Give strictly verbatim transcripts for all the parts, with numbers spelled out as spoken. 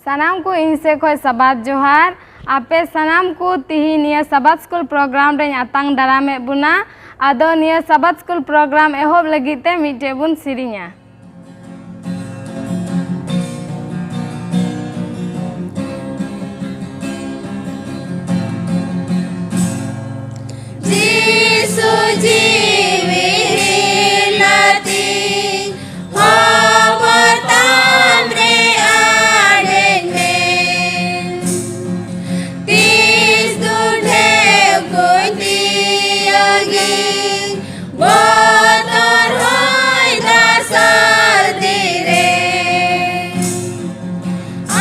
ᱥᱟᱱᱟᱢ ᱠᱚ ᱤᱧ ᱥᱮᱫ ᱠᱷᱚᱱ ᱥᱟᱵᱟᱫ ᱡᱚᱦᱟᱨ᱾ ᱟᱯᱮ ᱥᱟᱱᱟᱢ ᱠᱚ ᱛᱤᱦᱤᱧ ᱱᱤᱭᱟᱹ ᱥᱟᱵᱟᱫ ᱥᱠᱩᱞ ᱯᱨᱳᱜᱨᱟᱢ ᱨᱮᱧ ᱟᱛᱟᱝ ᱫᱟᱨᱟᱢᱮᱫ ᱵᱚᱱᱟ᱾ ᱟᱫᱚ ᱱᱤᱭᱟᱹ ᱥᱟᱵᱟᱫ ᱥᱠᱩᱞ ᱯᱨᱳᱜᱨᱟᱢ ᱮᱦᱚᱵ ᱞᱟᱹᱜᱤᱫ ᱛᱮ ᱢᱤᱫᱴᱮᱡ ᱵᱚᱱ ᱥᱮᱨᱮᱧᱟ᱾ ᱡᱤᱥᱩ ᱡᱤᱣᱤ ᱦᱤᱞᱟᱹᱛᱤ, ᱦᱚᱵᱚᱨ ᱛᱟᱢ ᱨᱮ ᱟᱲᱮᱡ ᱢᱮ᱾ ᱛᱤᱥ ᱫᱩᱰᱷᱮᱣ ᱠᱚ ᱛᱤᱭᱟᱹᱜᱤ, ᱵᱚᱛᱚᱨ ᱦᱚᱭ ᱫᱟᱜ ᱥᱟᱹᱨᱫᱤ ᱨᱮ᱾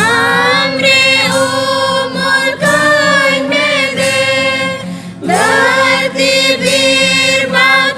ᱟᱢ ᱨᱮ ᱩᱢᱩᱞ ᱠᱟᱹᱧ ᱢᱮ ᱫᱮ, ᱫᱷᱟᱹᱨᱛᱤ ᱵᱤᱨ ᱵᱟᱝ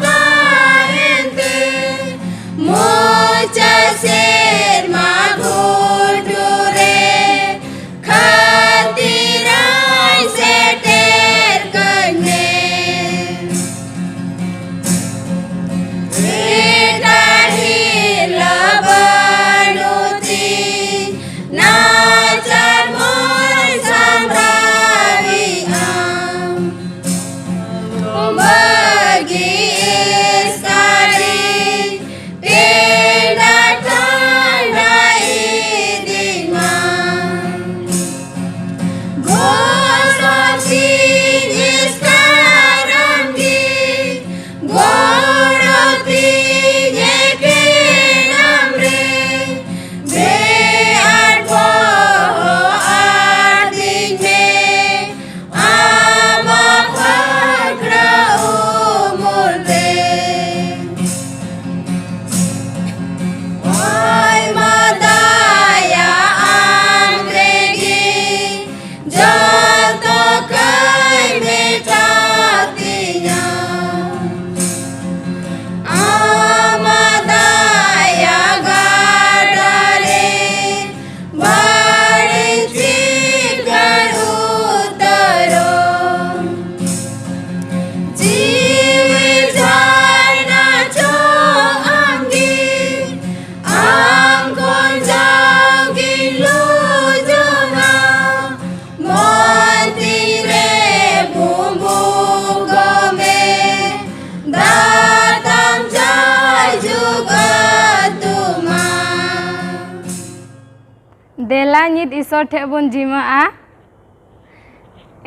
ᱫᱮᱞᱟ ᱧᱤᱛ ᱤᱥᱚᱨ ᱴᱷᱮᱡ ᱵᱚᱱ ᱡᱤᱢᱟᱹᱜᱼᱟ᱾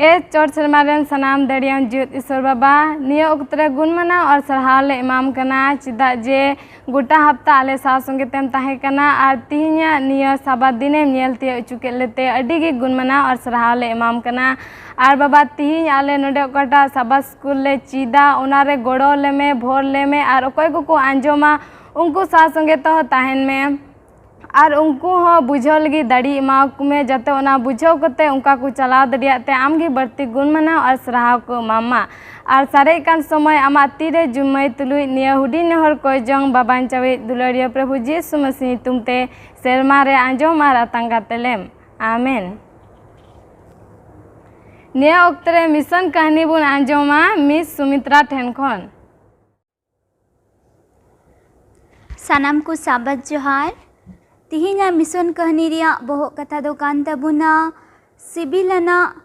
ᱮ ᱪᱚᱴ ᱥᱮᱨᱢᱟ ᱨᱮᱱ ᱥᱟᱱᱟᱢ ᱫᱟᱲᱮᱭᱟᱱ ᱡᱤᱭᱟᱹᱛ ᱤᱥᱚᱨ ᱵᱟᱵᱟ, ᱱᱤᱭᱟᱹ ᱚᱠᱛᱚ ᱨᱮ ᱜᱩᱱ ᱢᱟᱱᱟᱣ ᱟᱨ ᱥᱟᱨᱦᱟᱣ ᱞᱮ ᱮᱢᱟᱢ ᱠᱟᱱᱟ, ᱪᱮᱫᱟᱜ ᱡᱮ ᱜᱚᱴᱟ ᱦᱟᱯᱛᱟ ᱟᱞᱮ ᱥᱟᱶ ᱥᱚᱸᱜᱮ ᱛᱮᱢ ᱛᱟᱦᱮᱸ ᱠᱟᱱᱟ ᱟᱨ ᱛᱤᱦᱤᱧᱟᱜ ᱱᱤᱭᱟᱹ ᱥᱟᱵᱟᱫ ᱫᱤᱱᱮᱢ ᱧᱮᱞ ᱛᱤᱭᱳᱜ ᱦᱚᱪᱚ ᱠᱮᱫ ᱞᱮᱛᱮ ᱟᱹᱰᱤ ᱜᱮ ᱜᱩᱱ ᱢᱟᱱᱟᱣ ᱟᱨ ᱥᱟᱨᱦᱟᱣ ᱞᱮ ᱮᱢᱟᱢ ᱠᱟᱱᱟ᱾ ᱟᱨ ᱵᱟᱵᱟ, ᱛᱤᱦᱤᱧ ᱟᱞᱮ ᱱᱚᱰᱮ ᱚᱠᱟᱴᱟᱜ ᱥᱟᱵᱟᱫ ᱥᱠᱩᱞ ᱞᱮ ᱪᱮᱫᱟ, ᱚᱱᱟ ᱨᱮ ᱜᱚᱲᱚ ᱞᱮᱢᱮ, ᱵᱷᱳᱨ ᱞᱮᱢᱮ ᱟᱨ ᱚᱠᱚᱭ ᱠᱚᱠᱚ ᱟᱸᱡᱚᱢᱟ, ᱩᱱᱠᱩ ᱥᱟᱶ ᱥᱚᱸᱜᱮ ᱛᱮᱦᱚᱸ ᱛᱟᱦᱮᱱ ᱢᱮ᱾ ᱟᱨ ᱩᱱᱠᱩ ᱦᱚᱸ ᱵᱩᱡᱷᱟᱹᱣ ᱞᱟᱹᱜᱤᱫ ᱫᱟᱲᱮ ᱮᱢᱟ ᱠᱚ ᱢᱮ, ᱡᱟᱛᱮ ᱚᱱᱟ ᱵᱩᱡᱷᱟᱹᱣ ᱠᱟᱛᱮ ᱚᱱᱠᱟ ᱠᱚ ᱪᱟᱞᱟᱣ ᱫᱟᱲᱮᱭᱟᱜ ᱛᱮ ᱟᱢ ᱜᱮ ᱵᱟᱹᱲᱛᱤ ᱜᱩᱱ ᱢᱟᱱᱟᱣ ᱟᱨ ᱥᱟᱨᱦᱟᱣ ᱠᱚ ᱮᱢᱟᱢ ᱢᱟ᱾ ᱟᱨ ᱥᱟᱨᱮᱡ ᱠᱟᱱ ᱥᱚᱢᱚᱭ ᱟᱢᱟᱜ ᱛᱤ ᱨᱮ ᱡᱩᱢᱟᱹᱭ ᱛᱩᱞᱩᱡ ᱱᱤᱭᱟᱹ ᱦᱩᱰᱤᱧ ᱱᱮᱦᱚᱨ ᱠᱚᱭ ᱡᱚᱝ ᱵᱟᱵᱟᱧ ᱪᱟᱣᱤᱡ ᱫᱩᱞᱟᱹᱲᱤᱭᱟᱹ ᱯᱨᱚᱵᱷᱩ ᱡᱤᱥᱩ ᱢᱟᱹᱥᱤ ᱧᱩᱛᱩᱢ ᱛᱮ ᱥᱮᱨᱢᱟ ᱨᱮ ᱟᱸᱡᱚᱢ ᱟᱨ ᱟᱛᱟᱝ ᱠᱟᱛᱮ ᱞᱮᱢ᱾ ᱟᱢᱮᱱ᱾ ᱱᱤᱭᱟᱹ ᱚᱠᱛᱮ ᱨᱮ ᱢᱤᱥᱚᱱ ᱠᱟᱹᱦᱱᱤ ᱵᱚᱱ ᱟᱸᱡᱚᱢᱟ ᱢᱤᱥ ᱥᱩᱢᱤᱛᱨᱟ ᱴᱷᱮᱱ ᱠᱷᱚᱱ᱾ ᱥᱟᱱᱟᱢ ᱠᱚ ᱥᱟᱵᱟᱫ ᱡᱚᱦᱟᱨ᱾ ᱛᱤᱦᱤᱧᱟᱜ ᱢᱤᱥᱚᱱ ᱠᱟᱹᱦᱱᱤ ᱨᱮᱭᱟᱜ ᱵᱚᱦᱚᱜ ᱠᱟᱛᱷᱟ ᱫᱚ ᱠᱟᱱ ᱛᱟᱵᱚᱱᱟ ᱥᱤᱵᱤᱞ ᱟᱱᱟᱜ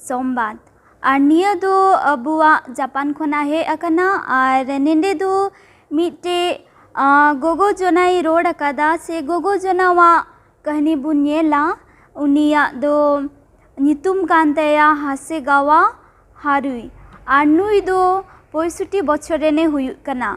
ᱥᱚᱢᱵᱟᱫ᱾ ᱟᱨ ᱱᱤᱭᱟᱹ ᱫᱚ ᱟᱵᱚᱣᱟᱜ ᱡᱟᱯᱟᱱ ᱠᱷᱚᱱᱟᱜ ᱦᱮᱡ ᱟᱠᱟᱱᱟ᱾ ᱟᱨ ᱱᱮᱸᱰᱮ ᱫᱚ ᱢᱤᱫᱴᱮᱡ, ᱟ, ᱜᱚᱜᱚ ᱡᱚᱱᱟᱭ ᱨᱚᱲ ᱟᱠᱟᱫᱟ, ᱥᱮ ᱜᱚᱜᱚ ᱡᱚᱱᱟᱣᱟᱜ ᱠᱟᱹᱦᱱᱤ ᱵᱚᱱ ᱧᱮᱞᱟ᱾ ᱩᱱᱤᱭᱟᱜ ᱫᱚ ᱧᱩᱛᱩᱢ ᱠᱟᱱ ᱛᱟᱭᱟ ᱦᱟᱥᱮᱜᱟᱣᱟ ᱦᱟᱨᱩᱭ᱾ ᱟᱨ ᱱᱩᱭ ᱫᱚ ᱯᱚᱸᱭᱥᱚᱴᱴᱤ ᱵᱚᱪᱷᱚᱨ ᱨᱮᱱᱮ ᱦᱩᱭᱩᱜ ᱠᱟᱱᱟ᱾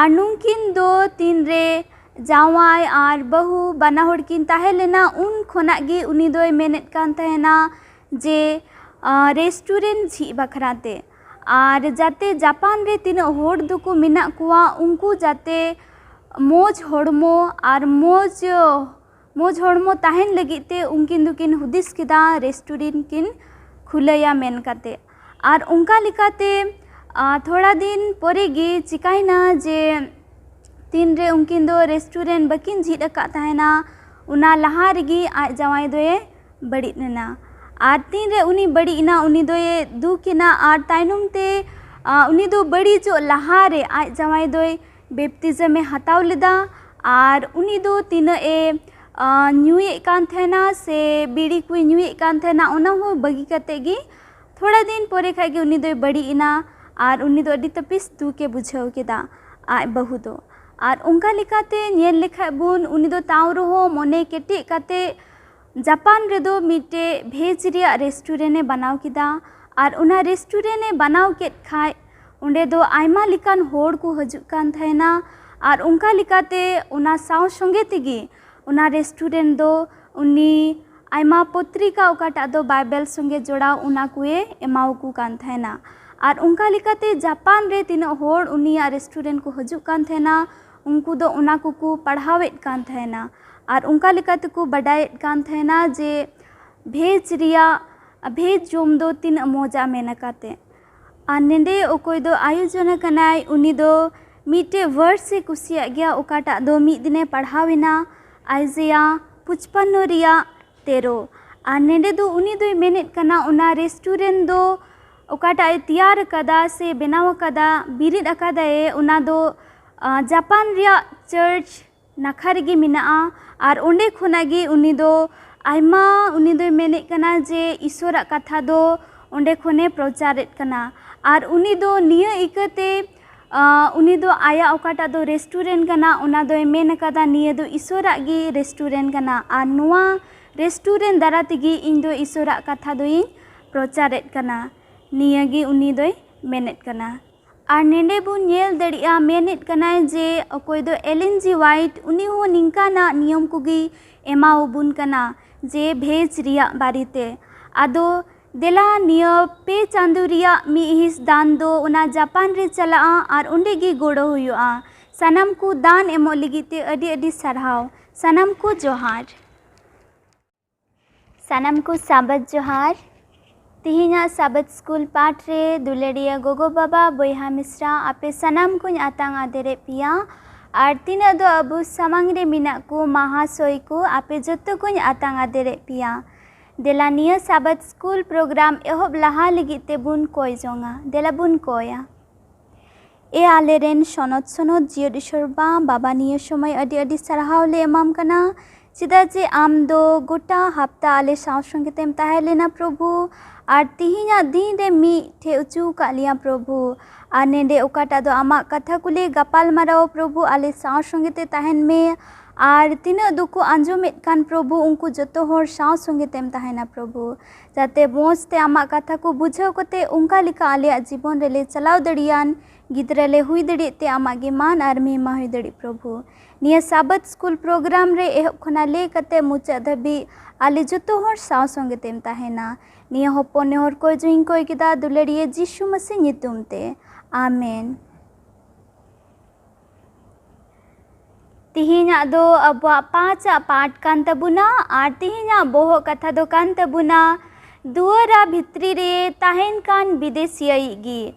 ᱟᱨ ᱱᱩᱝᱠᱤᱱ ᱫᱚ ᱛᱤᱱᱨᱮ ᱡᱟᱶᱟᱭ ᱟᱨ ᱵᱟᱹᱦᱩ ᱵᱟᱱᱟ ᱦᱚᱲ ᱠᱤᱱ ᱛᱟᱦᱮᱸ ᱞᱮᱱᱟ, ᱩᱱ ᱠᱷᱚᱱᱟᱜ ᱜᱮ ᱩᱱᱤ ᱫᱚᱭ ᱢᱮᱱᱮᱫ ᱠᱟᱱ ᱛᱟᱦᱮᱱᱟ ᱡᱮ, ᱟ, ᱨᱮᱥᱴᱩᱨᱮᱱᱴ ᱡᱷᱤᱡ ᱵᱟᱠᱷᱨᱟ ᱛᱮ᱾ ᱟᱨ ᱡᱟᱛᱮ ᱡᱟᱯᱟᱱ ᱨᱮ ᱛᱤᱱᱟᱹᱜ ᱦᱚᱲ ᱫᱚᱠᱚ ᱢᱮᱱᱟᱜ ᱠᱚᱣᱟ, ᱩᱱᱠᱩ ᱡᱟᱛᱮ ᱢᱚᱡᱽ ᱦᱚᱲᱢᱚ ᱟᱨ ᱢᱚᱡᱽ, ᱢᱚᱡᱽ ᱦᱚᱲᱢᱚ ᱛᱟᱦᱮᱱ ᱞᱟᱹᱜᱤᱫ ᱛᱮ ᱩᱱᱠᱤᱱ ᱫᱚᱠᱤᱱ ᱦᱩᱫᱤᱥ ᱠᱮᱫᱟ ᱨᱮᱥᱴᱩᱨᱮᱱᱴ ᱠᱤᱱ ᱠᱷᱩᱞᱟᱹᱭᱟ ᱢᱮᱱ ᱠᱟᱛᱮ᱾ ᱟᱨ ᱚᱱᱠᱟ ᱞᱮᱠᱟᱛᱮ, ᱟ, ᱛᱷᱚᱲᱟ ᱫᱤᱱ ᱯᱚᱨᱮ ᱜᱮ ᱪᱤᱠᱟᱭᱱᱟ ᱡᱮ ᱛᱤᱱᱨᱮ ᱩᱱᱠᱤᱱ ᱫᱚ ᱨᱮᱥᱴᱩᱨᱮᱱᱴ ᱵᱟᱹᱠᱤᱱ ᱡᱷᱤᱡ ᱟᱠᱟᱫ ᱛᱟᱦᱮᱱᱟ, ᱚᱱᱟ ᱞᱟᱦᱟ ᱨᱮᱜᱮ ᱟᱡ ᱡᱟᱶᱟᱭ ᱫᱚᱭᱮ ᱵᱟᱹᱲᱤᱡ ᱞᱮᱱᱟ᱾ ᱟᱨ ᱛᱤᱱᱨᱮ ᱩᱱᱤ ᱵᱟᱹᱲᱤᱡ ᱮᱱᱟ, ᱩᱱᱤ ᱫᱚᱭ ᱫᱩᱠ ᱮᱱᱟ᱾ ᱟᱨ ᱛᱟᱭᱱᱚᱢ ᱛᱮ, ᱟ, ᱩᱱᱤ ᱫᱚ ᱵᱟᱹᱲᱤᱡᱚᱜ ᱞᱟᱦᱟᱨᱮ ᱟᱡ ᱡᱟᱶᱟᱭ ᱫᱚᱭ ᱵᱮᱯᱛᱤᱡᱚᱢᱮ ᱦᱟᱛᱟᱣ ᱞᱮᱫᱟ᱾ ᱟᱨ ᱩᱱᱤ ᱫᱚ ᱛᱤᱱᱟᱹᱜ ᱮ, ᱟ, ᱧᱩᱭᱮᱫ ᱠᱟᱱ ᱛᱟᱦᱮᱱᱟ ᱥᱮ ᱵᱤᱲᱤ ᱠᱚᱭ ᱧᱩᱭᱮᱫ ᱠᱟᱱ ᱛᱟᱦᱮᱱᱟ, ᱚᱱᱟ ᱦᱚᱸ ᱵᱟᱹᱜᱤ ᱠᱟᱛᱮ ᱜᱮ ᱛᱷᱚᱲᱟ ᱫᱤᱱ ᱯᱚᱨᱮ ᱠᱷᱟᱡ ᱜᱮ ᱩᱱᱤ ᱫᱚᱭ ᱵᱟᱹᱲᱤᱡ ᱮᱱᱟ᱾ ᱟᱨ ᱩᱱᱤ ᱫᱚ ᱟᱹᱰᱤ ᱛᱟᱹᱯᱤᱥ ᱫᱩᱠᱮ ᱵᱩᱡᱷᱟᱹᱣ ᱠᱮᱫᱟ ᱟᱡ ᱵᱟᱹᱦᱩ ᱫᱚ᱾ ᱟᱨ ᱚᱱᱠᱟ ᱞᱮᱠᱟᱛᱮ ᱧᱮᱞ ᱞᱮᱠᱷᱟᱡ ᱵᱚᱱ, ᱩᱱᱤ ᱫᱚ ᱛᱟᱣ ᱨᱮᱦᱚᱸ ᱢᱚᱱᱮ ᱠᱮᱴᱮᱡ ᱠᱟᱛᱮ ᱡᱟᱯᱟᱱ ᱨᱮᱫᱚ ᱢᱤᱫᱴᱮᱡ ᱵᱷᱮᱡᱽ ᱨᱮᱭᱟᱜ ᱨᱮᱥᱴᱩᱨᱮᱱᱴ ᱮ ᱵᱮᱱᱟᱣ ᱠᱮᱫᱟ᱾ ᱟᱨ ᱚᱱᱟ ᱨᱮᱥᱴᱩᱨᱮᱱᱴ ᱮ ᱵᱮᱱᱟᱣ ᱠᱮᱫ ᱠᱷᱟᱡ ᱚᱸᱰᱮ ᱫᱚ ᱟᱭᱢᱟ ᱞᱮᱠᱟᱱ ᱦᱚᱲ ᱠᱚ ᱦᱤᱡᱩᱜ ᱠᱟᱱ ᱛᱟᱦᱮᱱᱟ᱾ ᱟᱨ ᱚᱱᱠᱟ ᱞᱮᱠᱟᱛᱮ ᱚᱱᱟ ᱥᱟᱶ ᱥᱚᱸᱜᱮ ᱛᱮᱜᱮ ᱚᱱᱟ ᱨᱮᱥᱴᱩᱨᱮᱱᱴ ᱫᱚ ᱩᱱᱤ ᱟᱭᱢᱟ ᱯᱚᱛᱨᱤᱠᱟ, ᱚᱠᱟᱴᱟᱜ ᱫᱚ ᱵᱟᱭᱵᱮᱞ ᱥᱚᱸᱜᱮ ᱡᱚᱲᱟᱣ, ᱚᱱᱟ ᱠᱚᱭᱮ ᱮᱢᱟᱣᱟᱠᱚ ᱠᱟᱱ ᱛᱟᱦᱮᱱᱟ᱾ ᱟᱨ ᱚᱱᱠᱟ ᱞᱮᱠᱟᱛᱮ ᱡᱟᱯᱟᱱ ᱨᱮ ᱛᱤᱱᱟᱹᱜ ᱦᱚᱲ ᱩᱱᱤᱭᱟᱜ ᱨᱮᱥᱴᱩᱨᱮᱱᱴ ᱠᱚ ᱦᱤᱡᱩᱜ ᱠᱟᱱ ᱛᱟᱦᱮᱱᱟ, ᱩᱱᱠᱩ ᱫᱚ ᱚᱱᱟ ᱠᱚᱠᱚ ᱯᱟᱲᱦᱟᱣᱮᱫ ᱠᱟᱱ ᱛᱟᱦᱮᱱᱟ᱾ ᱟᱨ ᱚᱱᱠᱟ ᱞᱮᱠᱟ ᱛᱮᱠᱚ ᱵᱟᱰᱟᱭᱮᱫ ᱠᱟᱱ ᱛᱟᱦᱮᱱᱟ ᱡᱮ ᱵᱷᱮᱡᱽ ᱨᱮᱭᱟᱜ, ᱵᱷᱮᱡᱽ ᱡᱚᱢ ᱫᱚ ᱛᱤᱱᱟᱹᱜ ᱢᱚᱡᱟ ᱢᱮᱱ ᱠᱟᱛᱮ᱾ ᱟᱨ ᱱᱮᱰᱮ ᱚᱠᱚᱭ ᱫᱚ ᱟᱭᱳᱡᱚᱱ ᱟᱠᱟᱱᱟᱭ, ᱩᱱᱤ ᱫᱚ ᱢᱤᱫᱴᱮᱡ ᱵᱷᱟᱨᱥ ᱮ ᱠᱩᱥᱤᱭᱟᱜ ᱜᱮᱭᱟ, ᱚᱠᱟᱴᱟᱜ ᱫᱚ ᱢᱤᱫ ᱫᱤᱱᱮ ᱯᱟᱲᱦᱟᱣ ᱮᱱᱟ, ᱟᱭᱡᱮᱭᱟ ᱯᱩᱪᱯᱟᱱᱱᱚ ᱨᱮᱭᱟᱜ ᱛᱮᱨᱚ᱾ ᱟᱨ ᱱᱮᱰᱮ ᱫᱚ ᱩᱱᱤ ᱫᱚᱭ ᱢᱮᱱᱮᱫ ᱠᱟᱱᱟ, ᱚᱱᱟ ᱨᱮᱥᱴᱩᱨᱮᱱᱴ ᱫᱚ ᱚᱠᱟᱴᱟᱜ ᱮ ᱛᱮᱭᱟᱨ ᱟᱠᱟᱫᱟ ᱥᱮ ᱵᱮᱱᱟᱣ ᱟᱠᱟᱫᱟ, ᱵᱤᱨᱤᱫ ᱟᱠᱟᱫᱟᱭ, ᱚᱱᱟ ᱫᱚ, ᱟ, ᱡᱟᱯᱟᱱ ᱨᱮᱭᱟᱜ ᱪᱟᱨᱪ ᱱᱟᱠᱷᱟ ᱨᱮᱜᱮ ᱢᱮᱱᱟᱜᱼᱟ᱾ ᱟᱨ ᱚᱸᱰᱮ ᱠᱷᱚᱱᱟᱜ ᱜᱮ ᱩᱱᱤ ᱫᱚ ᱟᱭᱢᱟ, ᱩᱱᱤ ᱫᱚᱭ ᱢᱮᱱᱮᱫ ᱠᱟᱱᱟ ᱡᱮ ᱤᱥᱚᱨᱟᱜ ᱠᱟᱛᱷᱟ ᱫᱚ ᱚᱸᱰᱮ ᱠᱷᱚᱱᱮ ᱯᱨᱚᱪᱟᱨᱮᱫ ᱠᱟᱱᱟ᱾ ᱟᱨ ᱩᱱᱤ ᱫᱚ ᱱᱤᱭᱟᱹ ᱤᱠᱟᱹᱛᱮ, ᱟ, ᱩᱱᱤ ᱫᱚ ᱟᱭᱟᱜ ᱚᱠᱟᱴᱟᱜ ᱫᱚ ᱨᱮᱥᱴᱩᱨᱮᱱᱴ ᱠᱟᱱᱟ, ᱚᱱᱟ ᱫᱚᱭ ᱢᱮᱱ ᱟᱠᱟᱫᱟ, ᱱᱤᱭᱟᱹ ᱫᱚ ᱤᱥᱚᱨᱟᱜ ᱜᱮ ᱨᱮᱥᱴᱩᱨᱮᱱᱴ ᱠᱟᱱᱟ᱾ ᱟᱨ ᱱᱚᱣᱟ ᱨᱮᱥᱴᱩᱨᱮᱱᱴ ᱫᱟᱨᱟ ᱛᱮᱜᱮ ᱤᱧ ᱫᱚ ᱤᱥᱚᱨᱟᱜ ᱠᱟᱛᱷᱟ ᱫᱚᱧ ᱯᱨᱚᱪᱟᱨᱮᱫ ᱠᱟᱱᱟ᱾ ᱱᱤᱭᱟᱹ ᱜᱮ ᱩᱱᱤ ᱫᱚᱭ ᱢᱮᱱᱮᱫ ᱠᱟᱱᱟ᱾ ᱟᱨ ᱱᱮᱰᱮ ᱵᱚᱱ ᱧᱮᱞ ᱫᱟᱲᱮᱭᱟᱜᱼᱟ, ᱢᱮᱱᱮᱫ ᱠᱟᱱᱟᱭ ᱡᱮ ᱚᱠᱚᱭ ᱫᱚ ᱮᱞᱮᱱ ᱡᱤ ᱦᱣᱟᱭᱤᱴ, ᱩᱱᱤ ᱦᱚᱸ ᱱᱤᱝᱠᱟᱱᱟᱜ ᱱᱤᱭᱚᱢ ᱠᱚᱜᱮ ᱮᱢᱟᱣᱟᱵᱚᱱ ᱠᱟᱱᱟ ᱡᱮ ᱵᱷᱮᱡᱽ ᱨᱮᱭᱟᱜ ᱵᱟᱨᱮᱛᱮ᱾ ᱟᱫᱚ ᱫᱮᱞᱟ, ᱱᱤᱭᱟᱹ ᱯᱮ ᱪᱟᱸᱫᱳ ᱨᱮᱭᱟᱜ ᱢᱤᱫ ᱦᱤᱸᱥ ᱫᱟᱱ ᱫᱚ ᱚᱱᱟ ᱡᱟᱯᱟᱱ ᱨᱮ ᱪᱟᱞᱟᱜᱼᱟ ᱟᱨ ᱚᱸᱰᱮ ᱜᱮ ᱜᱚᱲᱚ ᱦᱩᱭᱩᱜᱼᱟ᱾ ᱥᱟᱱᱟᱢ ᱠᱚ ᱫᱟᱱ ᱮᱢᱚᱜ ᱞᱟᱹᱜᱤᱫ ᱛᱮ ᱟᱹᱰᱤ ᱟᱹᱰᱤ ᱥᱟᱨᱦᱟᱣ᱾ ᱥᱟᱱᱟᱢ ᱠᱚ ᱡᱚᱦᱟᱨ᱾ ᱥᱟᱱᱟᱢ ᱠᱚ ᱥᱟᱵᱟᱫ ᱡᱚᱦᱟᱨ᱾ ᱛᱤᱦᱤᱧᱟᱜ ᱥᱟᱵᱟᱫ ᱥᱠᱩᱞ ᱯᱟᱴ ᱨᱮ ᱫᱩᱞᱟᱹᱲᱤᱭᱟᱹ ᱜᱚᱜᱚ ᱵᱟᱵᱟ, ᱵᱚᱭᱦᱟ ᱢᱤᱥᱨᱟ, ᱟᱯᱮ ᱥᱟᱱᱟᱢ ᱠᱚᱧ ᱟᱛᱟᱝ ᱟᱫᱮᱨᱮᱫ ᱯᱮᱭᱟ᱾ ᱟᱨ ᱛᱤᱱᱟᱹᱜ ᱫᱚ ᱟᱵᱚ ᱥᱟᱢᱟᱝ ᱨᱮ ᱢᱮᱱᱟᱜ ᱠᱚ ᱢᱟᱦᱟᱥᱚᱭ ᱠᱚ, ᱟᱯᱮ ᱡᱚᱛᱚ ᱠᱚᱧ ᱟᱛᱟᱝ ᱟᱫᱮᱨᱮᱫ ᱯᱮᱭᱟ᱾ ᱫᱮᱞᱟ, ᱱᱤᱭᱟᱹ ᱥᱟᱵᱟᱫ ᱥᱠᱩᱞ ᱯᱨᱳᱜᱨᱟᱢ ᱮᱦᱚᱵ ᱞᱟᱦᱟ ᱞᱟᱹᱜᱤᱫ ᱛᱮᱵᱚᱱ ᱠᱚᱭ ᱡᱚᱝᱟ᱾ ᱫᱮᱞᱟ ᱵᱚᱱ ᱠᱚᱭᱟ᱾ ᱮ ᱟᱞᱮᱨᱮᱱ ᱥᱚᱱᱚᱛ ᱥᱚᱱᱚᱛ ᱡᱤᱭᱟᱹᱲ ᱤᱥᱚᱨ ᱵᱟ, ᱵᱟᱵᱟ, ᱱᱤᱭᱟᱹ ᱥᱚᱢᱚᱭ ᱟᱹᱰᱤ ᱟᱹᱰᱤ ᱥᱟᱨᱦᱟᱣ ᱞᱮ ᱮᱢᱟᱢ ᱠᱟᱱᱟ, ᱪᱮᱫᱟᱜ ᱡᱮ ᱟᱢ ᱫᱚ ᱜᱚᱴᱟ ᱦᱟᱯᱛᱟ ᱟᱞᱮ ᱥᱟᱶ ᱥᱚᱸᱜᱮ ᱛᱮᱢ ᱛᱟᱦᱮᱸ ᱞᱮᱱᱟ ᱯᱨᱚᱵᱷᱩ, ᱟᱨ ᱛᱤᱦᱤᱧᱟᱜ ᱫᱤᱱ ᱨᱮ ᱢᱤᱫ ᱴᱷᱮᱡ ᱦᱚᱪᱚ ᱟᱠᱟᱫ ᱞᱮᱭᱟ ᱯᱨᱚᱵᱷᱩ᱾ ᱟᱨ ᱱᱮᱰᱮ ᱚᱠᱟᱴᱟᱜ ᱫᱚ ᱟᱢᱟᱜ ᱠᱟᱛᱷᱟ ᱠᱚᱞᱮ ᱜᱟᱯᱟᱞ ᱢᱟᱨᱟᱣᱟ ᱯᱨᱚᱵᱷᱩ, ᱟᱞᱮ ᱥᱟᱶ ᱥᱚᱸᱜᱮ ᱛᱮ ᱛᱟᱦᱮᱱ ᱢᱮ᱾ ᱟᱨ ᱛᱤᱱᱟᱹᱜ ᱫᱩᱠ ᱠᱚ ᱟᱸᱡᱚᱢᱮᱫ ᱠᱟᱱ ᱯᱨᱚᱵᱷᱩ, ᱩᱱᱠᱩ ᱡᱚᱛᱚ ᱦᱚᱲ ᱥᱟᱶ ᱥᱚᱸᱜᱮ ᱛᱮᱢ ᱛᱟᱦᱮᱱᱟ ᱯᱨᱚᱵᱷᱩ, ᱡᱟᱛᱮ ᱢᱚᱡᱽ ᱛᱮ ᱟᱢᱟᱜ ᱠᱟᱛᱷᱟ ᱠᱚ ᱵᱩᱡᱷᱟᱹᱣ ᱠᱟᱛᱮ ᱚᱱᱠᱟ ᱞᱮᱠᱟ ᱟᱞᱮᱭᱟᱜ ᱡᱤᱵᱚᱱ ᱨᱮᱞᱮ ᱪᱟᱞᱟᱣ ᱫᱟᱲᱮᱭᱟᱱ, ᱜᱤᱫᱽᱨᱟᱹ ᱞᱮ ᱦᱩᱭ ᱫᱟᱲᱮᱭᱟᱜ ᱛᱮ ᱟᱢᱟᱜ ᱜᱮ ᱢᱟᱱ ᱟᱨ ᱢᱮᱦᱢᱟ ᱦᱩᱭ ᱫᱟᱲᱮᱜ ᱯᱨᱚᱵᱷᱩ᱾ ᱱᱤᱭᱟᱹ ᱥᱟᱵᱟᱛ ᱥᱠᱩᱞ ᱯᱨᱳᱜᱨᱟᱢ ᱨᱮ ᱮᱦᱚᱵ ᱠᱷᱚᱱᱟᱜ ᱞᱟᱹᱭ ᱠᱟᱛᱮ ᱢᱩᱪᱟᱹᱫ ᱫᱷᱟᱹᱵᱤᱡ ᱟᱞᱮ ᱡᱚᱛᱚ ᱦᱚᱲ ᱥᱟᱶ ᱥᱚᱸᱜᱮ ᱛᱮᱢ ᱛᱟᱦᱮᱱᱟ᱾ ᱱᱤᱭᱟᱹ ᱦᱚᱯᱚᱱ ᱱᱮᱦᱚᱨ ᱠᱚ ᱡᱩᱧ ᱠᱚᱭ ᱠᱮᱫᱟ ᱫᱩᱞᱟᱹᱲᱤᱭᱟᱹ ᱡᱤᱥᱩ ᱢᱟᱹᱥᱤ ᱧᱩᱛᱩᱢ ᱛᱮ, ᱟᱢᱮᱱ᱾ ᱛᱤᱦᱤᱧᱟᱜ ᱫᱚ ᱟᱵᱚᱣᱟᱜ ᱯᱟᱸᱪᱟᱜ ᱯᱟᱴ ᱠᱟᱱ ᱛᱟᱵᱚᱱᱟ ᱟᱨ ᱛᱤᱦᱤᱧᱟᱜ ᱵᱚᱦᱚᱜ ᱠᱟᱛᱷᱟ ᱫᱚ ᱠᱟᱱ ᱛᱟᱵᱚᱱᱟ ᱫᱩᱣᱟᱹᱨᱟ ᱵᱷᱤᱛᱨᱤ ᱨᱮ ᱛᱟᱦᱮᱱ ᱠᱟᱱ ᱵᱤᱫᱮᱥᱤᱭᱟᱹᱭᱤᱡ ᱜᱮ᱾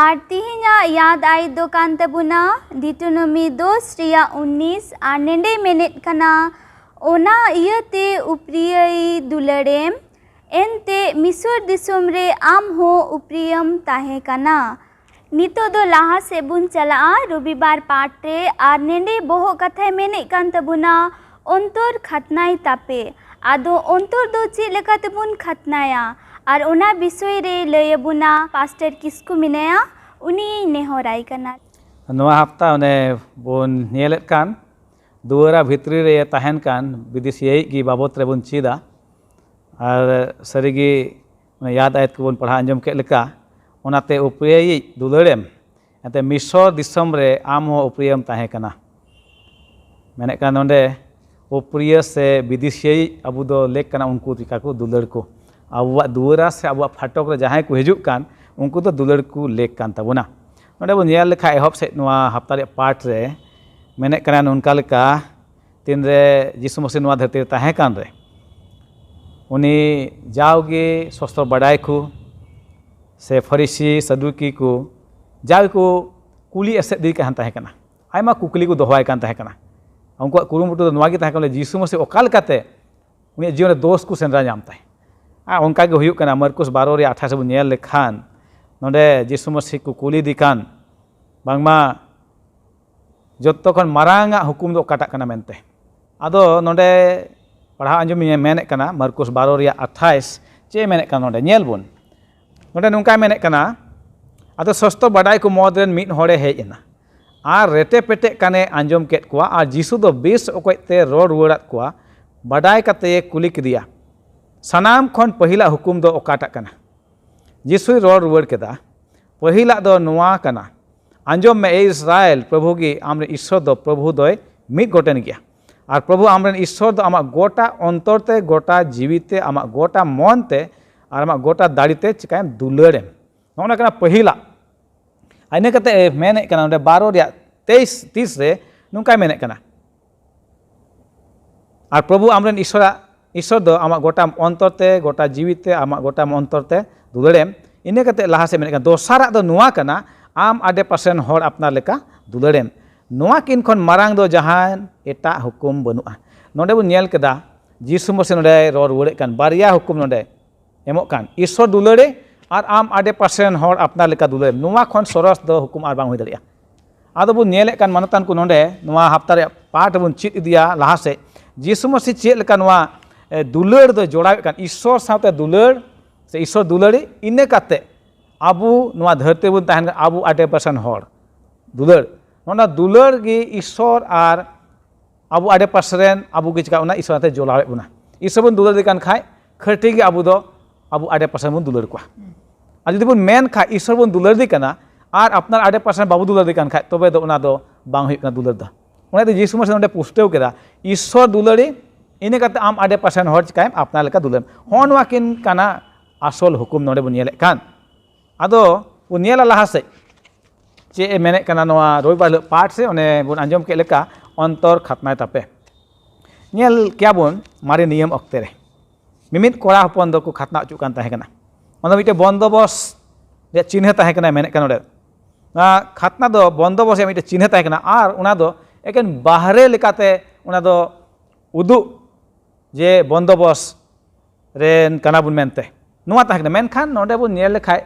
ᱟᱨ ᱛᱤᱦᱤᱧᱟᱜ ᱭᱟᱫ ᱟᱭ ᱫᱚ ᱠᱟᱱ ᱛᱟᱵᱚᱱᱟ ᱰᱤᱴᱳᱱᱚᱢᱤ ᱫᱚᱥ ᱨᱮᱭᱟᱜ ᱩᱱᱤᱥ, ᱟᱨ ᱱᱮᱰᱮ ᱢᱮᱱᱮᱫ ᱠᱟᱱᱟ, ᱚᱱᱟ ᱤᱭᱟᱹᱛᱮ ᱩᱯᱨᱤᱭᱟᱹᱭ ᱫᱩᱞᱟᱹᱲᱮᱢ, ᱮᱱᱛᱮ ᱢᱤᱥᱚᱨ ᱫᱤᱥᱚᱢ ᱨᱮ ᱟᱢ ᱦᱚᱸ ᱩᱯᱨᱤᱭᱟᱹᱢ ᱛᱟᱦᱮᱸ ᱠᱟᱱᱟ᱾ ᱱᱤᱛᱚᱜ ᱫᱚ ᱞᱟᱦᱟ ᱥᱮᱫ ᱵᱚᱱ ᱪᱟᱞᱟᱜᱼᱟ ᱨᱚᱵᱤᱵᱟᱨ ᱯᱟᱴ ᱨᱮ, ᱟᱨ ᱱᱮᱰᱮ ᱵᱚᱦᱚᱜ ᱠᱟᱛᱷᱟᱭ ᱢᱮᱱᱮᱫ ᱠᱟᱱ ᱛᱟᱵᱚᱱᱟ, ᱚᱱᱛᱚᱨ ᱠᱷᱟᱛᱱᱟᱭ ᱛᱟᱯᱮ᱾ ᱟᱫᱚ ᱚᱱᱛᱚᱨ ᱫᱚ ᱪᱮᱫ ᱞᱮᱠᱟ ᱛᱮᱵᱚᱱ ᱠᱷᱟᱛᱱᱟᱭᱟ, ᱟᱨ ᱚᱱᱟ ᱵᱤᱥᱚᱭ ᱨᱮ ᱞᱟᱹᱭ ᱟᱵᱚᱱᱟ ᱯᱟᱥᱴᱟᱨ ᱠᱤᱥᱠᱩ ᱢᱮᱱᱟᱭᱟ, ᱩᱱᱤ ᱱᱮᱦᱚᱨᱟᱭ ᱠᱟᱱᱟ᱾ ᱱᱚᱣᱟ ᱦᱟᱯᱛᱟ ᱚᱱᱮ ᱵᱚᱱ ᱧᱮᱞᱮᱫ ᱠᱟᱱ ᱫᱩᱣᱟᱹᱨᱟ ᱵᱷᱤᱛᱨᱤ ᱨᱮ ᱛᱟᱦᱮᱱ ᱠᱟᱱ ᱵᱤᱫᱮᱥᱤᱭᱟᱹᱭᱤᱡ ᱜᱮ ᱵᱟᱵᱚᱛ ᱨᱮᱵᱚᱱ ᱪᱮᱫᱟ᱾ ᱟᱨ ᱥᱟᱹᱨᱤᱜᱮ ᱚᱱᱟ ᱭᱟᱫ ᱟᱭᱟᱛ ᱠᱚᱵᱚᱱ ᱯᱟᱲᱦᱟᱣ ᱟᱸᱡᱚᱢ ᱠᱮᱫ ᱞᱮᱠᱟ, ᱚᱱᱟᱛᱮ ᱩᱯᱨᱤᱭᱟᱹᱭᱤᱡ ᱫᱩᱞᱟᱹᱲᱮᱢ, ᱮᱱᱛᱮ ᱢᱤᱥᱚᱨ ᱫᱤᱥᱚᱢ ᱨᱮ ᱟᱢ ᱦᱚᱸ ᱩᱯᱨᱤᱭᱟᱹᱢ ᱛᱟᱦᱮᱸ ᱠᱟᱱᱟ᱾ ᱢᱮᱱᱮᱫ ᱠᱟᱱᱟ ᱱᱚᱰᱮ ᱩᱯᱨᱤᱭᱟᱹ ᱥᱮ ᱵᱤᱫᱮᱥᱤᱭᱟᱹᱭᱤᱡ ᱟᱵᱚ ᱫᱚ ᱞᱮᱠ ᱠᱟᱱᱟ ᱩᱱᱠᱩ ᱪᱤᱠᱟ ᱠᱚ ᱫᱩᱞᱟᱹᱲ ᱠᱚ᱾ ᱟᱵᱚᱣᱟᱜ ᱫᱩᱣᱟᱹᱨᱟ ᱥᱮ ᱟᱵᱚᱣᱟᱜ ᱯᱷᱟᱴᱚᱠ ᱨᱮ ᱡᱟᱦᱟᱸᱭ ᱠᱚ ᱦᱤᱡᱩᱜ ᱠᱟᱱ, ᱩᱱᱠᱩ ᱫᱚ ᱫᱩᱞᱟᱹᱲ ᱠᱚ ᱞᱮᱠ ᱠᱟᱱ ᱛᱟᱵᱚᱱᱟ᱾ ᱱᱚᱰᱮ ᱵᱚᱱ ᱧᱮᱞ ᱞᱮᱠᱷᱟᱱ ᱮᱦᱚᱵ ᱥᱮᱫ ᱱᱚᱣᱟ ᱦᱟᱯᱛᱟ ᱨᱮᱭᱟᱜ ᱯᱟᱴ ᱨᱮ ᱢᱮᱱᱮᱫ ᱠᱟᱱᱟ ᱱᱚᱝᱠᱟ ᱞᱮᱠᱟ, ᱛᱤᱱᱨᱮ ᱡᱤᱥᱩ ᱢᱟᱹᱥᱤ ᱱᱚᱣᱟ ᱫᱷᱟᱹᱨᱛᱤ ᱨᱮ ᱛᱟᱦᱮᱸ ᱠᱟᱱ ᱨᱮ, ᱩᱱᱤ ᱡᱟᱣᱜᱮ ᱥᱚᱥᱛᱨᱚ ᱵᱟᱰᱟᱭ ᱠᱚ ᱥᱮ ᱯᱷᱟᱹᱨᱤᱥᱤ ᱥᱟᱫᱩᱠᱤ ᱠᱚ ᱡᱟᱣ ᱜᱮᱠᱚ ᱠᱩᱞᱤ ᱮᱥᱮᱫ ᱤᱫᱤ ᱠᱟᱱ ᱛᱟᱦᱮᱸ ᱠᱟᱱᱟ᱾ ᱟᱭᱢᱟ ᱠᱩᱠᱞᱤ ᱠᱚ ᱫᱚᱦᱚᱣᱟᱭ ᱠᱟᱱ ᱛᱟᱦᱮᱸ ᱠᱟᱱᱟ᱾ ᱩᱱᱠᱩᱣᱟᱜ ᱠᱩᱨᱩᱢᱩᱴᱩ ᱫᱚ ᱱᱚᱣᱟ ᱜᱮ ᱛᱟᱦᱮᱸ ᱠᱟᱱᱟ, ᱡᱤᱥᱩ ᱢᱟᱹᱥᱤ ᱚᱠᱟ ᱞᱮᱠᱟᱛᱮ ᱩᱱᱤᱭᱟᱜ ᱡᱤᱭᱚᱱ ᱨᱮ ᱫᱳᱥ ᱠᱚ ᱥᱮᱸᱫᱽᱨᱟ ᱧᱟᱢ ᱛᱟᱭ᱾ ᱟᱨ ᱚᱱᱠᱟ ᱜᱮ ᱦᱩᱭᱩᱜ ᱠᱟᱱᱟ, ᱢᱟᱨᱠᱩᱥ ᱵᱟᱨᱚ ᱨᱮᱭᱟᱜ ᱟᱴᱷᱟᱥ ᱵᱚᱱ ᱧᱮᱞ ᱞᱮᱠᱷᱟᱱ, ᱱᱚᱰᱮ ᱡᱤᱥᱩ ᱢᱟᱹᱥᱤ ᱠᱚ ᱠᱩᱞᱤ ᱮᱫᱮ ᱠᱟᱱ, ᱵᱟᱝᱢᱟ ᱡᱚᱛᱚ ᱠᱷᱚᱱ ᱢᱟᱨᱟᱝ ᱟᱜ ᱦᱩᱠᱩᱢ ᱫᱚ ᱚᱠᱟᱴᱟᱜ ᱠᱟᱱᱟ ᱢᱮᱱᱛᱮ᱾ ᱟᱫᱚ ᱱᱚᱰᱮ ᱯᱟᱲᱦᱟᱣ ᱟᱸᱡᱚᱢ ᱤᱧ ᱢᱮᱱᱮᱫ ᱠᱟᱱᱟ, ᱢᱟᱨᱠᱩᱥ ᱵᱟᱨᱚ ᱨᱮᱭᱟᱜ ᱟᱴᱷᱟᱥ, ᱪᱮᱫ ᱮ ᱢᱮᱱᱮᱫ ᱠᱟᱱᱟ ᱱᱚᱰᱮ? ᱧᱮᱞ ᱵᱚᱱ, ᱱᱚᱰᱮ ᱱᱚᱝᱠᱟᱭ ᱢᱮᱱᱮᱫ ᱠᱟᱱᱟ, ᱟᱫᱚ ᱥᱚᱥᱛᱚ ᱵᱟᱰᱟᱭ ᱠᱚ ᱢᱩᱫᱽ ᱨᱮᱱ ᱢᱤᱫ ᱦᱚᱲᱮ ᱦᱮᱡ ᱮᱱᱟ ᱟᱨ ᱨᱮᱴᱮ ᱯᱮᱴᱮᱜ ᱠᱟᱱᱮ ᱟᱸᱡᱚᱢ ᱠᱮᱫ ᱠᱚᱣᱟ, ᱟᱨ ᱡᱤᱥᱩ ᱫᱚ ᱵᱮᱥ ᱚᱠᱚᱡ ᱛᱮ ᱨᱚᱲ ᱨᱩᱣᱟᱹᱲᱟᱫ ᱠᱚᱣᱟ᱾ ᱵᱟᱰᱟᱭ ᱠᱟᱛᱮᱭᱮ ᱠᱩᱞᱤ ᱠᱮᱫᱮᱭᱟ, "ᱥᱟᱱᱟᱢ ᱠᱷᱚᱱ ᱯᱟᱹᱦᱤᱞᱟᱜ ᱦᱩᱠᱩᱢ ᱫᱚ ᱚᱠᱟᱴᱟᱜ ᱠᱟᱱᱟ?" ᱡᱤᱥᱩᱭ ᱨᱚᱲ ᱨᱩᱣᱟᱹᱲ ᱠᱮᱫᱟ, "ᱯᱟᱹᱦᱤᱞᱟᱜ ᱫᱚ ᱱᱚᱣᱟ ᱠᱟᱱᱟ, ᱟᱸᱡᱚᱢ ᱢᱮ, ᱮ ᱤᱥᱨᱟᱭᱮᱞ, ᱯᱨᱚᱵᱷᱩ ᱜᱮ ᱟᱢᱨᱮᱱ ᱤᱥᱥᱚᱨ ᱫᱚ ᱯᱨᱚᱵᱷᱩ ᱫᱚᱭ ᱢᱤᱫ ᱜᱚᱴᱮᱱ ᱜᱮᱭᱟ᱾ ᱟᱨ ᱯᱨᱚᱵᱷᱩ ᱟᱢᱨᱮᱱ ᱤᱥᱥᱚᱨ ᱫᱚ ᱟᱢᱟᱜ ᱜᱚᱴᱟ ᱚᱱᱛᱚᱨ ᱛᱮ, ᱜᱚᱴᱟ ᱡᱤᱣᱤ ᱛᱮ, ᱟᱢᱟᱜ ᱜᱚᱴᱟ ᱢᱚᱱ ᱛᱮ ᱟᱨ ᱟᱢᱟᱜ ᱜᱚᱴᱟ ᱫᱟᱲᱮ ᱛᱮ ᱪᱤᱠᱟᱹᱭᱮᱢ? ᱫᱩᱞᱟᱹᱲᱮᱢ᱾" ᱱᱚᱜᱼᱚ ᱱᱚᱣᱟ ᱠᱟᱱᱟ ᱯᱟᱹᱦᱤᱞᱟᱜ᱾ ᱟᱨ ᱤᱱᱟᱹ ᱠᱟᱛᱮ ᱢᱮᱱᱮᱫ ᱠᱟᱱᱟ ᱱᱚᱰᱮ ᱵᱟᱨᱚ ᱨᱮᱭᱟᱜ ᱛᱮᱭᱤᱥ ᱛᱤᱥ ᱨᱮ ᱱᱚᱝᱠᱟᱭ ᱢᱮᱱᱮᱫ ᱠᱟᱱᱟ, "ᱟᱨ ᱯᱨᱚᱵᱷᱩ ᱟᱢᱨᱮᱱ ᱤᱥᱥᱚᱨᱟᱜ, ᱤᱥᱥᱚᱨ ᱫᱚ ᱟᱢᱟᱜ ᱜᱚᱴᱟ ᱚᱱᱛᱚᱨ ᱛᱮ, ᱜᱚᱴᱟ ᱡᱤᱣᱤ ᱛᱮ, ᱟᱢᱟᱜ ᱜᱚᱴᱟ ᱚᱱᱛᱚᱨ ᱛᱮ ᱫᱩᱞᱟᱹᱲᱮᱢ᱾" ᱤᱱᱟᱹ ᱠᱟᱛᱮ ᱞᱟᱦᱟ ᱥᱮᱫ ᱢᱮᱱᱮᱫ ᱠᱟᱱᱟ, "ᱫᱚᱥᱟᱨᱟᱜ ᱫᱚ ᱱᱚᱣᱟ ᱠᱟᱱᱟ, ᱟᱢ ᱟᱰᱮ ᱯᱟᱥᱮᱱ ᱦᱚᱲ ᱟᱯᱱᱟᱨ ᱞᱮᱠᱟ ᱫᱩᱞᱟᱹᱲᱮᱢ᱾ ᱱᱚᱣᱟ ᱠᱤᱱ ᱠᱷᱚᱱ ᱢᱟᱨᱟᱝ ᱫᱚ ᱡᱟᱦᱟᱱ ᱮᱴᱟᱜ ᱦᱩᱠᱩᱢ ᱵᱟᱹᱱᱩᱜᱼᱟ᱾" ᱱᱚᱰᱮ ᱵᱚᱱ ᱧᱮᱞ ᱠᱮᱫᱟ, ᱡᱤᱥᱩ ᱢᱟᱥᱤ ᱱᱚᱰᱮ ᱨᱚᱲ ᱨᱩᱣᱟᱹᱲᱮᱫ ᱠᱟᱱ, ᱵᱟᱨᱭᱟ ᱦᱩᱠᱩᱢ ᱱᱚᱰᱮ ᱮᱢᱚᱜ ᱠᱟᱱ, ᱤᱥᱥᱚᱨ ᱫᱩᱞᱟᱹᱲᱮ ᱟᱨ ᱟᱢ ᱟᱰᱮ ᱯᱟᱥᱮ ᱨᱮᱱ ᱦᱚᱲ ᱟᱯᱱᱟᱨ ᱞᱮᱠᱟ ᱫᱩᱞᱟᱹᱲᱮᱢ᱾ ᱱᱚᱣᱟ ᱠᱷᱚᱱ ᱥᱚᱨᱚᱥ ᱫᱚ ᱦᱩᱠᱩᱢ ᱟᱨ ᱵᱟᱝ ᱦᱩᱭ ᱫᱟᱲᱮᱭᱟᱜᱼᱟ᱾ ᱟᱫᱚ ᱵᱚᱱ ᱧᱮᱞᱮᱫ ᱠᱟᱱ ᱢᱟᱱᱚᱛᱟᱱ ᱠᱚ, ᱱᱚᱰᱮ ᱱᱚᱣᱟ ᱦᱟᱯᱛᱟ ᱨᱮᱭᱟᱜ ᱯᱟᱴ ᱵᱚᱱ ᱪᱮᱫ ᱤᱫᱤᱭᱟ ᱞᱟᱦᱟ ᱥᱮᱫ, ᱡᱤᱥᱩ ᱢᱟᱹᱥᱤ ᱪᱮᱫ ᱞᱮᱠᱟ ᱱᱚᱣᱟ, ᱮ, ᱫᱩᱞᱟᱹᱲ ᱫᱚ ᱡᱚᱲᱟᱣᱮᱫ ᱠᱟᱱ, ᱤᱥᱥᱚᱨ ᱥᱟᱶᱛᱮ ᱫᱩᱞᱟᱹᱲ ᱥᱮ ᱤᱥᱥᱚᱨ ᱫᱩᱞᱟᱹᱲᱤ, ᱤᱱᱟᱹ ᱠᱟᱛᱮ ᱟᱵᱚ ᱱᱚᱣᱟ ᱫᱷᱟᱹᱨᱛᱤ ᱵᱚᱱ ᱛᱟᱦᱮᱱ ᱠᱟᱱᱟ, ᱟᱵᱚ ᱟᱰᱮ ᱯᱟᱥᱮ ᱨᱮᱱ ᱦᱚᱲ ᱫᱩᱞᱟᱹᱲ, ᱚᱱᱟ ᱫᱩᱞᱟᱹᱲ ᱜᱮ ᱤᱥᱥᱚᱨ ᱟᱨ ᱟᱵᱚ ᱟᱰᱮ ᱯᱟᱥᱮ ᱨᱮᱱ ᱟᱵᱚ ᱜᱮ ᱪᱤᱠᱟ ᱚᱱᱟ ᱤᱥᱥᱚᱨ ᱟᱛᱮ ᱡᱚᱲᱟᱣᱮᱫ ᱵᱚᱱᱟ᱾ ᱤᱥᱥᱚᱨ ᱵᱚᱱ ᱫᱩᱞᱟᱹᱲ ᱫᱮ ᱠᱟᱱ ᱠᱷᱟᱡ, ᱠᱷᱟᱹᱴᱤ ᱜᱮ ᱟᱵᱚ ᱫᱚ ᱟᱵᱚ ᱟᱰᱮ ᱯᱟᱥᱮ ᱵᱚᱱ ᱫᱩᱞᱟᱹᱲ ᱠᱚᱣᱟ᱾ ᱟᱨ ᱡᱩᱫᱤ ᱵᱚᱱ ᱢᱮᱱ ᱠᱷᱟᱡ ᱤᱥᱥᱚᱨ ᱵᱚᱱ ᱫᱩᱞᱟᱹᱲ ᱫᱮ ᱠᱟᱱᱟ ᱟᱨ ᱟᱯᱱᱟᱨ ᱟᱰᱮ ᱯᱟᱥᱮ ᱵᱟᱵᱚ ᱫᱩᱞᱟᱹᱲ ᱫᱮ ᱠᱟᱱ ᱠᱷᱟᱡ, ᱛᱚᱵᱮ ᱫᱚ ᱚᱱᱟ ᱫᱚ ᱵᱟᱝ ᱦᱩᱭᱩᱜ ᱠᱟᱱᱟ ᱫᱩᱞᱟᱹᱲ ᱫᱚ᱾ ᱚᱱᱟ ᱫᱚ ᱡᱤᱥᱩ ᱢᱟᱥᱤ ᱱᱚᱰᱮ ᱯᱩᱥᱴᱟᱹᱣ ᱠᱮᱫᱟ, ᱤᱥᱥᱚᱨ ᱫᱩᱞᱟᱹᱲᱤ, ᱤᱱᱟᱹ ᱠᱟᱛᱮ ᱟᱢ ᱟᱰᱮ ᱯᱟᱥᱮ ᱨᱮᱱ ᱦᱚᱲ ᱪᱤᱠᱟᱭᱮᱢ? ᱟᱯᱱᱟᱨ ᱞᱮᱠᱟ ᱫᱩᱞᱟᱹᱲ᱾ ᱦᱚᱸ, ᱱᱚᱣᱟ ᱠᱤᱱ ᱠᱟᱱᱟ ᱟᱥᱚᱞ ᱦᱩᱠᱩᱢ ᱱᱚᱰᱮ ᱵᱚᱱ ᱧᱮᱞᱮᱫ ᱠᱟᱱ᱾ ᱟᱫᱚ ᱵᱚᱱ ᱧᱮᱞᱟ ᱞᱟᱦᱟ ᱥᱮᱫ ᱪᱮᱫ ᱮ ᱢᱮᱱᱮᱫ ᱠᱟᱱᱟ ᱱᱚᱣᱟ ᱨᱚᱵᱤᱵᱟᱨ ᱦᱤᱞᱳᱜ ᱯᱟᱴ ᱥᱮ, ᱚᱱᱮ ᱵᱚᱱ ᱟᱸᱡᱚᱢ ᱠᱮᱫ ᱞᱮᱠᱟ, "ᱚᱱᱛᱚᱨ ᱠᱷᱟᱛᱱᱟᱭ ᱛᱟᱯᱮ᱾" ᱧᱮᱞ ᱠᱮᱭᱟ ᱵᱚᱱ ᱢᱟᱨᱮ ᱱᱤᱭᱚᱢ ᱚᱠᱛᱮ ᱨᱮ ᱢᱤᱢᱤᱫ ᱠᱚᱲᱟ ᱦᱚᱯᱚᱱ ᱫᱚᱠᱚ ᱠᱷᱟᱛᱱᱟ ᱦᱚᱪᱚᱜ ᱠᱟᱱ ᱛᱟᱦᱮᱸ ᱠᱟᱱᱟ᱾ ᱚᱱᱟ ᱫᱚ ᱢᱤᱫᱴᱮᱱ ᱵᱚᱱᱫᱚᱵᱚᱥ ᱨᱮᱭᱟᱜ ᱪᱤᱱᱦᱟᱹ ᱛᱟᱦᱮᱸ ᱠᱟᱱᱟ, ᱢᱮᱱᱮᱫ ᱠᱟᱱᱟ ᱱᱚᱰᱮ᱾ ᱚᱱᱟ ᱠᱷᱟᱛᱱᱟ ᱫᱚ ᱵᱚᱱᱫᱚᱵᱚᱥ ᱨᱮᱭᱟᱜ ᱢᱤᱫᱴᱮᱱ ᱪᱤᱱᱦᱟᱹ ᱛᱟᱦᱮᱸ ᱠᱟᱱᱟ, ᱟᱨ ᱚᱱᱟ ᱫᱚ ᱮᱠᱮᱱ ᱵᱟᱦᱨᱮ ᱞᱮᱠᱟᱛᱮ ᱚᱱᱟ ᱫᱚ ᱩᱫᱩᱜ ᱡᱮ ᱵᱚᱱᱫᱚᱵᱚᱥ ᱨᱮᱱ ᱠᱟᱱᱟ ᱵᱚᱱ ᱢᱮᱱᱛᱮ, ᱱᱚᱣᱟ ᱛᱟᱦᱮᱸ ᱠᱟᱱᱟ᱾ ᱢᱮᱱᱠᱷᱟᱱ ᱱᱚᱰᱮ ᱵᱚᱱ ᱧᱮᱞ ᱞᱮᱠᱷᱟᱡ,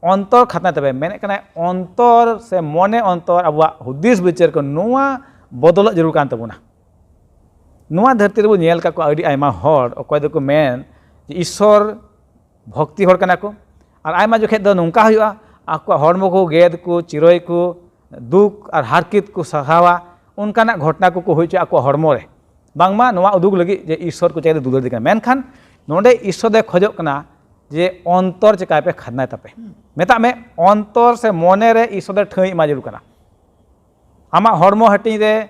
"ᱚᱱᱛᱚᱨ ᱠᱷᱟᱛᱱᱟ ᱛᱟᱯᱮ", ᱢᱮᱱᱮᱫ ᱠᱟᱱᱟᱭ, ᱚᱱᱛᱚᱨ ᱥᱮ ᱢᱚᱱᱮ ᱚᱱᱛᱚᱨ, ᱟᱵᱚᱣᱟᱜ ᱦᱩᱫᱤᱥ ᱵᱤᱪᱟᱹᱨ ᱠᱚ, ᱱᱚᱣᱟ ᱵᱚᱫᱚᱞᱚᱜ ᱡᱟᱹᱨᱩᱲ ᱠᱟᱱ ᱛᱟᱵᱚᱱᱟ᱾ ᱱᱚᱣᱟ ᱫᱷᱟᱹᱨᱛᱤ ᱨᱮᱵᱚᱱ ᱧᱮᱞ ᱟᱠᱟᱫ ᱠᱚᱣᱟ ᱟᱹᱰᱤ ᱟᱭᱢᱟ ᱦᱚᱲ, ᱚᱠᱚᱭ ᱫᱚᱠᱚ ᱢᱮᱱ ᱡᱮ ᱤᱥᱥᱚᱨ ᱵᱷᱚᱠᱛᱤ ᱦᱚᱲ ᱠᱟᱱᱟ ᱠᱚ, ᱟᱨ ᱟᱭᱢᱟ ᱡᱚᱠᱷᱮᱡ ᱫᱚ ᱱᱚᱝᱠᱟ ᱦᱩᱭᱩᱜᱼᱟ, ᱟᱠᱚᱣᱟᱜ ᱦᱚᱲᱢᱚ ᱠᱚ ᱜᱮᱫ ᱠᱚ, ᱪᱤᱨᱟᱹᱭ ᱠᱚ, ᱫᱩᱠ ᱟᱨ ᱦᱟᱨᱠᱮᱛ ᱠᱚ ᱥᱟᱦᱟᱣᱟ, ᱚᱱᱠᱟᱱᱟᱜ ᱜᱷᱚᱴᱚᱱᱟ ᱠᱚᱠᱚ ᱦᱩᱭ ᱦᱚᱪᱚᱭᱟ ᱟᱠᱚᱣᱟᱜ ᱦᱚᱲᱢᱚ ᱨᱮ᱾ ᱵᱟᱝᱢᱟ ᱱᱚᱣᱟ ᱩᱫᱩᱜ ᱞᱟᱹᱜᱤᱫ ᱡᱮ ᱤᱥᱥᱚᱨ ᱠᱚ ᱪᱮᱫ ᱫᱩᱞᱟᱹᱲ ᱫᱮ ᱠᱟᱱᱟ, ᱢᱮᱱᱠᱷᱟᱱ ᱱᱚᱰᱮ ᱤᱥᱥᱚᱨ ᱫᱚᱭ ᱠᱷᱚᱡᱚᱜ ᱠᱟᱱᱟ ᱡᱮ ᱚᱱᱛᱚᱨ ᱪᱮᱠᱟᱭ ᱯᱮ, ᱠᱷᱟᱫᱽᱱᱟᱭ ᱛᱟᱯᱮ᱾ ᱢᱮᱛᱟᱜ ᱢᱮ, ᱚᱱᱛᱚᱨ ᱥᱮ ᱢᱚᱱᱮ ᱨᱮ ᱤᱥᱥᱚᱨ ᱫᱚ ᱴᱷᱟᱹᱭ ᱮᱢᱟ ᱡᱟᱹᱨᱩᱲ ᱠᱟᱱᱟ᱾ ᱟᱢᱟᱜ ᱦᱚᱲᱢᱚ ᱦᱟᱹᱴᱤᱧ ᱨᱮ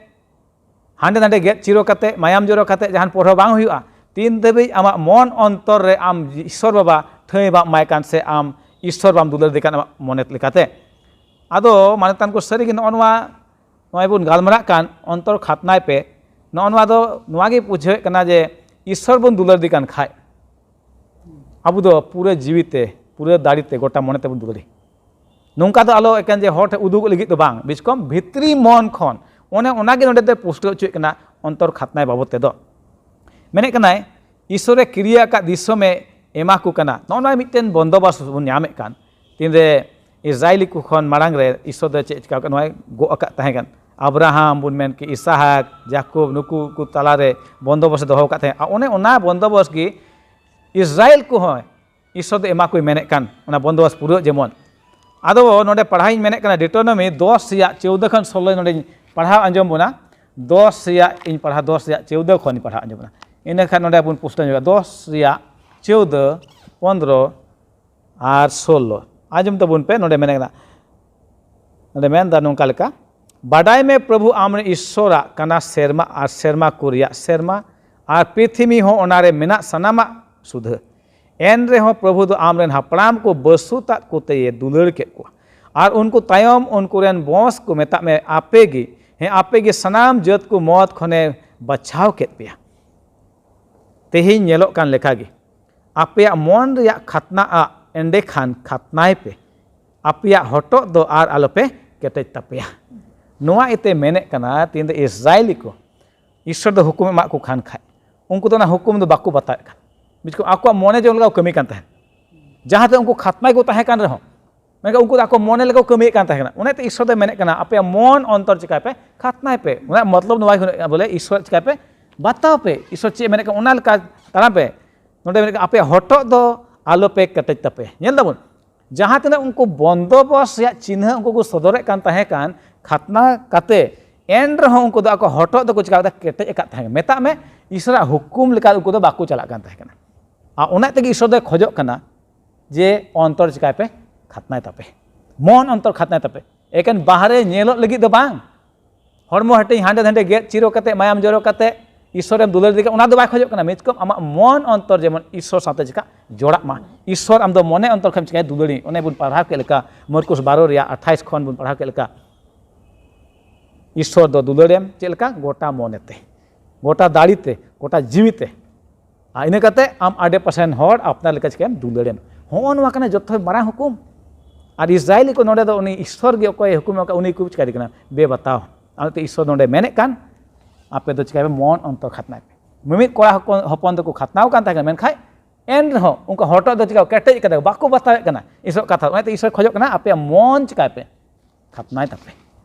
ᱦᱟᱸᱰᱮ ᱱᱟᱰᱮ ᱜᱮᱫ ᱪᱤᱨᱚ ᱠᱟᱛᱮ, ᱢᱟᱭᱟᱢ ᱡᱚᱨᱚ ᱠᱟᱛᱮ ᱡᱟᱦᱟᱱ ᱯᱚᱨᱦᱚ ᱵᱟᱝ ᱦᱩᱭᱩᱜᱼᱟ, ᱛᱤᱱ ᱫᱷᱟᱹᱵᱤᱡ ᱟᱢᱟᱜ ᱢᱚᱱ ᱚᱱᱛᱚᱨ ᱨᱮ ᱟᱢ ᱤᱥᱥᱚᱨ ᱵᱟᱵᱟ ᱴᱷᱟᱹᱭ ᱵᱟᱢ ᱮᱢᱟᱭ ᱠᱟᱱ ᱥᱮ ᱟᱢ ᱤᱥᱥᱚᱨ ᱵᱟᱢ ᱫᱩᱞᱟᱹᱲ ᱫᱮ ᱠᱟᱱ ᱟᱢᱟᱜ ᱢᱚᱱᱮ ᱞᱮᱠᱟᱛᱮ᱾ ᱟᱫᱚ ᱢᱟᱱᱚᱛᱟᱱ ᱠᱚ, ᱥᱟᱹᱨᱤᱜᱮ ᱱᱚᱜᱼᱚ ᱱᱚᱣᱟ, ᱱᱚᱜᱼᱚᱭ ᱵᱚᱱ ᱜᱟᱞᱢᱟᱨᱟᱜ ᱠᱟᱱ ᱚᱱᱛᱚᱨ ᱠᱷᱟᱛᱱᱟᱭ ᱯᱮ, ᱱᱚᱜᱼᱚ ᱱᱚᱣᱟ ᱫᱚ ᱱᱚᱣᱟ ᱜᱮ ᱵᱩᱡᱷᱟᱹᱣᱮᱫ ᱠᱟᱱᱟ ᱡᱮ ᱤᱥᱥᱚᱨ ᱵᱚᱱ ᱫᱩᱞᱟᱹᱲ ᱫᱮ ᱠᱟᱱ ᱠᱷᱟᱡ ᱟᱵᱚ ᱫᱚ ᱯᱩᱨᱟᱹ ᱡᱤᱣᱤ ᱛᱮ, ᱯᱩᱨᱟᱹ ᱫᱟᱲᱮ ᱛᱮ, ᱜᱚᱴᱟ ᱢᱚᱱᱮ ᱛᱮᱵᱚᱱ ᱫᱩᱞᱟᱹᱲᱮ᱾ ᱱᱚᱝᱠᱟ ᱫᱚ ᱟᱞᱚ ᱮᱠᱮᱱ ᱡᱮ ᱦᱚᱲ ᱴᱷᱮᱱ ᱩᱫᱩᱜ ᱞᱟᱹᱜᱤᱫ ᱫᱚ ᱵᱟᱝ, ᱵᱤᱥᱠᱚᱢ ᱵᱷᱤᱛᱨᱤ ᱢᱚᱱ ᱠᱷᱚᱱ᱾ ᱚᱱᱮ ᱚᱱᱟᱜᱮ ᱱᱚᱰᱮ ᱫᱚ ᱯᱩᱥᱴᱟᱹᱣ ᱦᱚᱪᱚᱭᱮᱫ ᱠᱟᱱᱟ ᱚᱱᱛᱚᱨ ᱠᱷᱟᱛᱱᱟᱭ ᱵᱟᱵᱚᱫ ᱛᱮᱫᱚ᱾ ᱢᱮᱱᱮᱫ ᱠᱟᱱᱟᱭ, ᱤᱥᱥᱚᱨᱮ ᱠᱤᱨᱤᱭᱟᱹ ᱟᱠᱟᱫ ᱫᱤᱥᱚᱢᱮ ᱮᱢᱟ ᱠᱚ ᱠᱟᱱᱟ᱾ ᱱᱚᱜᱼᱚ ᱱᱚᱣᱟ ᱢᱤᱫᱴᱮᱱ ᱵᱚᱱᱫᱚᱵᱟᱥ ᱵᱚᱱ ᱧᱟᱢᱮᱫ ᱠᱟᱱ᱾ ᱛᱤᱱᱨᱮ ᱤᱥᱨᱟᱭᱮᱞᱤ ᱠᱚ ᱠᱷᱚᱱ ᱢᱟᱲᱟᱝ ᱨᱮ ᱤᱥᱥᱚᱨ ᱫᱚ ᱪᱮᱫ ᱪᱤᱠᱟ ᱟᱠᱟᱫ, ᱱᱚᱣᱟᱭ ᱜᱚᱜ ᱟᱠᱟᱫ ᱛᱟᱦᱮᱸ ᱠᱟᱱ᱾ ᱟᱵᱨᱟᱦᱟᱢ ᱵᱚᱱ ᱢᱮᱱ ᱠᱮ, ᱤᱥᱟᱦᱟᱠ, ᱡᱟᱠᱚᱵ, ᱱᱩᱠᱩ ᱠᱚ ᱛᱟᱞᱟᱨᱮ ᱵᱚᱱᱫᱚᱵᱚᱥ ᱮ ᱫᱚᱦᱚ ᱟᱠᱟᱫ ᱛᱟᱦᱮᱸ᱾ ᱟᱨ ᱚᱱᱮ ᱚᱱᱟ ᱵᱚᱱᱫᱚᱵᱚᱥ ᱜᱮ ᱤᱥᱨᱟᱭᱮᱞ ᱠᱚᱦᱚᱸ ᱤᱥᱥᱚᱨ ᱫᱚ ᱮᱢᱟ ᱠᱚᱭ ᱢᱮᱱᱮᱫ ᱠᱟᱱ, ᱚᱱᱟ ᱵᱚᱱᱫᱚᱵᱚᱥ ᱯᱩᱨᱟᱹᱜ ᱡᱮᱢᱚᱱ᱾ ᱟᱫᱚ ᱱᱚᱰᱮ ᱯᱟᱲᱦᱟᱣ ᱤᱧ ᱢᱮᱱᱮᱫ ᱠᱟᱱᱟ, ᱰᱤᱴᱳᱱᱚᱢᱤ ᱫᱚᱥ ᱨᱮᱭᱟᱜ ᱪᱳᱣᱫᱟᱹ ᱠᱷᱚᱱ ᱥᱳᱞᱳ ᱱᱚᱰᱮᱧ ᱯᱟᱲᱦᱟᱣ ᱟᱸᱡᱚᱢ ᱵᱚᱱᱟ᱾ ᱫᱚᱥ ᱨᱮᱭᱟᱜ ᱤᱧ ᱯᱟᱲᱦᱟᱣ, ᱫᱚᱥ ᱨᱮᱭᱟᱜ ᱪᱳᱣᱫᱟᱹ ᱠᱷᱚᱱ ᱤᱧ ᱯᱟᱲᱦᱟᱣ ᱟᱸᱡᱚᱢ ᱵᱚᱱᱟ᱾ ᱤᱱᱟᱹᱠᱷᱟᱱ ᱱᱚᱰᱮ ᱵᱚᱱ ᱯᱩᱥᱴᱟᱹᱣ ᱧᱚᱜᱟ, ᱫᱚᱥ ᱨᱮᱭᱟᱜ ᱪᱳᱣᱫᱟᱹ, ᱯᱚᱱᱫᱽᱨᱚ ᱟᱨ ᱥᱳᱞᱳ᱾ ᱟᱸᱡᱚᱢ ᱛᱟᱵᱚᱱ ᱯᱮ, ᱱᱚᱰᱮ ᱢᱮᱱᱮᱫ ᱠᱟᱱᱟ, ᱱᱚᱰᱮ ᱢᱮᱱᱫᱟ ᱱᱚᱝᱠᱟ ᱞᱮᱠᱟ, ᱵᱟᱰᱟᱭ ᱢᱮ ᱯᱨᱚᱵᱷᱩ ᱟᱢᱨᱮᱱ ᱤᱥᱥᱚᱨᱟᱜ ᱠᱟᱱᱟ ᱥᱮᱨᱢᱟ ᱟᱨ ᱥᱮᱨᱢᱟ ᱠᱚ ᱨᱮᱭᱟᱜ ᱥᱮᱨᱢᱟ, ᱟᱨ ᱯᱨᱤᱛᱷᱤᱢᱤ ᱦᱚᱸ ᱚᱱᱟᱨᱮ ᱢᱮᱱᱟᱜ ᱥᱟᱱᱟᱢᱟᱜ ᱥᱩᱫᱷᱟᱹ᱾ ᱮᱱ ᱨᱮᱦᱚᱸ ᱯᱨᱚᱵᱷᱩ ᱫᱚ ᱟᱢᱨᱮᱱ ᱦᱟᱯᱲᱟᱢ ᱠᱚ ᱵᱟᱹᱥᱩ ᱛᱟᱜ ᱠᱚᱛᱮᱭᱮ ᱫᱩᱞᱟᱹᱲ ᱠᱮᱫ ᱠᱚᱣᱟ, ᱟᱨ ᱩᱱᱠᱩ ᱛᱟᱭᱚᱢ ᱩᱱᱠᱩ ᱨᱮᱱ ᱵᱚᱸᱥ ᱠᱚ, ᱢᱮᱛᱟᱜ ᱢᱮ, ᱟᱯᱮ ᱜᱮ, ᱦᱮᱸ, ᱟᱯᱮ ᱜᱮ ᱥᱟᱱᱟᱢ ᱡᱟᱹᱛ ᱠᱚ ᱢᱚᱛ ᱠᱷᱚᱱᱮ ᱵᱟᱪᱷᱟᱣ ᱠᱮᱫ ᱯᱮᱭᱟ᱾ ᱛᱮᱦᱮᱧ ᱧᱮᱞᱚᱜ ᱠᱟᱱ ᱞᱮᱠᱟᱜᱮ, ᱟᱯᱮᱭᱟᱜ ᱢᱚᱱ ᱨᱮᱭᱟᱜ ᱠᱷᱟᱛᱱᱟ ᱟᱜ ᱮᱸᱰᱮᱠᱷᱟᱱ ᱠᱷᱟᱛᱱᱟᱭ ᱯᱮ, ᱟᱯᱮᱭᱟᱜ ᱦᱚᱴᱚᱜ ᱫᱚ ᱟᱨ ᱟᱞᱚᱯᱮ ᱠᱮᱴᱮᱡ ᱛᱟᱯᱮᱭᱟ᱾ ᱱᱚᱣᱟ ᱤᱭᱟᱹᱛᱮ ᱢᱮᱱᱮᱫ ᱠᱟᱱᱟ, ᱛᱮᱦᱮᱧ ᱫᱚ ᱤᱥᱨᱟᱭᱮᱞᱤ ᱠᱚ ᱤᱥᱥᱚᱨ ᱫᱚ ᱦᱩᱠᱩᱢ ᱮᱢᱟᱜ ᱠᱚ ᱠᱷᱟᱱ ᱠᱷᱟᱡ, ᱩᱱᱠᱩ ᱫᱚ ᱚᱱᱟ ᱦᱩᱠᱩᱢ ᱫᱚ ᱵᱟᱠᱚ ᱵᱟᱛᱟᱣᱮᱫ ᱠᱟᱱ᱾ ᱵᱩᱡᱽ ᱠᱚ, ᱟᱠᱚᱣᱟᱜ ᱢᱚᱱᱮ ᱡᱚᱝ ᱞᱮᱠᱟ ᱠᱚ ᱠᱟᱹᱢᱤ ᱠᱟᱱ ᱛᱟᱦᱮᱸᱱ᱾ ᱡᱟᱦᱟᱸᱛᱮ ᱩᱱᱠᱩ ᱠᱷᱟᱛᱱᱟᱭ ᱠᱚ ᱛᱟᱦᱮᱸ ᱠᱟᱱ ᱨᱮᱦᱚᱸ, ᱢᱮᱱᱠᱷᱟᱱ ᱩᱱᱠᱩ ᱫᱚ ᱟᱠᱚ ᱢᱚᱱᱮ ᱞᱮᱠᱟ ᱠᱚ ᱠᱟᱹᱢᱤᱭᱮᱫ ᱠᱟᱱ ᱛᱟᱦᱮᱸ ᱠᱟᱱᱟ᱾ ᱚᱱᱟᱛᱮ ᱤᱥᱥᱚᱨ ᱫᱚᱭ ᱢᱮᱱᱮᱫ ᱠᱟᱱᱟ, ᱟᱯᱮᱭᱟᱜ ᱢᱚᱱ ᱚᱱᱛᱚᱨ ᱪᱤᱠᱟᱭ ᱯᱮ ᱠᱷᱟᱛᱱᱟᱭ ᱯᱮ᱾ ᱚᱱᱟ ᱢᱚᱛᱞᱚᱵ ᱱᱚᱣᱟ ᱦᱩᱭᱩᱜ ᱠᱟᱱᱟ, ᱵᱚᱞᱮ ᱤᱥᱥᱚᱨ ᱪᱤᱠᱟᱭ ᱯᱮ ᱵᱟᱛᱟᱣ ᱯᱮ, ᱤᱥᱥᱚᱨ ᱪᱮᱫ ᱮ ᱢᱮᱱᱮᱫ ᱠᱟᱱᱟ ᱚᱱᱟ ᱞᱮᱠᱟ ᱛᱟᱲᱟᱢ ᱯᱮ᱾ ᱱᱚᱰᱮ ᱢᱮᱱᱮᱫ ᱠᱟᱱᱟ, ᱟᱯᱮᱭᱟᱜ ᱦᱚᱴᱚᱜ ᱫᱚ ᱟᱞᱚ ᱯᱮ ᱠᱮᱴᱮᱡ ᱛᱟᱯᱮ᱾ ᱧᱮᱞ ᱫᱟᱵᱚᱱ, ᱡᱟᱦᱟᱸ ᱛᱤᱱᱟᱹᱜ ᱩᱱᱠᱩ ᱵᱚᱱᱫᱚᱵᱚᱥ ᱨᱮᱭᱟᱜ ᱪᱤᱱᱦᱟᱹ ᱩᱱᱠᱩ ᱠᱚ ᱥᱚᱫᱚᱨᱮᱫ ᱠᱟᱱ ᱛᱟᱦᱮᱸ ᱠᱟᱱ, ᱠᱷᱟᱛᱱᱟ ᱠᱟᱛᱮ, ᱮᱱ ᱨᱮᱦᱚᱸ ᱩᱱᱠᱩ ᱫᱚ ᱟᱠᱚ ᱦᱚᱴᱚᱜ ᱫᱚᱠᱚ ᱪᱤᱠᱟ ᱠᱟᱫᱟ? ᱠᱮᱴᱮᱡ ᱟᱠᱟᱫ ᱛᱟᱦᱮᱸ ᱠᱟᱱᱟ᱾ ᱢᱮᱛᱟᱜ ᱢᱮ, ᱤᱥᱚᱨᱟᱜ ᱦᱩᱠᱩᱢ ᱞᱮᱠᱟ ᱩᱱᱠᱩ ᱫᱚ ᱵᱟᱠᱚ ᱪᱟᱞᱟᱜ ᱠᱟᱱ ᱛᱟᱦᱮᱸ ᱠᱟᱱᱟ᱾ ᱟᱨ ᱚᱱᱟ ᱛᱮᱜᱮ ᱤᱥᱚᱨ ᱫᱚᱭ ᱠᱷᱚᱡᱚᱜ ᱠᱟᱱᱟ ᱡᱮ ᱚᱱᱛᱚᱨ ᱪᱤᱠᱟᱭ ᱯᱮ? ᱠᱷᱟᱛᱱᱟᱭ ᱛᱟᱯᱮ, ᱢᱚᱱ ᱚᱱᱛᱚᱨ ᱠᱷᱟᱛᱱᱟᱭ ᱛᱟᱯᱮ᱾ ᱮᱠᱮᱱ ᱵᱟᱦᱨᱮ ᱧᱮᱞᱚᱜ ᱞᱟᱹᱜᱤᱫ ᱫᱚ ᱵᱟᱝ, ᱦᱚᱲᱢᱚ ᱦᱟᱹᱴᱤᱧ ᱦᱟᱸᱰᱮ ᱱᱟᱰᱮ ᱜᱮᱫ ᱪᱤᱨᱚ ᱠᱟᱛᱮ, ᱢᱟᱭᱟᱢ ᱡᱚᱨᱚ ᱠᱟᱛᱮ ᱤᱥᱚᱨᱮᱢ ᱫᱩᱞᱟᱹᱲ ᱫᱮ ᱠᱟᱱᱟ, ᱚᱱᱟ ᱫᱚ ᱵᱟᱭ ᱠᱷᱚᱡᱚᱜ ᱠᱟᱱᱟ᱾ ᱢᱤᱫ ᱠᱚᱢ ᱟᱢᱟᱜ ᱢᱚᱱ ᱚᱱᱛᱚᱨ ᱡᱮᱢᱚᱱ ᱤᱥᱚᱨ ᱥᱟᱶᱛᱮ ᱪᱤᱠᱟ ᱡᱚᱲᱟᱜ ᱢᱟ᱾ ᱤᱥᱚᱨ ᱟᱢ ᱫᱚ ᱢᱚᱱᱮ ᱚᱱᱛᱚᱨ ᱠᱷᱚᱱ ᱪᱤᱠᱟᱭ ᱫᱩᱞᱟᱹᱲᱤᱧ᱾ ᱚᱱᱮ ᱵᱚᱱ ᱯᱟᱲᱦᱟᱣ ᱠᱮᱫ ᱞᱮᱠᱟ, ᱢᱟᱨᱠᱚᱥ ᱵᱟᱨᱚ ᱨᱮᱭᱟᱜ ᱟᱴᱷᱟᱭᱤᱥ ᱠᱷᱚᱱ ᱵᱚᱱ ᱯᱟᱲᱦᱟᱣ ᱠᱮᱫ ᱞᱮᱠᱟ, ᱤᱥᱚᱨ ᱫᱚ ᱫᱩᱞᱟᱹᱲᱮᱢ ᱪᱮᱫ ᱞᱮᱠᱟ? ᱜᱚᱴᱟ ᱢᱚᱱᱮ ᱛᱮ, ᱜᱚᱴᱟ ᱫᱟᱲᱮ ᱛᱮ, ᱜᱚᱴᱟ ᱡᱤᱣᱤ ᱛᱮ᱾ ᱟᱨ ᱤᱱᱟᱹ ᱠᱟᱛᱮ ᱟᱢ ᱟᱰᱮ ᱯᱟᱥᱮᱱ ᱦᱚᱲ ᱟᱯᱱᱟᱨ ᱞᱮᱠᱟ ᱪᱤᱠᱟᱹᱭᱟᱢ? ᱫᱩᱞᱟᱹᱲᱮᱢ᱾ ᱦᱚᱸᱜᱼᱚ ᱱᱚᱣᱟ ᱠᱟᱱᱟ ᱡᱚᱛᱚ ᱢᱟᱨᱟᱝ ᱦᱩᱠᱩᱢ᱾ ᱟᱨ ᱤᱥᱨᱟᱭᱮᱞᱤ ᱠᱚ ᱱᱚᱰᱮ ᱫᱚ ᱩᱱᱤ ᱤᱥᱚᱨ ᱜᱮ ᱚᱠᱚᱭ ᱦᱩᱠᱩᱢ ᱟᱠᱟᱫ, ᱩᱱᱤ ᱠᱚ ᱪᱤᱠᱟᱹᱭ ᱠᱟᱱᱟ? ᱵᱮᱵᱟᱛᱟᱣ᱾ ᱚᱱᱟᱛᱮ ᱤᱥᱚᱨ ᱱᱚᱰᱮ ᱢᱮᱱᱮᱫ ᱠᱟᱱ, ᱟᱯᱮ ᱫᱚ ᱪᱤᱠᱟᱹᱭ ᱯᱮ? ᱢᱚᱱ ᱚᱱᱛᱚᱨ ᱠᱷᱟᱛᱱᱟᱭ ᱯᱮ᱾ ᱢᱤᱢᱤᱫ ᱠᱚᱲᱟ ᱦᱚᱯᱚᱱ, ᱦᱚᱯᱚᱱ ᱫᱚᱠᱚ ᱠᱷᱟᱛᱱᱟᱣ ᱠᱟᱱ ᱛᱟᱦᱮᱸ ᱠᱟᱱᱟ, ᱢᱮᱱᱠᱷᱟᱱ ᱮᱱ ᱨᱮᱦᱚᱸ ᱩᱱᱠᱩ ᱦᱚᱴᱚᱜ ᱫᱚ ᱪᱤᱠᱟ ᱠᱮᱴᱮᱡ ᱠᱟᱫᱟ, ᱵᱟᱠᱚ ᱵᱟᱛᱟᱣᱮᱫ ᱠᱟᱱᱟ ᱤᱥᱚᱨ ᱠᱟᱛᱷᱟ᱾ ᱚᱱᱟᱛᱮ ᱤᱥᱚᱨ ᱠᱷᱚᱡᱚᱜ ᱠᱟᱱᱟ, ᱟᱯᱮᱭᱟᱜ ᱢᱚᱱ ᱪᱤᱠᱟᱭ ᱯᱮ? ᱠᱷᱟᱛᱱᱟᱭ ᱛᱟᱯᱮ᱾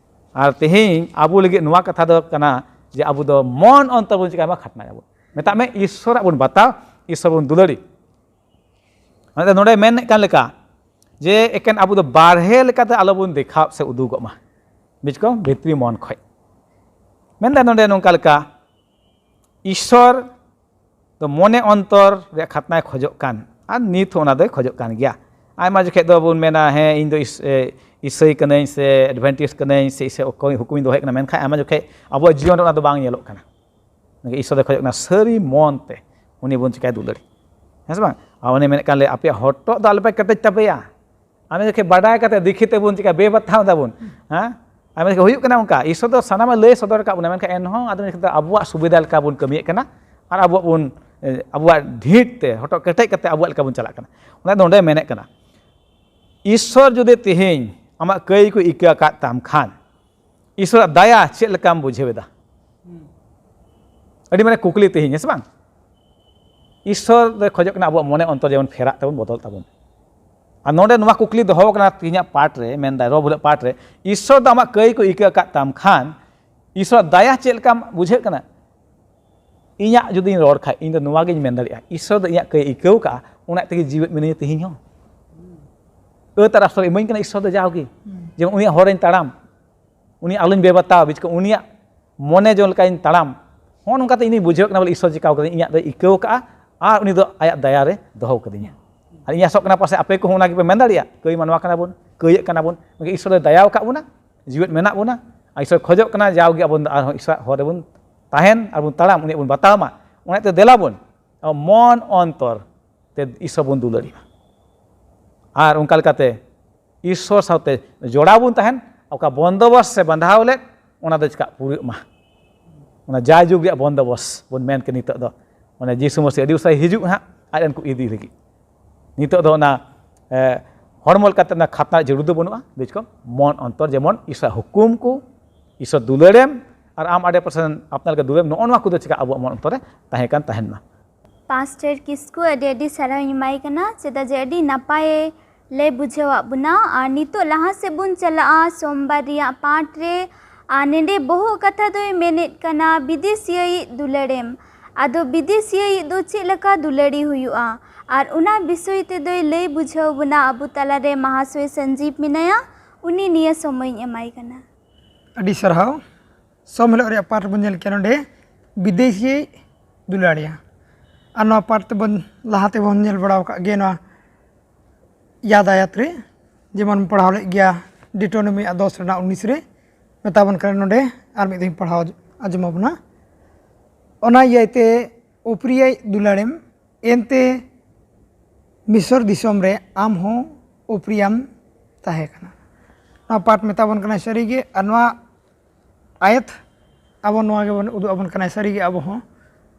ᱟᱨ ᱛᱮᱦᱮᱧ ᱟᱵᱚ ᱞᱟᱹᱜᱤᱫ ᱱᱚᱣᱟ ᱠᱟᱛᱷᱟ ᱫᱚ ᱠᱟᱱᱟ ᱡᱮ ᱟᱵᱚ ᱫᱚ ᱢᱚᱱ ᱚᱱᱛᱚᱨ ᱵᱚᱱ ᱪᱤᱠᱟᱭ ᱢᱟ? ᱠᱷᱟᱛᱱᱟᱭ ᱟᱵᱚ᱾ ᱢᱮᱛᱟᱜ ᱢᱮ, ᱤᱥᱚᱨᱟᱜ ᱵᱚᱱ ᱵᱟᱛᱟᱣ, ᱤᱥᱚᱨ ᱵᱚᱱ ᱫᱩᱞᱟᱹᱲᱤ᱾ ᱚᱱᱟᱛᱮ ᱱᱚᱰᱮ ᱢᱮᱱᱮᱫ ᱠᱟᱱ ᱞᱮᱠᱟ ᱡᱮ ᱮᱠᱮᱱ ᱟᱵᱚ ᱫᱚ ᱵᱟᱨᱦᱮ ᱞᱮᱠᱟᱛᱮ ᱟᱞᱚᱵᱚᱱ ᱫᱮᱠᱷᱟᱣ ᱥᱮ ᱩᱫᱩᱜᱚᱜ ᱢᱟ, ᱵᱩᱡᱽ ᱠᱚ, ᱵᱷᱤᱛᱨᱤ ᱢᱚᱱ ᱠᱷᱚᱡ᱾ ᱢᱮᱱᱫᱟ ᱱᱚᱰᱮ ᱱᱚᱝᱠᱟ ᱞᱮᱠᱟ, ᱤᱥᱚᱨ ᱫᱚ ᱢᱚᱱᱮ ᱚᱱᱛᱚᱨ ᱨᱮᱭᱟᱜ ᱠᱷᱟᱛᱱᱟᱭ ᱠᱷᱚᱡᱚᱜ ᱠᱟᱱ, ᱟᱨ ᱱᱤᱛ ᱦᱚᱸ ᱚᱱᱟ ᱫᱚᱭ ᱠᱷᱚᱡᱚᱜ ᱠᱟᱱ ᱜᱮᱭᱟ᱾ ᱟᱭᱢᱟ ᱡᱚᱠᱷᱮᱡ ᱫᱚᱵᱚᱱ ᱢᱮᱱᱟ, ᱦᱮᱸ, ᱤᱧ ᱫᱚ ᱤᱥ-, ᱮ, ᱤᱥᱟᱹᱭ ᱠᱟᱹᱱᱟᱹᱧ ᱥᱮ ᱮᱰᱵᱷᱮᱱᱴᱤᱥᱴ ᱠᱟᱹᱱᱟᱹᱧ ᱥᱮ ᱤᱥᱟᱹ ᱚᱠᱚᱭ ᱦᱩᱠᱩᱢᱤᱧ ᱫᱚᱦᱚᱭᱮᱫ ᱠᱟᱱᱟ, ᱢᱮᱱᱠᱷᱟᱱ ᱟᱭᱢᱟ ᱡᱚᱠᱷᱮᱡ ᱟᱵᱚᱣᱟᱜ ᱡᱤᱭᱚᱱ ᱨᱮ ᱚᱱᱟ ᱫᱚ ᱵᱟᱝ ᱧᱮᱞᱚᱜ ᱠᱟᱱᱟ᱾ ᱤᱥᱚᱨ ᱫᱚᱭ ᱠᱷᱚᱡᱚᱜ ᱠᱟᱱᱟ ᱥᱟᱹᱨᱤ ᱢᱚᱱ ᱛᱮ ᱩᱱᱤ ᱵᱚᱱ ᱪᱤᱠᱟᱹᱭ ᱫᱩᱞᱟᱹᱲ, ᱦᱮᱸ ᱥᱮ ᱵᱟᱝ? ᱟᱨ ᱩᱱᱤ ᱢᱮᱱᱮᱫ ᱠᱟᱱ ᱞᱮ, ᱟᱯᱮᱭᱟᱜ ᱦᱚᱴᱚᱜ ᱫᱚ ᱟᱞᱚᱯᱮ ᱠᱮᱴᱮᱡ ᱛᱟᱯᱮᱭᱟ᱾ ᱟᱢ ᱡᱚᱠᱷᱮᱡ ᱵᱟᱰᱟᱭ ᱠᱟᱛᱮ ᱫᱤᱠᱷᱤ ᱛᱮᱵᱚᱱ ᱪᱤᱠᱟ ᱵᱮᱵᱟᱛᱷᱟᱣ ᱫᱟᱵᱚᱱ, ᱦᱮᱸ? ᱟᱭᱢᱟ ᱡᱚᱠᱷᱮᱡ ᱦᱩᱭᱩᱜ ᱠᱟᱱᱟ ᱚᱱᱠᱟ, ᱤᱥᱚᱨ ᱫᱚ ᱥᱟᱱᱟᱢᱮ ᱞᱟᱹᱭ ᱥᱚᱫᱚᱨ ᱟᱠᱟᱫ ᱵᱚᱱᱟ, ᱢᱮᱱᱠᱷᱟᱱ ᱮᱱᱦᱚᱸ ᱟᱫᱚ ᱟᱵᱚᱣᱟᱜ ᱥᱩᱵᱤᱫᱷᱟ ᱞᱮᱠᱟ ᱵᱚᱱ ᱠᱟᱹᱢᱤᱭᱮᱫ ᱠᱟᱱᱟ ᱟᱨ ᱟᱵᱚᱣᱟᱜ ᱵᱚᱱ, ᱮ, ᱟᱵᱚᱣᱟᱜ ᱰᱷᱤᱴ ᱛᱮ ᱦᱚᱴᱚᱜ ᱠᱮᱴᱮᱡ ᱠᱟᱛᱮ ᱟᱵᱚᱣᱟᱜ ᱞᱮᱠᱟ ᱵᱚᱱ ᱪᱟᱞᱟᱜ ᱠᱟᱱᱟ᱾ ᱚᱱᱟ ᱫᱚ ᱱᱚᱰᱮ ᱢᱮᱱᱮᱫ ᱠᱟᱱᱟ, ᱤᱥᱚᱨ ᱡᱩᱫᱤ ᱛᱮᱦᱮᱧ ᱟᱢᱟᱜ ᱠᱟᱹᱭ ᱠᱚ ᱤᱠᱟᱹ ᱟᱠᱟᱫ ᱛᱟᱢ ᱠᱷᱟᱱ, ᱤᱥᱚᱨᱟᱜ ᱫᱟᱭᱟ ᱪᱮᱫ ᱞᱮᱠᱟᱢ ᱵᱩᱡᱷᱟᱹᱣ ᱮᱫᱟ? ᱟᱹᱰᱤ ᱢᱟᱨᱟᱝ ᱠᱩᱠᱞᱤ ᱛᱮᱦᱮᱧ, ᱦᱮᱸ ᱥᱮ ᱵᱟᱝ? ᱤᱥᱚᱨ ᱫᱚᱭ ᱠᱷᱚᱡᱚᱜ ᱠᱟᱱᱟ ᱟᱵᱚᱣᱟᱜ ᱢᱚᱱᱮ ᱚᱱᱛᱚᱨ ᱡᱮᱢᱚᱱ ᱯᱷᱮᱨᱟᱜ ᱛᱟᱵᱚᱱ, ᱵᱚᱫᱚᱞ ᱛᱟᱵᱚᱱ᱾ ᱟᱨ ᱱᱚᱰᱮ ᱱᱚᱣᱟ ᱠᱩᱠᱞᱤ ᱫᱚᱦᱚ ᱠᱟᱱᱟ ᱛᱮᱦᱮᱧᱟᱜ ᱯᱟᱴ ᱨᱮ, ᱢᱮᱱᱫᱟᱭ ᱨᱚᱵ ᱦᱤᱞᱳᱜ ᱯᱟᱴ ᱨᱮ, ᱤᱥᱚᱨ ᱫᱚ ᱟᱢᱟᱜ ᱠᱟᱹᱭ ᱠᱚ ᱤᱠᱟᱹ ᱟᱠᱟᱫ ᱛᱟᱢ ᱠᱷᱟᱱ, ᱤᱥᱚᱨᱟᱜ ᱫᱟᱭᱟ ᱪᱮᱫ ᱞᱮᱠᱟᱢ ᱵᱩᱡᱷᱟᱹᱜ ᱠᱟᱱᱟ? ᱤᱧᱟᱹᱜ ᱡᱩᱫᱤᱧ ᱨᱚᱲ ᱠᱷᱟᱡ, ᱤᱧ ᱫᱚ ᱱᱚᱣᱟ ᱜᱤᱧ ᱢᱮᱱ ᱫᱟᱲᱮᱭᱟᱜᱼᱟ, ᱤᱥᱚᱨ ᱫᱚ ᱤᱧᱟᱹᱜ ᱠᱟᱹᱭ ᱤᱠᱟᱹᱣ ᱠᱟᱜᱼᱟ, ᱚᱱᱟ ᱛᱮᱜᱮ ᱡᱤᱣᱮᱫ ᱢᱤᱱᱟᱹᱧᱟ ᱛᱮᱦᱮᱧ ᱦᱚᱸ᱾ ᱟᱹᱛ ᱟᱨ ᱟᱥᱨᱚᱭ ᱤᱢᱟᱹᱧ ᱠᱟᱱᱟ ᱤᱥᱥᱚᱨ ᱫᱚ ᱡᱟᱣᱜᱮ᱾ ᱡᱮᱢᱚᱱ ᱩᱱᱤᱭᱟᱜ ᱦᱚᱨ ᱨᱮᱧ ᱛᱟᱲᱟᱢ, ᱩᱱᱤ ᱟᱞᱚᱧ ᱵᱮᱵᱟᱛᱟᱣᱟ, ᱵᱤᱪᱠᱚ ᱩᱱᱤᱭᱟᱜ ᱢᱚᱱᱮ ᱡᱚᱝ ᱞᱮᱠᱟᱧ ᱛᱟᱲᱟᱢ᱾ ᱦᱚᱸᱜᱼᱚ ᱱᱚᱝᱠᱟᱛᱮ ᱤᱧᱤᱧ ᱵᱩᱡᱷᱟᱹᱣ ᱠᱟᱱᱟ ᱵᱚᱞᱮ ᱤᱥᱥᱚᱨ ᱪᱤᱠᱟᱹᱣ ᱠᱟᱹᱫᱟᱹᱧ, ᱤᱧᱟᱹᱜ ᱫᱚᱭ ᱟᱹᱭᱠᱟᱹᱣ ᱠᱟᱜᱼᱟ ᱟᱨ ᱩᱱᱤ ᱫᱚ ᱟᱭᱟᱜ ᱫᱟᱭᱟ ᱨᱮ ᱫᱚᱦᱚ ᱠᱟᱹᱫᱤᱧᱟ᱾ ᱟᱨ ᱤᱧ ᱟᱥᱚᱜ ᱠᱟᱱᱟ ᱯᱟᱥᱮᱡ ᱟᱯᱮ ᱠᱚᱦᱚᱸ ᱚᱱᱟ ᱜᱮᱯᱮ ᱢᱮᱱ ᱫᱟᱲᱮᱭᱟᱜᱼᱟ, ᱠᱟᱹᱭ ᱢᱟᱱᱣᱟ ᱠᱟᱱᱟ ᱵᱚᱱ, ᱠᱟᱹᱭᱟᱹᱜ ᱠᱟᱱᱟ ᱵᱚᱱ, ᱢᱮᱱᱠᱷᱟᱱ ᱤᱥᱥᱚᱨ ᱫᱚᱭ ᱫᱟᱭᱟᱣ ᱟᱠᱟᱫ ᱵᱚᱱᱟ, ᱡᱤᱣᱮᱫ ᱢᱮᱱᱟᱜ ᱵᱚᱱᱟ᱾ ᱟᱨ ᱤᱥᱥᱚᱨ ᱠᱷᱚᱡᱚᱜ ᱠᱟᱱᱟ ᱡᱟᱣᱜᱮ ᱟᱵᱚ ᱫᱚ ᱟᱨᱦᱚᱸ ᱤᱥᱥᱚᱨᱟᱜ ᱦᱚᱨ ᱨᱮᱵᱚᱱ ᱛᱟᱦᱮᱱ ᱟᱨ ᱵᱚᱱ ᱛᱟᱲᱟᱢ, ᱩᱱᱤᱭᱟᱜ ᱵᱚᱱ ᱵᱟᱛᱟᱣ ᱢᱟ᱾ ᱚᱱᱟᱛᱮ ᱫᱮᱞᱟ ᱵᱚᱱ ᱟᱵᱚ ᱢᱚᱱ ᱚᱱᱛᱚᱨ ᱛᱮ ᱤᱥᱥᱚᱨ ᱵᱚᱱ ᱫᱩᱞᱟᱹᱲᱤᱜᱼᱟ᱾ ᱟᱨ ᱚᱱᱠᱟ ᱞᱮᱠᱟᱛᱮ ᱤᱥᱥᱚᱨ ᱥᱟᱶᱛᱮ ᱡᱚᱲᱟᱣ ᱵᱚᱱ ᱛᱟᱦᱮᱱ, ᱚᱠᱟ ᱵᱚᱱᱫᱚᱵᱚᱥ ᱥᱮ ᱵᱟᱸᱫᱷᱟᱣ ᱞᱮᱫ, ᱚᱱᱟ ᱫᱚ ᱪᱮᱠᱟ ᱯᱩᱨᱟᱹᱜ ᱢᱟ᱾ ᱚᱱᱟ ᱡᱟᱭᱡᱩᱜᱽ ᱨᱮᱭᱟᱜ ᱵᱚᱱᱫᱚᱵᱚᱥ ᱵᱚᱱ ᱢᱮᱱ ᱠᱮᱫ ᱱᱤᱛᱚᱜ ᱫᱚ, ᱚᱱᱟ ᱡᱤᱥᱩ ᱢᱟᱹᱥᱤ ᱟᱹᱰᱤ ᱩᱥᱟᱹᱨᱟ ᱦᱤᱡᱩᱜ ᱦᱟᱸᱜ, ᱟᱡ ᱨᱮᱱ ᱠᱚ ᱤᱫᱤ ᱞᱟᱹᱜᱤᱫ᱾ ᱱᱤᱛᱚᱜ ᱫᱚ ᱚᱱᱟ, ᱮ, ᱦᱚᱲᱢᱚ ᱞᱮᱠᱟᱛᱮ ᱚᱱᱟ ᱠᱷᱟᱛᱱᱟ ᱨᱮᱭᱟᱜ ᱡᱟᱹᱨᱩᱲ ᱫᱚ ᱵᱟᱹᱱᱩᱜᱼᱟ, ᱵᱩᱡᱽ ᱠᱚ, ᱢᱚᱱ ᱚᱱᱛᱚᱨ ᱡᱮᱢᱚᱱ ᱤᱥᱥᱚᱨ ᱦᱩᱠᱩᱢ ᱠᱚ, ᱤᱥᱥᱚᱨ ᱫᱩᱞᱟᱹᱲᱮᱢ, ᱟᱨ ᱟᱢ ᱟᱰᱮ ᱯᱟᱥᱮ ᱨᱮᱱ ᱟᱯᱱᱟᱨ ᱞᱮᱠᱟ ᱫᱩᱞᱟᱹᱲᱮᱢ, ᱱᱚᱜᱼᱚ ᱱᱚᱣᱟ ᱠᱚᱫᱚ ᱪᱮᱠᱟ ᱟᱵᱚᱣᱟᱜ ᱢᱚᱱ ᱚᱱᱛᱚᱨ ᱨᱮ ᱛᱟᱦᱮᱸ ᱠᱟᱱ ᱛᱟᱦᱮᱱ ᱢᱟ᱾ ᱯᱟᱥᱴᱚᱨ ᱠᱤᱥᱠᱩ ᱟᱹᱰᱤ ᱟᱹᱰᱤ ᱥᱟᱨᱦᱟᱣ ᱤᱧ ᱮᱢᱟᱭ ᱠᱟᱱᱟ, ᱪᱮᱫᱟᱜ ᱡᱮ ᱟᱹᱰᱤ ᱱᱟᱯᱟᱭᱮ ᱞᱟᱹᱭ ᱵᱩᱡᱷᱟᱹᱣᱟᱫ ᱵᱚᱱᱟ᱾ ᱟᱨ ᱱᱤᱛᱚᱜ ᱞᱟᱦᱟ ᱥᱮᱫ ᱵᱚᱱ ᱪᱟᱞᱟᱜᱼᱟ ᱥᱳᱢᱵᱟᱨ ᱨᱮᱭᱟᱜ ᱯᱟᱴ ᱨᱮ᱾ ᱟᱨ ᱱᱚᱰᱮ ᱵᱚᱦᱚᱜ ᱠᱟᱛᱷᱟ ᱫᱚᱭ ᱢᱮᱱᱮᱫ ᱠᱟᱱᱟ ᱵᱤᱫᱮᱥᱤᱭᱟᱹᱭᱤᱡ ᱫᱩᱞᱟᱹᱲᱮᱢ᱾ ᱟᱫᱚ ᱵᱤᱫᱮᱥᱤᱭᱟᱹᱭᱤᱡ ᱫᱚ ᱪᱮᱫ ᱞᱮᱠᱟ ᱫᱩᱞᱟᱹᱲᱤ ᱦᱩᱭᱩᱜᱼᱟ, ᱟᱨ ᱚᱱᱟ ᱵᱤᱥᱚᱭ ᱛᱮᱫᱚᱭ ᱞᱟᱹᱭ ᱵᱩᱡᱷᱟᱹᱣ ᱵᱚᱱᱟ ᱟᱵᱚ ᱛᱟᱞᱟᱨᱮ ᱢᱟᱦᱟᱥᱚᱭ ᱥᱚᱧᱡᱤᱵᱽ ᱢᱮᱱᱟᱭᱟ, ᱩᱱᱤ ᱱᱤᱭᱟᱹ ᱥᱚᱢᱚᱭᱤᱧ ᱮᱢᱟᱭ ᱠᱟᱱᱟ᱾ ᱟᱹᱰᱤ ᱥᱟᱨᱦᱟᱣ᱾ ᱥᱳᱢ ᱦᱤᱞᱳᱜ ᱨᱮᱭᱟᱜ ᱯᱟᱴ ᱵᱚᱱ ᱧᱮᱞ ᱠᱮᱜᱼᱟ ᱱᱚᱰᱮ, ᱵᱤᱫᱮᱥᱤᱭᱟᱹᱭᱤᱡ ᱫᱩᱞᱟᱹᱲᱤᱭᱟ᱾ ᱟᱨ ᱱᱚᱣᱟ ᱯᱟᱴ ᱛᱮᱵᱚᱱ ᱞᱟᱦᱟ ᱛᱮᱵᱚᱱ ᱧᱮᱞ ᱵᱟᱲᱟ ᱟᱠᱟᱫ ᱜᱮ, ᱱᱚᱣᱟ ᱭᱟᱫ ᱟᱭᱟᱛ ᱨᱮ, ᱡᱮᱢᱚᱱ ᱯᱟᱲᱦᱟᱣ ᱞᱮᱫ ᱜᱮᱭᱟ ᱰᱤᱴᱳᱱᱚᱢᱤ ᱟᱜ ᱫᱚᱥ ᱨᱮᱱᱟᱜ ᱩᱱᱤᱥ ᱨᱮ, ᱢᱮᱛᱟ ᱵᱚᱱ ᱠᱟᱱᱟ ᱱᱚᱰᱮ, ᱟᱨ ᱢᱤᱫ ᱫᱷᱟᱣ ᱤᱧ ᱯᱟᱲᱦᱟᱣ ᱟᱸᱡᱚᱢ ᱟᱵᱚᱱᱟ᱾ ᱚᱱᱟ ᱤᱭᱟᱹᱛᱮ ᱩᱯᱨᱤᱭᱟᱭ ᱫᱩᱞᱟᱹᱲᱮᱢ, ᱮᱱᱛᱮ ᱢᱤᱥᱚᱨ ᱫᱤᱥᱚᱢ ᱨᱮ ᱟᱢ ᱦᱚᱸ ᱩᱯᱨᱤᱭᱟᱢ ᱛᱟᱦᱮᱸ ᱠᱟᱱᱟ᱾ ᱱᱚᱣᱟ ᱯᱟᱴ ᱢᱮᱛᱟ ᱵᱚᱱ ᱠᱟᱱᱟ ᱥᱟᱹᱨᱤᱜᱮ, ᱟᱨ ᱱᱚᱣᱟ ᱟᱭᱟᱛ ᱟᱵᱚ ᱱᱚᱣᱟ ᱜᱮᱵᱚᱱ ᱩᱫᱩᱜ ᱟᱵᱚᱱ ᱠᱟᱱᱟ, ᱥᱟᱹᱨᱤᱜᱮ ᱟᱵᱚ ᱦᱚᱸ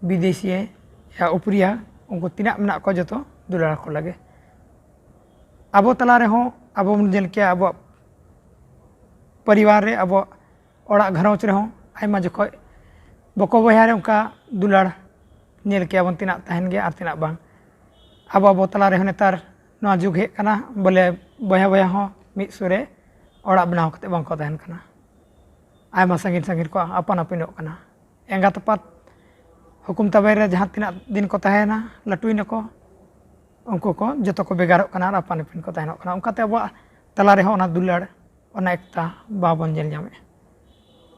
ᱵᱤᱫᱮᱥᱤᱭᱟᱹ ᱭᱟ ᱩᱯᱨᱤᱭᱟ, ᱩᱱᱠᱩ ᱛᱤᱱᱟᱹᱜ ᱢᱮᱱᱟᱜ ᱠᱚᱣᱟ ᱡᱚᱛᱚ ᱫᱩᱞᱟᱹᱲ ᱠᱚ ᱞᱟᱹᱜᱤᱫ᱾ ᱟᱵᱚ ᱛᱟᱞᱟ ᱨᱮᱦᱚᱸ ᱟᱵᱚ ᱵᱚᱱ ᱧᱮᱞ ᱠᱮᱭᱟ, ᱟᱵᱚᱣᱟᱜ ᱯᱚᱨᱤᱵᱟᱨ ᱨᱮ, ᱟᱵᱚᱣᱟᱜ ᱚᱲᱟᱜ ᱜᱷᱟᱨᱚᱸᱡᱽ ᱨᱮᱦᱚᱸ ᱟᱭᱢᱟ ᱡᱚᱠᱷᱚᱡ ᱵᱚᱠᱚ ᱵᱚᱭᱦᱟ ᱨᱮ ᱚᱱᱠᱟ ᱫᱩᱞᱟᱹᱲ ᱧᱮᱞ ᱠᱮᱭᱟ ᱵᱚᱱ, ᱛᱤᱱᱟᱹᱜ ᱛᱟᱦᱮᱱ ᱜᱮᱭᱟ ᱟᱨ ᱛᱤᱱᱟᱹᱜ ᱵᱟᱝ᱾ ᱟᱵᱚ, ᱟᱵᱚ ᱛᱟᱞᱟ ᱨᱮᱦᱚᱸ ᱱᱮᱛᱟᱨ ᱱᱚᱣᱟ ᱡᱩᱜᱽ ᱦᱮᱡ ᱠᱟᱱᱟ, ᱵᱚᱞᱮ ᱵᱚᱭᱦᱟ ᱵᱚᱭᱦᱟ ᱦᱚᱸ ᱢᱤᱫ ᱥᱩᱨ ᱨᱮ ᱚᱲᱟᱜ ᱵᱮᱱᱟᱣ ᱠᱟᱛᱮ ᱵᱟᱝ ᱠᱚ ᱛᱟᱦᱮᱱ ᱠᱟᱱᱟ᱾ ᱟᱭᱢᱟ ᱥᱟᱺᱜᱤᱧ ᱥᱟᱺᱜᱤᱧ ᱠᱚ ᱟᱯᱟᱱ ᱟᱹᱯᱤᱱᱚᱜ ᱠᱟᱱᱟ᱾ ᱮᱸᱜᱟᱛ ᱟᱯᱟᱛ ᱦᱩᱠᱩᱢ ᱛᱟᱵᱮ ᱨᱮ ᱡᱟᱦᱟᱸ ᱛᱤᱱᱟᱹᱜ ᱫᱤᱱ ᱠᱚ ᱛᱟᱦᱮᱸᱭᱮᱱᱟ, ᱞᱟᱹᱴᱩᱭᱮᱱᱟᱠᱚ, ᱩᱱᱠᱩ ᱠᱚ ᱡᱚᱛᱚ ᱠᱚ ᱵᱷᱮᱜᱟᱨᱚᱜ ᱠᱟᱱᱟ ᱟᱨ ᱟᱯᱟᱱ ᱟᱹᱯᱤᱱ ᱠᱚ ᱛᱟᱦᱮᱱᱚᱜ ᱠᱟᱱᱟ᱾ ᱚᱱᱠᱟᱛᱮ ᱟᱵᱚᱣᱟᱜ ᱛᱟᱞᱟ ᱨᱮᱦᱚᱸ ᱚᱱᱟ ᱫᱩᱞᱟᱹᱲ, ᱚᱱᱟ ᱮᱠᱛᱟ ᱵᱟᱵᱚᱱ ᱧᱮᱞ ᱧᱟᱢᱮᱫᱼᱟ᱾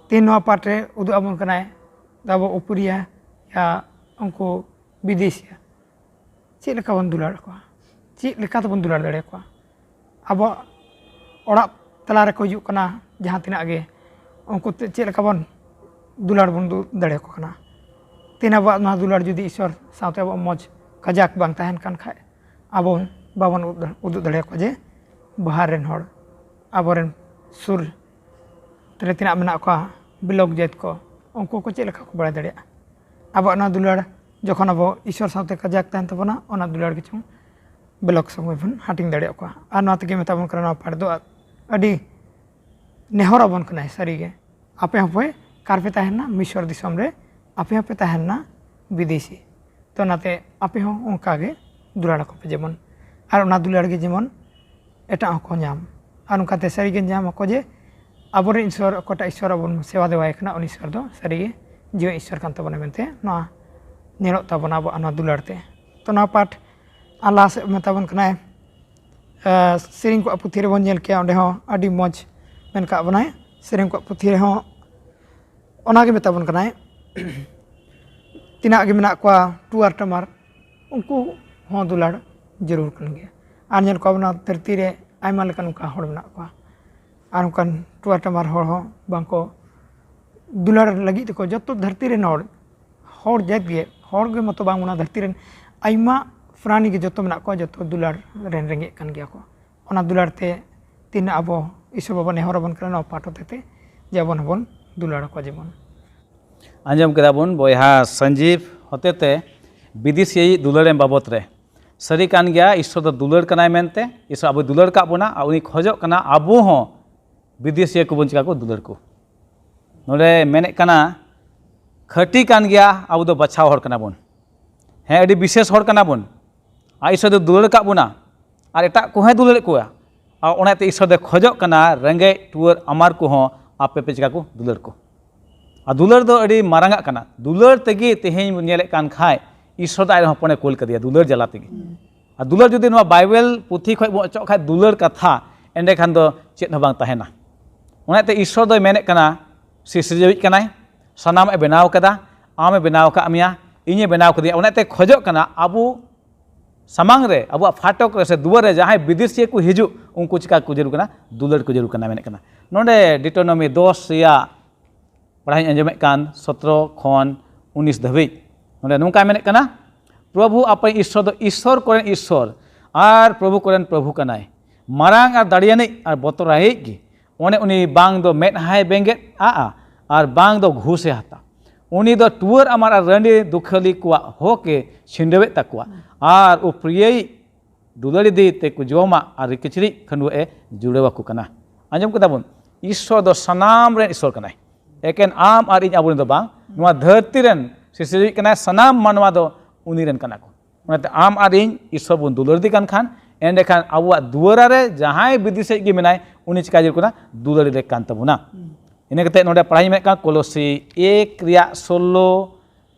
ᱛᱮᱦᱮᱧ ᱱᱚᱣᱟ ᱯᱟᱴ ᱨᱮ ᱩᱫᱩᱜ ᱟᱵᱚᱱ ᱠᱟᱱᱟᱭ ᱟᱵᱚ ᱩᱯᱩᱨᱤᱭᱟ ᱭᱟ ᱩᱱᱠᱩ ᱵᱤᱫᱮᱥᱤᱭᱟ ᱪᱮᱫ ᱞᱮᱠᱟ ᱵᱚᱱ ᱫᱩᱞᱟᱹᱲ ᱟᱠᱚᱣᱟ, ᱪᱮᱫ ᱞᱮᱠᱟ ᱛᱮᱵᱚᱱ ᱫᱩᱞᱟᱹᱲ ᱫᱟᱲᱮᱭᱟᱠᱚᱣᱟ᱾ ᱟᱵᱚ ᱚᱲᱟᱜ ᱛᱟᱞᱟ ᱨᱮᱠᱚ ᱦᱤᱡᱩᱜ ᱠᱟᱱᱟ ᱡᱟᱦᱟᱸ ᱛᱤᱱᱟᱹᱜ ᱜᱮ, ᱩᱱᱠᱩ ᱛᱮ ᱪᱮᱫ ᱞᱮᱠᱟ ᱵᱚᱱ ᱫᱩᱞᱟᱹᱲ ᱵᱚᱱ ᱩᱫᱩᱜ ᱫᱟᱲᱮᱭᱟᱠᱚ ᱠᱟᱱᱟ᱾ ᱛᱮᱦᱮᱧ ᱟᱵᱚᱣᱟᱜ ᱱᱚᱣᱟ ᱫᱩᱞᱟᱹᱲ ᱡᱩᱫᱤ ᱤᱥᱚᱨ ᱥᱟᱶᱛᱮ ᱟᱵᱚᱣᱟᱜ ᱢᱚᱡᱽ ᱠᱟᱡᱟᱠ ᱵᱟᱝ ᱛᱟᱦᱮᱱ ᱠᱟᱱ ᱠᱷᱟᱡ, ᱟᱵᱚ ᱵᱟᱵᱚᱱ ᱩᱫᱩᱜ ᱩᱫᱩᱜ ᱫᱟᱲᱮᱭᱟᱠᱚᱣᱟ ᱡᱮ ᱵᱟᱦᱟᱨ ᱨᱮᱱ ᱦᱚᱲ, ᱟᱵᱚᱨᱮᱱ ᱥᱩᱨ ᱨᱮ ᱛᱤᱱᱟᱹᱜ ᱢᱮᱱᱟᱜ ᱠᱚᱣᱟ ᱵᱤᱞᱚᱠ ᱡᱟᱹᱛ ᱠᱚ, ᱩᱱᱠᱩ ᱠᱚ ᱪᱮᱫ ᱞᱮᱠᱟ ᱠᱚ ᱵᱟᱲᱟᱭ ᱫᱟᱲᱮᱭᱟᱜᱼᱟ᱾ ᱟᱵᱚᱣᱟᱜ ᱱᱚᱣᱟ ᱫᱩᱞᱟᱹᱲ ᱡᱚᱠᱷᱚᱱ ᱟᱵᱚ ᱤᱥᱚᱨ ᱥᱟᱶᱛᱮ ᱠᱟᱡᱟᱠ ᱛᱟᱦᱮᱱ ᱛᱟᱵᱚᱱᱟ, ᱚᱱᱟ ᱫᱩᱞᱟᱹᱲ ᱜᱮᱪᱚᱝ ᱵᱤᱞᱚᱠ ᱥᱚᱸᱜᱮ ᱵᱚᱱ ᱦᱟᱹᱴᱤᱧ ᱫᱟᱲᱮᱭᱟᱜ ᱠᱚᱣᱟ᱾ ᱟᱨ ᱱᱚᱣᱟ ᱛᱮᱜᱮ ᱢᱮᱛᱟ ᱵᱚᱱ ᱠᱟᱱᱟ ᱱᱚᱣᱟ ᱯᱟᱴ ᱫᱚ ᱟᱹᱰᱤ ᱱᱮᱦᱚᱨ ᱟᱵᱚᱱ ᱠᱟᱱᱟᱭ ᱥᱟᱹᱨᱤᱜᱮ᱾ ᱟᱯᱮ ᱦᱚᱸᱯᱮ ᱠᱟᱨᱯᱮ ᱛᱟᱦᱮᱱᱟ ᱢᱤᱥᱚᱨ ᱫᱤᱥᱚᱢ ᱨᱮ, ᱟᱯᱮ ᱦᱚᱸᱯᱮ ᱛᱟᱦᱮᱱᱟ ᱵᱤᱫᱮᱥᱤ᱾ ᱛᱚ ᱚᱱᱟᱛᱮ ᱟᱯᱮ ᱦᱚᱸ ᱚᱱᱠᱟ ᱜᱮ ᱫᱩᱞᱟᱹᱲ ᱟᱠᱚ ᱯᱮ ᱡᱮᱢᱚᱱ, ᱟᱨ ᱚᱱᱟ ᱫᱩᱞᱟᱹᱲ ᱜᱮ ᱡᱮᱢᱚᱱ ᱮᱴᱟᱜ ᱦᱚᱸᱠᱚ ᱧᱟᱢ᱾ ᱟᱨ ᱚᱱᱠᱟᱛᱮ ᱥᱟᱹᱨᱤᱜᱮ ᱧᱟᱢ ᱟᱠᱚ ᱡᱮ ᱟᱵᱚᱨᱮᱱ ᱤᱥᱚᱨ, ᱚᱠᱚᱭᱴᱟᱜ ᱤᱥᱚᱨ ᱟᱵᱚᱱ ᱥᱮᱵᱟ ᱫᱮᱵᱟᱭ ᱠᱟᱱᱟ, ᱩᱱᱤ ᱤᱥᱚᱨ ᱫᱚ ᱥᱟᱹᱨᱤᱜᱮ ᱡᱤᱣᱮᱫ ᱤᱥᱚᱨ ᱠᱟᱱ ᱛᱟᱵᱚᱱᱟ ᱢᱮᱱᱛᱮ ᱱᱚᱣᱟ ᱧᱮᱞᱚᱜ ᱛᱟᱵᱚᱱᱟ ᱟᱵᱚᱣᱟᱜ ᱱᱚᱣᱟ ᱫᱩᱞᱟᱹᱲ ᱛᱮ᱾ ᱛᱚ ᱱᱚᱣᱟ ᱯᱟᱴ ᱟᱨ ᱞᱟᱦᱟ ᱥᱮᱫ ᱢᱮᱛᱟ ᱵᱚᱱ ᱠᱟᱱᱟᱭ, ᱟᱸ, ᱥᱮᱨᱮᱧ ᱠᱚᱣᱟᱜ ᱯᱩᱛᱷᱤ ᱨᱮᱵᱚᱱ ᱧᱮᱞ ᱠᱮᱭᱟ, ᱚᱸᱰᱮ ᱦᱚᱸ ᱟᱹᱰᱤ ᱢᱚᱡᱽ ᱢᱮᱱ ᱠᱟᱜ ᱵᱚᱱᱟᱭ᱾ ᱥᱮᱨᱮᱧ ᱠᱚᱣᱟᱜ ᱯᱩᱛᱷᱤ ᱨᱮᱦᱚᱸ ᱚᱱᱟᱜᱮ ᱢᱮᱛᱟ ᱵᱚᱱ ᱠᱟᱱᱟᱭ, ᱛᱤᱱᱟᱹᱜ ᱜᱮ ᱢᱮᱱᱟᱜ ᱠᱚᱣᱟ ᱴᱩᱣᱟᱹᱨ ᱴᱟᱢᱟᱨ, ᱩᱱᱠᱩ ᱦᱚᱸ ᱫᱩᱞᱟᱹᱲ ᱡᱟᱹᱨᱩᱲ ᱠᱟᱱ ᱜᱮᱭᱟ᱾ ᱟᱨ ᱧᱮᱞ ᱠᱚᱣᱟ ᱵᱚᱱ ᱱᱚᱣᱟ ᱫᱷᱟᱹᱨᱛᱤ ᱨᱮ ᱟᱭᱢᱟ ᱞᱮᱠᱟᱱ ᱚᱱᱠᱟ ᱦᱚᱲ ᱢᱮᱱᱟᱜ ᱠᱚᱣᱟ, ᱟᱨ ᱚᱱᱠᱟᱱ ᱴᱩᱣᱟᱹᱨ ᱴᱟᱢᱟᱨ ᱦᱚᱲ ᱦᱚᱸ ᱵᱟᱝᱠᱚ ᱫᱩᱞᱟᱹᱲ ᱞᱟᱹᱜᱤᱫ ᱛᱮᱠᱚ ᱡᱚᱛᱚ ᱫᱷᱟᱹᱨᱛᱤ ᱨᱮᱱ ᱦᱚᱲ, ᱦᱚᱲ ᱡᱟᱹᱛ ᱜᱮ, ᱦᱚᱲ ᱜᱮ ᱢᱚᱛᱚ ᱵᱟᱝ, ᱚᱱᱟ ᱫᱷᱟᱹᱨᱛᱤ ᱨᱮᱱ ᱟᱭᱢᱟ ᱯᱨᱟᱱᱤ ᱜᱮ ᱡᱚᱛᱚ ᱢᱮᱱᱟᱜ ᱠᱚᱣᱟ, ᱡᱚᱛᱚ ᱫᱩᱞᱟᱹᱲ ᱨᱮᱱ ᱨᱮᱸᱜᱮᱡ ᱠᱟᱱ ᱜᱮᱭᱟ ᱠᱚ᱾ ᱚᱱᱟ ᱫᱩᱞᱟᱹᱲ ᱛᱮ ᱛᱤᱱᱟᱹᱜ ᱟᱵᱚ ᱤᱥᱚᱨ ᱵᱟᱵᱟ ᱱᱮᱦᱚᱨ ᱟᱵᱚᱱ ᱠᱟᱱᱟ ᱱᱚᱣᱟ ᱯᱟᱴ ᱦᱚᱛᱮ ᱛᱮ, ᱡᱮ ᱟᱵᱚᱱ ᱦᱚᱸᱵᱚᱱ ᱫᱩᱞᱟᱹᱲ ᱟᱠᱚᱣᱟ ᱡᱮᱢᱚᱱ᱾ ᱟᱸᱡᱚᱢ ᱠᱮᱫᱟ ᱵᱚᱱ ᱵᱚᱭᱦᱟ ᱥᱟᱧᱡᱤᱵ ᱦᱚᱛᱮᱛᱮ ᱵᱤᱫᱮᱥᱤ ᱫᱩᱞᱟᱹᱲ ᱮᱢ ᱵᱟᱵᱚᱛ ᱨᱮ᱾ ᱥᱟᱹᱨᱤ ᱠᱟᱱ ᱜᱮᱭᱟ, ᱤᱥᱚᱨ ᱫᱚ ᱫᱩᱞᱟᱹᱲ ᱠᱟᱱᱟᱭ ᱢᱮᱱᱛᱮ᱾ ᱤᱥᱚᱨ ᱟᱵᱚᱭ ᱫᱩᱞᱟᱹᱲ ᱠᱟᱜ ᱵᱚᱱᱟ ᱟᱨ ᱩᱱᱤ ᱠᱷᱚᱡᱚᱜ ᱠᱟᱱᱟ ᱟᱵᱚ ᱦᱚᱸ ᱵᱤᱫᱮᱥᱤᱭᱟᱹ ᱠᱚᱵᱚᱱ ᱪᱤᱠᱟ ᱠᱚ ᱫᱩᱞᱟᱹᱲ ᱠᱚ᱾ ᱱᱚᱰᱮ ᱢᱮᱱᱮᱫ ᱠᱟᱱᱟ, ᱠᱷᱟᱹᱴᱤ ᱠᱟᱱ ᱜᱮᱭᱟ, ᱟᱵᱚ ᱫᱚ ᱵᱟᱪᱷᱟᱣ ᱦᱚᱲ ᱠᱟᱱᱟ ᱵᱚᱱ᱾ ᱦᱮᱸ, ᱟᱹᱰᱤ ᱵᱤᱥᱮᱥ ᱦᱚᱲ ᱠᱟᱱᱟ ᱵᱚᱱ᱾ ᱟᱨ ᱤᱥᱚᱨ ᱫᱚ ᱫᱩᱞᱟᱹᱲ ᱠᱟᱜ ᱵᱚᱱᱟ ᱟᱨ ᱮᱴᱟᱜ ᱠᱚᱦᱚᱸᱭ ᱫᱩᱞᱟᱹᱲᱮᱫ ᱠᱚᱣᱟ᱾ ᱟᱨ ᱚᱱᱟᱛᱮ ᱤᱥᱚᱨ ᱫᱚᱭ ᱠᱷᱚᱡᱚᱜ ᱠᱟᱱᱟ ᱨᱮᱸᱜᱮᱡ ᱴᱩᱣᱟᱹᱨ ᱟᱢᱟᱨ ᱠᱚᱦᱚᱸ ᱟᱯᱮ ᱯᱮ ᱪᱤᱠᱟ ᱠᱚ ᱫᱩᱞᱟᱹᱲ ᱠᱚ᱾ ᱟᱨ ᱫᱩᱞᱟᱹᱲ ᱫᱚ ᱟᱹᱰᱤ ᱢᱟᱨᱟᱝ ᱟᱜ ᱠᱟᱱᱟ᱾ ᱫᱩᱞᱟᱹᱲ ᱛᱮᱜᱮ ᱛᱮᱦᱮᱧ ᱵᱚᱱ ᱧᱮᱞᱮᱫ ᱠᱟᱱ ᱠᱷᱟᱡ ᱤᱥᱚᱨ ᱫᱚ ᱟᱡ ᱨᱮᱱ ᱦᱚᱯᱚᱱᱮ ᱠᱩᱞ ᱠᱟᱫᱮᱭᱟ ᱫᱩᱞᱟᱹᱲ ᱡᱟᱞᱟ ᱛᱮᱜᱮ᱾ ᱟᱨ ᱫᱩᱞᱟᱹᱲ ᱡᱩᱫᱤ ᱱᱚᱣᱟ ᱵᱟᱭᱵᱮᱞ ᱯᱩᱛᱷᱤ ᱠᱷᱚᱱ ᱵᱚᱱ ᱚᱪᱚᱜ ᱠᱷᱟᱱ, ᱫᱩᱞᱟᱹᱲ ᱠᱟᱛᱷᱟ, ᱮᱸᱰᱮᱠᱷᱟᱱ ᱫᱚ ᱪᱮᱫ ᱦᱚᱸ ᱵᱟᱝ ᱛᱟᱦᱮᱱᱟ᱾ ᱚᱱᱟᱛᱮ ᱤᱥᱥᱚᱨ ᱫᱚᱭ ᱢᱮᱱᱮᱫ ᱠᱟᱱᱟ, ᱥᱤᱨᱡᱟᱹᱣᱤᱡ ᱠᱟᱱᱟᱭ, ᱥᱟᱱᱟᱢᱟᱜ ᱮ ᱵᱮᱱᱟᱣ ᱠᱟᱫᱟ, ᱟᱢᱮ ᱵᱮᱱᱟᱣ ᱟᱠᱟᱫ ᱢᱮᱭᱟ, ᱤᱧᱮ ᱵᱮᱱᱟᱣ ᱠᱟᱫᱤᱧᱟ᱾ ᱚᱱᱟᱛᱮ ᱠᱷᱚᱡᱚᱜ ᱠᱟᱱᱟ ᱟᱵᱚ ᱥᱟᱢᱟᱝ ᱨᱮ, ᱟᱵᱚᱣᱟᱜ ᱯᱷᱟᱴᱚᱠ ᱨᱮ ᱥᱮ ᱫᱩᱣᱟᱹᱨ ᱨᱮ ᱡᱟᱦᱟᱸᱭ ᱵᱤᱫᱮᱥᱤᱭᱟᱹ ᱠᱚ ᱦᱤᱡᱩᱜ, ᱩᱱᱠᱩ ᱪᱤᱠᱟ ᱠᱚ ᱡᱟᱹᱨᱩᱲ ᱠᱟᱱᱟ? ᱫᱩᱞᱟᱹᱲ ᱠᱚ ᱡᱟᱹᱨᱩᱲ ᱠᱟᱱᱟ, ᱢᱮᱱᱮᱫ ᱠᱟᱱᱟ᱾ ᱱᱚᱰᱮ ᱰᱤᱴᱳᱱᱚᱢᱤ ᱫᱚᱥ ᱨᱮᱭᱟᱜ ᱯᱟᱲᱦᱟᱣ ᱤᱧ ᱟᱸᱡᱚᱢᱮᱫ ᱠᱟᱱ, ᱥᱚᱛᱨᱚ ᱠᱷᱚᱱ ᱩᱱᱤᱥ ᱫᱷᱟᱹᱵᱤᱡ᱾ ᱱᱚᱰᱮ ᱱᱚᱝᱠᱟᱭ ᱢᱮᱱᱮᱫ ᱠᱟᱱᱟ, ᱯᱨᱚᱵᱷᱩ ᱟᱯᱮ ᱤᱥᱥᱚᱨ ᱫᱚ ᱤᱥᱥᱚᱨ ᱠᱚᱨᱮᱱ ᱤᱥᱥᱚᱨ ᱟᱨ ᱯᱨᱚᱵᱷᱩ ᱠᱚᱨᱮᱱ ᱯᱨᱚᱵᱷᱩ ᱠᱟᱱᱟᱭ, ᱢᱟᱨᱟᱝ ᱟᱨ ᱫᱟᱲᱮᱭᱟᱱᱤᱡ ᱟᱨ ᱵᱚᱛᱚᱨᱟᱭᱤᱡ ᱜᱮ᱾ ᱚᱱᱮ ᱩᱱᱤ ᱵᱟᱝ ᱫᱚ ᱢᱮᱫᱦᱟᱭ ᱵᱮᱸᱜᱮᱫ ᱟᱜᱼᱟ ᱟᱨ ᱵᱟᱝ ᱫᱚ ᱜᱷᱩᱥᱮ ᱦᱟᱛᱟ᱾ ᱩᱱᱤ ᱫᱚ ᱴᱩᱣᱟᱹᱨ ᱟᱢᱟᱨ ᱟᱨ ᱨᱟᱺᱰᱤ ᱫᱩᱠᱷᱟᱹᱞᱤ ᱠᱚᱣᱟᱜ ᱦᱚᱠ ᱮ ᱪᱷᱤᱸᱰᱟᱹᱣᱮᱫ ᱛᱟᱠᱚᱣᱟ ᱟᱨ ᱩᱯᱨᱤᱭᱟᱹᱭᱤᱡ ᱫᱩᱞᱟᱹᱲᱤᱫᱤ ᱛᱮᱠᱚ ᱡᱚᱢᱟ ᱟᱨ ᱠᱤᱪᱨᱤᱡ ᱠᱷᱟᱹᱰᱣᱟᱹᱜ ᱮ ᱡᱩᱲᱟᱹᱣ ᱟᱠᱚ ᱠᱟᱱᱟ᱾ ᱟᱸᱡᱚᱢ ᱠᱮᱫᱟ ᱵᱚᱱ, ᱤᱥᱥᱚᱨ ᱫᱚ ᱥᱟᱱᱟᱢ ᱨᱮᱱ ᱤᱥᱥᱚᱨ ᱠᱟᱱᱟᱭ᱾ ᱮᱠᱮᱱ ᱟᱢ ᱟᱨ ᱤᱧ ᱟᱵᱚᱨᱮᱱ ᱫᱚ ᱵᱟᱝ, ᱱᱚᱣᱟ ᱫᱷᱟᱹᱨᱛᱤ ᱨᱮᱱ ᱥᱤᱥᱤᱨᱡᱟᱹᱣᱤᱡ ᱠᱟᱱᱟᱭ, ᱥᱟᱱᱟᱢ ᱢᱟᱱᱣᱟ ᱫᱚ ᱩᱱᱤ ᱨᱮᱱ ᱠᱟᱱᱟ ᱠᱚ᱾ ᱚᱱᱟᱛᱮ ᱟᱢ ᱟᱨ ᱤᱧ ᱤᱥᱥᱚᱨ ᱵᱚᱱ ᱫᱩᱞᱟᱹᱲᱤᱫᱤ ᱠᱟᱱ ᱠᱷᱟᱱ, ᱮᱸᱰᱮᱠᱷᱟᱱ ᱟᱵᱚᱣᱟᱜ ᱫᱩᱣᱟᱹᱨᱟ ᱨᱮ ᱡᱟᱦᱟᱸᱭ ᱵᱤᱫᱮᱥᱤᱡ ᱜᱮ ᱢᱮᱱᱟᱭ, ᱩᱱᱤ ᱪᱤᱠᱟ ᱡᱟᱹᱨᱩᱲ ᱠᱟᱱᱟ? ᱫᱩᱞᱟᱹᱲᱤ ᱞᱮᱠ ᱠᱟᱱ ᱛᱟᱵᱚᱱᱟ᱾ ᱤᱱᱟᱹ ᱠᱟᱛᱮ ᱱᱚᱰᱮ ᱯᱟᱲᱦᱟᱣ ᱢᱮᱱᱮᱫ ᱠᱟᱱ, ᱠᱚᱞᱚᱥᱤ ᱮᱠ ᱨᱮᱭᱟᱜ ᱥᱳᱞᱞᱳ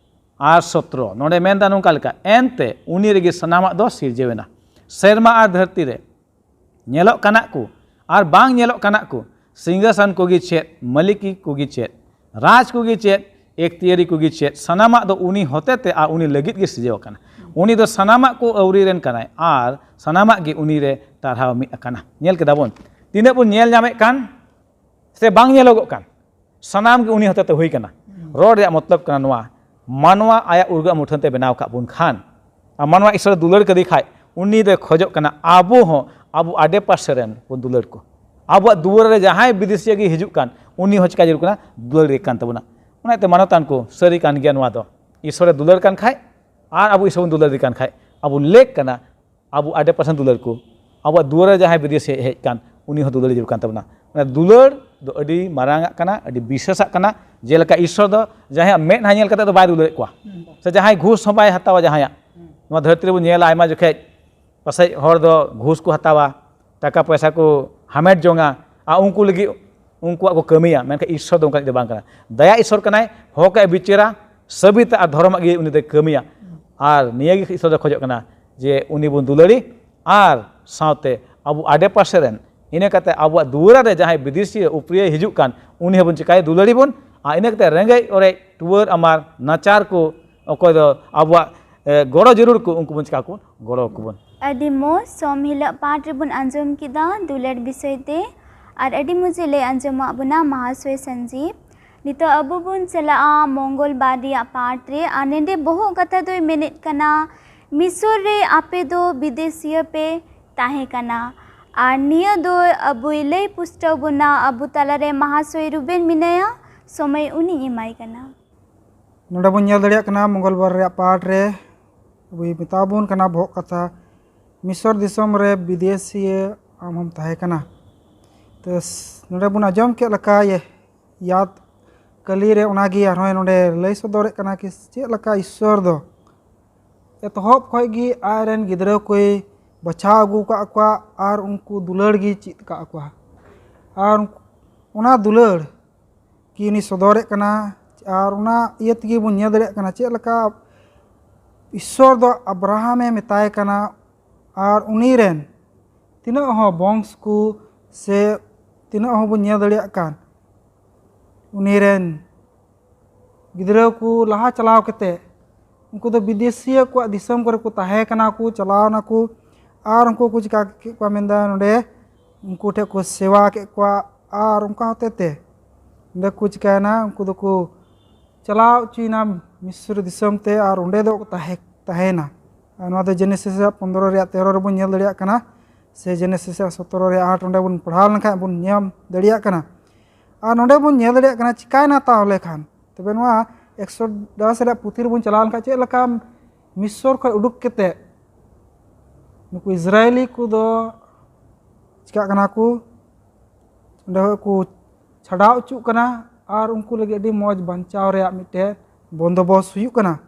ᱟᱨ ᱥᱚᱛᱨᱚ᱾ ᱱᱚᱰᱮ ᱢᱮᱱᱫᱟ ᱱᱚᱝᱠᱟ ᱞᱮᱠᱟ, ᱮᱱᱛᱮ ᱩᱱᱤ ᱨᱮᱜᱮ ᱥᱟᱱᱟᱢᱟᱜ ᱫᱚ ᱥᱤᱨᱡᱟᱹᱣ ᱮᱱᱟ, ᱥᱮᱨᱢᱟ ᱟᱨ ᱫᱷᱟᱹᱨᱛᱤ ᱨᱮ ᱧᱮᱞᱚᱜ ᱠᱟᱱᱟ ᱠᱚ ᱟᱨ ᱵᱟᱝ ᱧᱮᱞᱚᱜ ᱠᱟᱱᱟ ᱠᱚ, ᱥᱤᱝᱦᱟᱥᱚᱱ ᱠᱚᱜᱮ ᱪᱮᱫ, ᱢᱟᱹᱞᱤᱠᱤ ᱠᱚᱜᱮ ᱪᱮᱫ, ᱨᱟᱡᱽ ᱠᱚᱜᱮ ᱪᱮᱫ, ᱮᱠᱛᱤᱭᱟᱹᱨᱤ ᱠᱚᱜᱮ ᱪᱮᱫ, ᱥᱟᱱᱟᱢᱟᱜ ᱫᱚ ᱩᱱᱤ ᱦᱚᱛᱮ ᱛᱮ ᱟᱨ ᱩᱱᱤ ᱞᱟᱹᱜᱤᱫ ᱜᱮ ᱥᱤᱨᱡᱟᱹᱣ ᱟᱠᱟᱱᱟ᱾ ᱩᱱᱤ ᱫᱚ ᱥᱟᱱᱟᱢᱟᱜ ᱠᱚ ᱟᱹᱣᱨᱤ ᱨᱮᱱ ᱠᱟᱱᱟᱭ ᱟᱨ ᱥᱟᱱᱟᱢᱟᱜ ᱜᱮ ᱩᱱᱤ ᱨᱮ ᱴᱟᱨᱦᱟᱣ ᱢᱤᱫ ᱟᱠᱟᱱᱟ᱾ ᱧᱮᱞ ᱠᱮᱫᱟ ᱵᱚᱱ, ᱛᱤᱱᱟᱹᱜ ᱵᱚᱱ ᱧᱮᱞ ᱧᱟᱢᱮᱫ ᱠᱟᱱ ᱥᱮ ᱵᱟᱝ ᱧᱮᱞᱚᱜᱚᱜ ᱠᱟᱱ, ᱥᱟᱱᱟᱢ ᱜᱮ ᱩᱱᱤ ᱦᱚᱛᱮ ᱛᱮ ᱦᱩᱭ ᱠᱟᱱᱟ᱾ ᱨᱚᱲ ᱨᱮᱭᱟᱜ ᱢᱚᱛᱞᱚᱵ ᱠᱟᱱᱟ ᱱᱚᱣᱟ, ᱢᱟᱱᱣᱟ ᱟᱭᱟᱜ ᱩᱨᱜᱟᱹ ᱢᱩᱴᱷᱟᱹᱱ ᱛᱮ ᱵᱮᱱᱟᱣ ᱟᱠᱟᱫ ᱵᱚᱱ ᱠᱷᱟᱱ, ᱟᱨ ᱢᱟᱱᱣᱟ ᱤᱥᱥᱚᱨᱮ ᱫᱩᱞᱟᱹᱲ ᱠᱮᱫᱮ ᱠᱷᱟᱡ, ᱩᱱᱤ ᱫᱚᱭ ᱠᱷᱚᱡᱚᱜ ᱠᱟᱱᱟ ᱟᱵᱚ ᱦᱚᱸ ᱟᱵᱚ ᱟᱰᱮ ᱯᱟᱥᱮ ᱨᱮᱱ ᱵᱚᱱ ᱫᱩᱞᱟᱹᱲ ᱠᱚ᱾ ᱟᱵᱚᱣᱟᱜ ᱫᱩᱣᱟᱹᱨ ᱨᱮ ᱡᱟᱦᱟᱸᱭ ᱵᱤᱫᱮᱥᱤᱭᱟᱹ ᱜᱮ ᱦᱤᱡᱩᱜ ᱠᱟᱱ, ᱩᱱᱤ ᱦᱚᱸ ᱪᱤᱠᱟ ᱡᱟᱹᱨᱩᱲ ᱠᱟᱱᱟ? ᱫᱩᱞᱟᱹᱲ ᱜᱮ ᱠᱟᱱ ᱛᱟᱵᱚᱱᱟ᱾ ᱚᱱᱟᱛᱮ ᱢᱟᱱᱚᱛᱟᱱ ᱠᱚ, ᱥᱟᱹᱨᱤ ᱠᱟᱱ ᱜᱮᱭᱟ ᱱᱚᱣᱟ ᱫᱚ᱾ ᱤᱥᱥᱚᱨᱮ ᱫᱩᱞᱟᱹᱲ ᱠᱟᱱ ᱠᱷᱟᱡ ᱟᱨ ᱟᱵᱚ ᱤᱥᱥᱚᱨ ᱵᱚᱱ ᱫᱩᱞᱟᱹᱲ ᱫᱮ ᱠᱟᱱ ᱠᱷᱟᱡ, ᱟᱵᱚ ᱞᱮᱠ ᱠᱟᱱᱟ ᱟᱵᱚ ᱟᱰᱮ ᱯᱟᱥᱮ ᱫᱩᱞᱟᱹᱲ ᱠᱚ, ᱟᱵᱚᱣᱟᱜ ᱫᱩᱣᱟᱹᱨ ᱨᱮ ᱡᱟᱦᱟᱸᱭ ᱵᱤᱫᱮᱥᱤ ᱦᱮᱡ ᱠᱟᱱ, ᱩᱱᱤ ᱦᱚᱸ ᱫᱩᱞᱟᱹᱲ ᱡᱟᱹᱨᱩᱲ ᱠᱟᱱ ᱛᱟᱵᱚᱱᱟ᱾ ᱚᱱᱟ ᱫᱩᱞᱟᱹᱲ ᱫᱚ ᱟᱹᱰᱤ ᱢᱟᱨᱟᱝ ᱟᱜ ᱠᱟᱱᱟ, ᱟᱹᱰᱤ ᱵᱤᱥᱮᱥᱟᱜ ᱠᱟᱱᱟ᱾ ᱡᱮᱞᱮᱠᱟ ᱤᱥᱥᱚᱨ ᱫᱚ ᱡᱟᱦᱟᱸᱭᱟᱜ ᱢᱮᱫᱦᱟ ᱧᱮᱞ ᱠᱟᱛᱮ ᱫᱚ ᱵᱟᱭ ᱫᱩᱞᱟᱹᱲᱮᱫ ᱠᱚᱣᱟ, ᱥᱮ ᱡᱟᱦᱟᱸᱭ ᱜᱷᱩᱥ ᱦᱚᱸ ᱵᱟᱭ ᱦᱟᱛᱟᱣᱟ ᱡᱟᱦᱟᱸᱭᱟᱜ᱾ ᱱᱚᱣᱟ ᱫᱷᱟᱹᱨᱛᱤ ᱨᱮᱵᱚᱱ ᱧᱮᱞᱟ ᱟᱭᱢᱟ ᱡᱚᱠᱷᱮᱡ ᱯᱟᱥᱮᱡ ᱦᱚᱲ ᱫᱚ ᱜᱷᱩᱥ ᱠᱚ ᱦᱟᱛᱟᱣᱟ, ᱴᱟᱠᱟ ᱯᱚᱭᱥᱟ ᱠᱚ ᱦᱟᱢᱮᱴ ᱡᱚᱝᱟ, ᱟᱨ ᱩᱱᱠᱩ ᱞᱟᱹᱜᱤᱫ ᱩᱱᱠᱩᱣᱟᱜ ᱠᱚ ᱠᱟᱹᱢᱤᱭᱟ, ᱢᱮᱱᱠᱷᱟᱱ ᱤᱥᱥᱚᱨ ᱫᱚ ᱚᱱᱠᱟᱱᱤᱡ ᱫᱚ ᱵᱟᱝ ᱠᱟᱱᱟ᱾ ᱫᱟᱭᱟ ᱤᱥᱥᱚᱨ ᱠᱟᱱᱟᱭ, ᱦᱚᱠ ᱮ ᱵᱤᱪᱟᱹᱨᱟ, ᱥᱟᱹᱵᱤᱛᱟ ᱟᱨ ᱫᱷᱚᱨᱚᱢᱟᱜ ᱜᱮ ᱩᱱᱤ ᱫᱚᱭ ᱠᱟᱹᱢᱤᱭᱟ᱾ ᱟᱨ ᱱᱤᱭᱟᱹ ᱜᱮ ᱤᱥᱥᱚᱨ ᱫᱚ ᱠᱷᱚᱡᱚᱜ ᱠᱟᱱᱟ, ᱡᱮ ᱩᱱᱤ ᱵᱚᱱ ᱫᱩᱞᱟᱹᱲᱤ, ᱟᱨ ᱥᱟᱶᱛᱮ ᱟᱵᱚ ᱟᱰᱮ ᱯᱟᱥᱮ ᱨᱮᱱ, ᱤᱱᱟᱹ ᱠᱟᱛᱮ ᱟᱵᱚᱣᱟᱜ ᱫᱩᱣᱟᱹᱨᱟ ᱨᱮ ᱡᱟᱦᱟᱸᱭ ᱵᱤᱫᱮᱥᱤ ᱩᱯᱨᱤᱭᱟᱹᱭ ᱦᱤᱡᱩᱜ ᱠᱟᱱ, ᱩᱱᱤ ᱦᱚᱸᱵᱚᱱ ᱪᱤᱠᱟᱹᱭᱟ? ᱫᱩᱞᱟᱹᱲᱤ ᱵᱚᱱ᱾ ᱟᱨ ᱤᱱᱟᱹ ᱠᱟᱛᱮ ᱨᱮᱸᱜᱮᱡ ᱚᱨᱮᱡ, ᱴᱩᱣᱟᱹᱨ ᱟᱢᱟᱨ, ᱱᱟᱪᱟᱨ ᱠᱚ, ᱚᱠᱚᱭ ᱫᱚ ᱟᱵᱚᱣᱟᱜ, ᱮ, ᱜᱚᱲᱚ ᱡᱟᱹᱨᱩᱲ ᱠᱚ, ᱩᱱᱠᱩ ᱵᱚᱱ ᱪᱤᱠᱟ ᱠᱚ, ᱜᱚᱲᱚ ᱟᱠᱚ ᱵᱚᱱ᱾ ᱟᱹᱰᱤ ᱢᱚᱡᱽ, ᱥᱚᱢ ᱦᱤᱞᱳᱜ ᱯᱟᱴ ᱨᱮᱵᱚᱱ ᱟᱸᱡᱚᱢ ᱠᱮᱫᱟ ᱫᱩᱞᱟᱹᱲ ᱵᱤᱥᱚᱭ ᱛᱮ, ᱟᱨ ᱟᱹᱰᱤ ᱢᱚᱡᱽ ᱮ ᱞᱟᱹᱭ ᱟᱸᱡᱚᱢᱟᱜ ᱵᱚᱱᱟ ᱢᱟᱦᱟᱥᱚᱭ ᱥᱟᱱᱡᱤᱵ᱾ ᱱᱤᱛᱚᱜ ᱟᱵᱚ ᱵᱚᱱ ᱪᱟᱞᱟᱜᱼᱟ ᱢᱚᱝᱜᱚᱞ ᱵᱟᱨ ᱨᱮᱭᱟᱜ ᱯᱟᱴ ᱨᱮ, ᱟᱨ ᱱᱚᱰᱮ ᱵᱚᱦᱚᱜ ᱠᱟᱛᱷᱟ ᱫᱚᱭ ᱢᱮᱱᱮᱫ ᱠᱟᱱᱟ, ᱢᱤᱥᱚᱨ ᱨᱮ ᱟᱯᱮ ᱫᱚ ᱵᱤᱫᱮᱥᱤᱭᱟᱹ ᱯᱮ ᱛᱟᱦᱮᱸ ᱠᱟᱱᱟ᱾ ᱟᱨ ᱱᱤᱭᱟᱹ ᱫᱚ ᱟᱵᱚᱭ ᱞᱟᱹᱭ ᱯᱩᱥᱴᱟᱹᱣ ᱵᱚᱱᱟ, ᱟᱵᱚ ᱛᱟᱞᱟᱨᱮ ᱢᱟᱦᱟᱥᱚᱭ ᱨᱩᱵᱮᱱ ᱢᱮᱱᱟᱭᱟ, ᱥᱚᱢᱚᱭ ᱩᱱᱤᱧ ᱮᱢᱟᱭ ᱠᱟᱱᱟ᱾ ᱱᱚᱰᱮ ᱵᱚᱱ ᱧᱮᱞ ᱫᱟᱲᱮᱭᱟᱜ ᱠᱟᱱᱟ ᱢᱚᱝᱜᱚᱞ ᱵᱟᱨ ᱨᱮᱭᱟᱜ ᱯᱟᱴ ᱨᱮ ᱟᱵᱚᱭ ᱢᱮᱛᱟ ᱵᱚᱱ ᱠᱟᱱᱟ ᱵᱚᱦᱚᱜ ᱠᱟᱛᱷᱟ, ᱢᱤᱥᱚᱨ ᱫᱤᱥᱚᱢ ᱨᱮ ᱵᱤᱫᱮᱥᱤᱭᱟᱹ ᱟᱢ ᱦᱚᱢ ᱛᱟᱦᱮᱸ ᱠᱟᱱᱟ᱾ ᱛᱚ, ᱱᱚᱰᱮ ᱵᱚᱱ ᱟᱸᱡᱚᱢ ᱠᱮᱫ ᱞᱮᱠᱟ, ᱤᱭᱟᱹ, ᱭᱟᱫ ᱠᱟᱹᱞᱤ ᱨᱮ ᱚᱱᱟᱜᱮ ᱟᱨᱦᱚᱸᱭ ᱱᱚᱰᱮ ᱞᱟᱹᱭ ᱥᱚᱫᱚᱨᱮᱫ ᱠᱟᱱᱟ ᱠᱤ ᱪᱮᱫ ᱞᱮᱠᱟ ᱤᱥᱥᱚᱨ ᱫᱚ ᱮᱛᱚᱦᱚᱵ ᱠᱷᱚᱱ ᱜᱮ ᱟᱡ ᱨᱮᱱ ᱜᱤᱫᱽᱨᱟᱹ ᱠᱚᱭ ᱵᱟᱪᱷᱟᱣ ᱟᱹᱜᱩ ᱟᱠᱟᱫ ᱠᱚᱣᱟ ᱟᱨ ᱩᱱᱠᱩ ᱫᱩᱞᱟᱹᱲ ᱜᱮ ᱪᱮᱫ ᱟᱠᱟᱫ ᱠᱚᱣᱟ᱾ ᱟᱨ ᱚᱱᱟ ᱫᱩᱞᱟᱹᱲ ᱠᱤᱱ ᱥᱚᱫᱚᱨᱮᱫ ᱠᱟᱱᱟ᱾ ᱟᱨ ᱚᱱᱟ ᱤᱭᱟᱹ ᱛᱮᱜᱮ ᱵᱚᱱ ᱧᱮᱞ ᱫᱟᱲᱮᱭᱟᱜ ᱠᱟᱱᱟ ᱪᱮᱫ ᱞᱮᱠᱟ ᱤᱥᱥᱚᱨ ᱫᱚ ᱟᱵᱨᱟᱦᱟᱢᱮ ᱢᱮᱛᱟᱭ ᱠᱟᱱᱟ, ᱟᱨ ᱩᱱᱤ ᱨᱮᱱ ᱛᱤᱱᱟᱹᱜ ᱦᱚᱸ ᱵᱚᱝᱥ ᱠᱚ ᱥᱮ ᱛᱤᱱᱟᱹᱜ ᱦᱚᱸ ᱵᱚᱱ ᱧᱮᱞ ᱫᱟᱲᱮᱭᱟᱜ ᱠᱟᱱ, ᱩᱱᱤ ᱨᱮᱱ ᱜᱤᱫᱽᱨᱟᱹ ᱠᱚ ᱞᱟᱦᱟ ᱪᱟᱞᱟᱣ ᱠᱟᱛᱮ ᱩᱱᱠᱩ ᱫᱚ ᱵᱤᱫᱮᱥᱤᱭᱟᱹ ᱠᱚᱣᱟᱜ ᱫᱤᱥᱚᱢ ᱠᱚᱨᱮ ᱠᱚ ᱛᱟᱦᱮᱸ ᱠᱟᱱᱟ ᱠᱚ, ᱪᱟᱞᱟᱣ ᱱᱟᱠᱚ᱾ ᱟᱨ ᱩᱱᱠᱩ ᱠᱚ ᱪᱤᱠᱟ ᱠᱮᱫ ᱠᱚᱣᱟ ᱢᱮᱱᱫᱟ, ᱱᱚᱰᱮ ᱩᱱᱠᱩ ᱴᱷᱮᱱ ᱠᱚ ᱥᱮᱵᱟ ᱠᱮᱫ ᱠᱚᱣᱟ᱾ ᱟᱨ ᱚᱱᱠᱟ ᱦᱚᱛᱮ ᱛᱮ ᱱᱚᱰᱮ ᱠᱚ ᱪᱤᱠᱟᱭᱮᱱᱟ, ᱩᱱᱠᱩ ᱫᱚᱠᱚ ᱪᱟᱞᱟᱣ ᱚᱪᱚᱭᱮᱱᱟ ᱢᱤᱥᱨ ᱫᱤᱥᱚᱢ ᱛᱮ, ᱟᱨ ᱚᱸᱰᱮ ᱫᱚ ᱛᱟᱦᱮᱸ ᱛᱟᱦᱮᱸᱭᱮᱱᱟ᱾ ᱟᱨ ᱱᱚᱣᱟ ᱫᱚ ᱡᱮᱱᱮᱥᱤᱥ ᱨᱮᱭᱟᱜ ᱯᱚᱱᱫᱽᱨᱚ ᱨᱮᱭᱟᱜ ᱛᱮᱨᱚ ᱨᱮᱵᱚᱱ ᱧᱮᱞ ᱫᱟᱲᱮᱭᱟᱜ ᱠᱟᱱᱟ, ᱥᱮ ᱡᱮᱱᱮᱥᱤᱥ ᱨᱮᱭᱟᱜ ᱥᱚᱛᱨᱚ ᱨᱮᱭᱟᱜ ᱟᱴ, ᱚᱸᱰᱮ ᱵᱚᱱ ᱯᱟᱲᱦᱟᱣ ᱞᱮᱱᱠᱷᱟᱱ ᱵᱚᱱ ᱧᱟᱢ ᱫᱟᱲᱮᱭᱟᱜ ᱠᱟᱱᱟ᱾ ᱟᱨ ᱱᱚᱰᱮ ᱵᱚᱱ ᱧᱮᱞ ᱫᱟᱲᱮᱭᱟᱜ ᱠᱟᱱᱟ ᱪᱤᱠᱟᱭᱮᱱᱟ ᱛᱟᱦᱚᱞᱮ ᱠᱷᱟᱱ᱾ ᱛᱚᱵᱮ ᱱᱚᱣᱟ ᱮᱠᱥᱚᱰᱟᱥ ᱨᱮᱭᱟᱜ ᱯᱩᱛᱷᱤ ᱨᱮᱵᱚᱱ ᱪᱟᱞᱟᱣ ᱞᱮᱱᱠᱷᱟᱱ ᱪᱮᱫ ᱞᱮᱠᱟ ᱢᱤᱥᱚᱨ ᱠᱷᱚᱱ ᱩᱰᱩᱠ ᱠᱟᱛᱮ ᱱᱩᱠᱩ ᱤᱥᱨᱟᱭᱮᱞᱤ ᱠᱚᱫᱚ ᱪᱤᱠᱟᱜ ᱠᱟᱱᱟ ᱠᱚ, ᱚᱸᱰᱮ ᱠᱷᱚᱱ ᱠᱚ ᱪᱷᱟᱰᱟᱣ ᱚᱪᱚᱜ ᱠᱟᱱᱟ᱾ ᱟᱨ ᱩᱱᱠᱩ ᱞᱟᱹᱜᱤᱫ ᱟᱹᱰᱤ ᱢᱚᱡᱽ ᱵᱟᱧᱪᱟᱣ ᱨᱮᱭᱟᱜ ᱢᱤᱫᱴᱮᱱ ᱵᱚᱱᱫᱳᱵᱚᱥ ᱦᱩᱭᱩᱜ ᱠᱟᱱᱟ᱾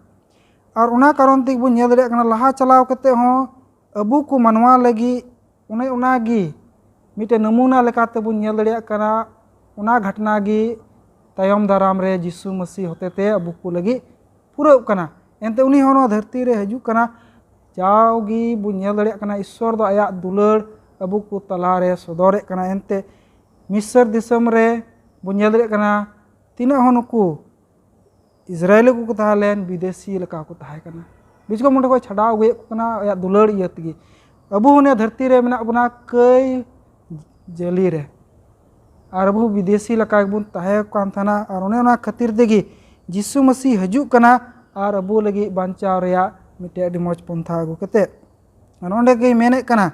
ᱟᱨ ᱚᱱᱟ ᱠᱟᱨᱚᱱ ᱛᱮᱜᱮ ᱵᱚᱱ ᱧᱮᱞ ᱫᱟᱲᱮᱭᱟᱜ ᱠᱟᱱᱟ, ᱞᱟᱦᱟ ᱪᱟᱞᱟᱣ ᱠᱟᱛᱮ ᱦᱚᱸ ᱟᱵᱚ ᱠᱚ ᱢᱟᱱᱣᱟ ᱞᱟᱹᱜᱤᱫ ᱚᱱᱮ ᱚᱱᱟᱜᱮ ᱢᱤᱫᱴᱮᱱ ᱱᱚᱢᱩᱱᱟ ᱞᱮᱠᱟᱛᱮ ᱵᱚᱱ ᱧᱮᱞ ᱫᱟᱲᱮᱭᱟᱜ ᱠᱟᱱᱟ᱾ ᱚᱱᱟ ᱜᱷᱚᱴᱱᱟ ᱜᱮ ᱛᱟᱭᱚᱢ ᱫᱟᱨᱟᱢ ᱨᱮ ᱡᱤᱥᱩ ᱢᱟᱹᱥᱤ ᱦᱚᱛᱮᱛᱮ ᱟᱵᱚ ᱠᱚ ᱞᱟᱹᱜᱤᱫ ᱯᱩᱨᱟᱹᱜ ᱠᱟᱱᱟ᱾ ᱮᱱᱛᱮ ᱩᱱᱤ ᱦᱚᱸ ᱱᱚᱣᱟ ᱫᱷᱟᱹᱨᱛᱤ ᱨᱮ ᱦᱤᱡᱩᱜ ᱠᱟᱱᱟ, ᱡᱟᱣᱜᱮ ᱵᱚᱱ ᱧᱮᱞ ᱫᱟᱲᱮᱭᱟᱜ ᱠᱟᱱᱟ, ᱤᱥᱥᱚᱨ ᱫᱚ ᱟᱭᱟᱜ ᱫᱩᱞᱟᱹᱲ ᱟᱵᱚ ᱠᱚ ᱛᱟᱞᱟᱨᱮ ᱥᱚᱫᱚᱨᱮᱫ ᱠᱟᱱᱟ᱾ ᱮᱱᱛᱮ ᱢᱤᱥᱨ ᱫᱤᱥᱚᱢ ᱨᱮ ᱵᱚᱱ ᱧᱮᱞ ᱫᱟᱲᱮᱭᱟᱜ ᱠᱟᱱᱟ, ᱛᱤᱱᱟᱹᱜ ᱦᱚᱸ ᱱᱩᱠᱩ ᱤᱥᱨᱟᱭᱮᱞᱤ ᱠᱚᱠᱚ ᱛᱟᱦᱮᱸ ᱞᱮᱱ, ᱵᱤᱫᱮᱥᱤ ᱞᱮᱠᱟ ᱠᱚ ᱛᱟᱦᱮᱸ ᱠᱟᱱᱟ᱾ ᱵᱤᱪᱠᱚᱢ ᱚᱸᱰᱮ ᱠᱷᱚᱱ ᱪᱷᱟᱰᱟᱣ ᱟᱹᱜᱩᱭᱮᱫ ᱠᱚ ᱠᱟᱱᱟ ᱟᱭᱟᱜ ᱫᱩᱞᱟᱹᱲ ᱤᱭᱟᱹ ᱛᱮᱜᱮ᱾ ᱟᱵᱚ ᱦᱚᱸ ᱱᱤᱭᱟᱹ ᱫᱷᱟᱹᱨᱛᱤ ᱨᱮ ᱢᱮᱱᱟᱜ ᱵᱚᱱᱟ ᱠᱟᱹᱭ ᱡᱟᱹᱞᱤ ᱨᱮ, ᱟᱨ ᱟᱵᱚ ᱵᱤᱫᱮᱥᱤ ᱞᱮᱠᱟ ᱜᱮᱵᱚᱱ ᱛᱟᱦᱮᱸ ᱠᱟᱱ ᱛᱟᱦᱮᱱᱟ᱾ ᱟᱨ ᱚᱱᱮ ᱚᱱᱟ ᱠᱷᱟᱹᱛᱤᱨ ᱛᱮᱜᱮ ᱡᱤᱥᱩ ᱢᱟᱹᱥᱤ ᱦᱤᱡᱩᱜ ᱠᱟᱱᱟ ᱟᱨ ᱟᱵᱚ ᱞᱟᱹᱜᱤᱫ ᱵᱟᱧᱪᱟᱣ ᱨᱮᱭᱟᱜ ᱢᱤᱫᱴᱮᱡ ᱟᱹᱰᱤ ᱢᱚᱡᱽ ᱯᱚᱱᱛᱷᱟ ᱟᱹᱜᱩ ᱠᱟᱛᱮ᱾ ᱟᱨ ᱚᱸᱰᱮ ᱜᱮᱭ ᱢᱮᱱᱮᱫ ᱠᱟᱱᱟ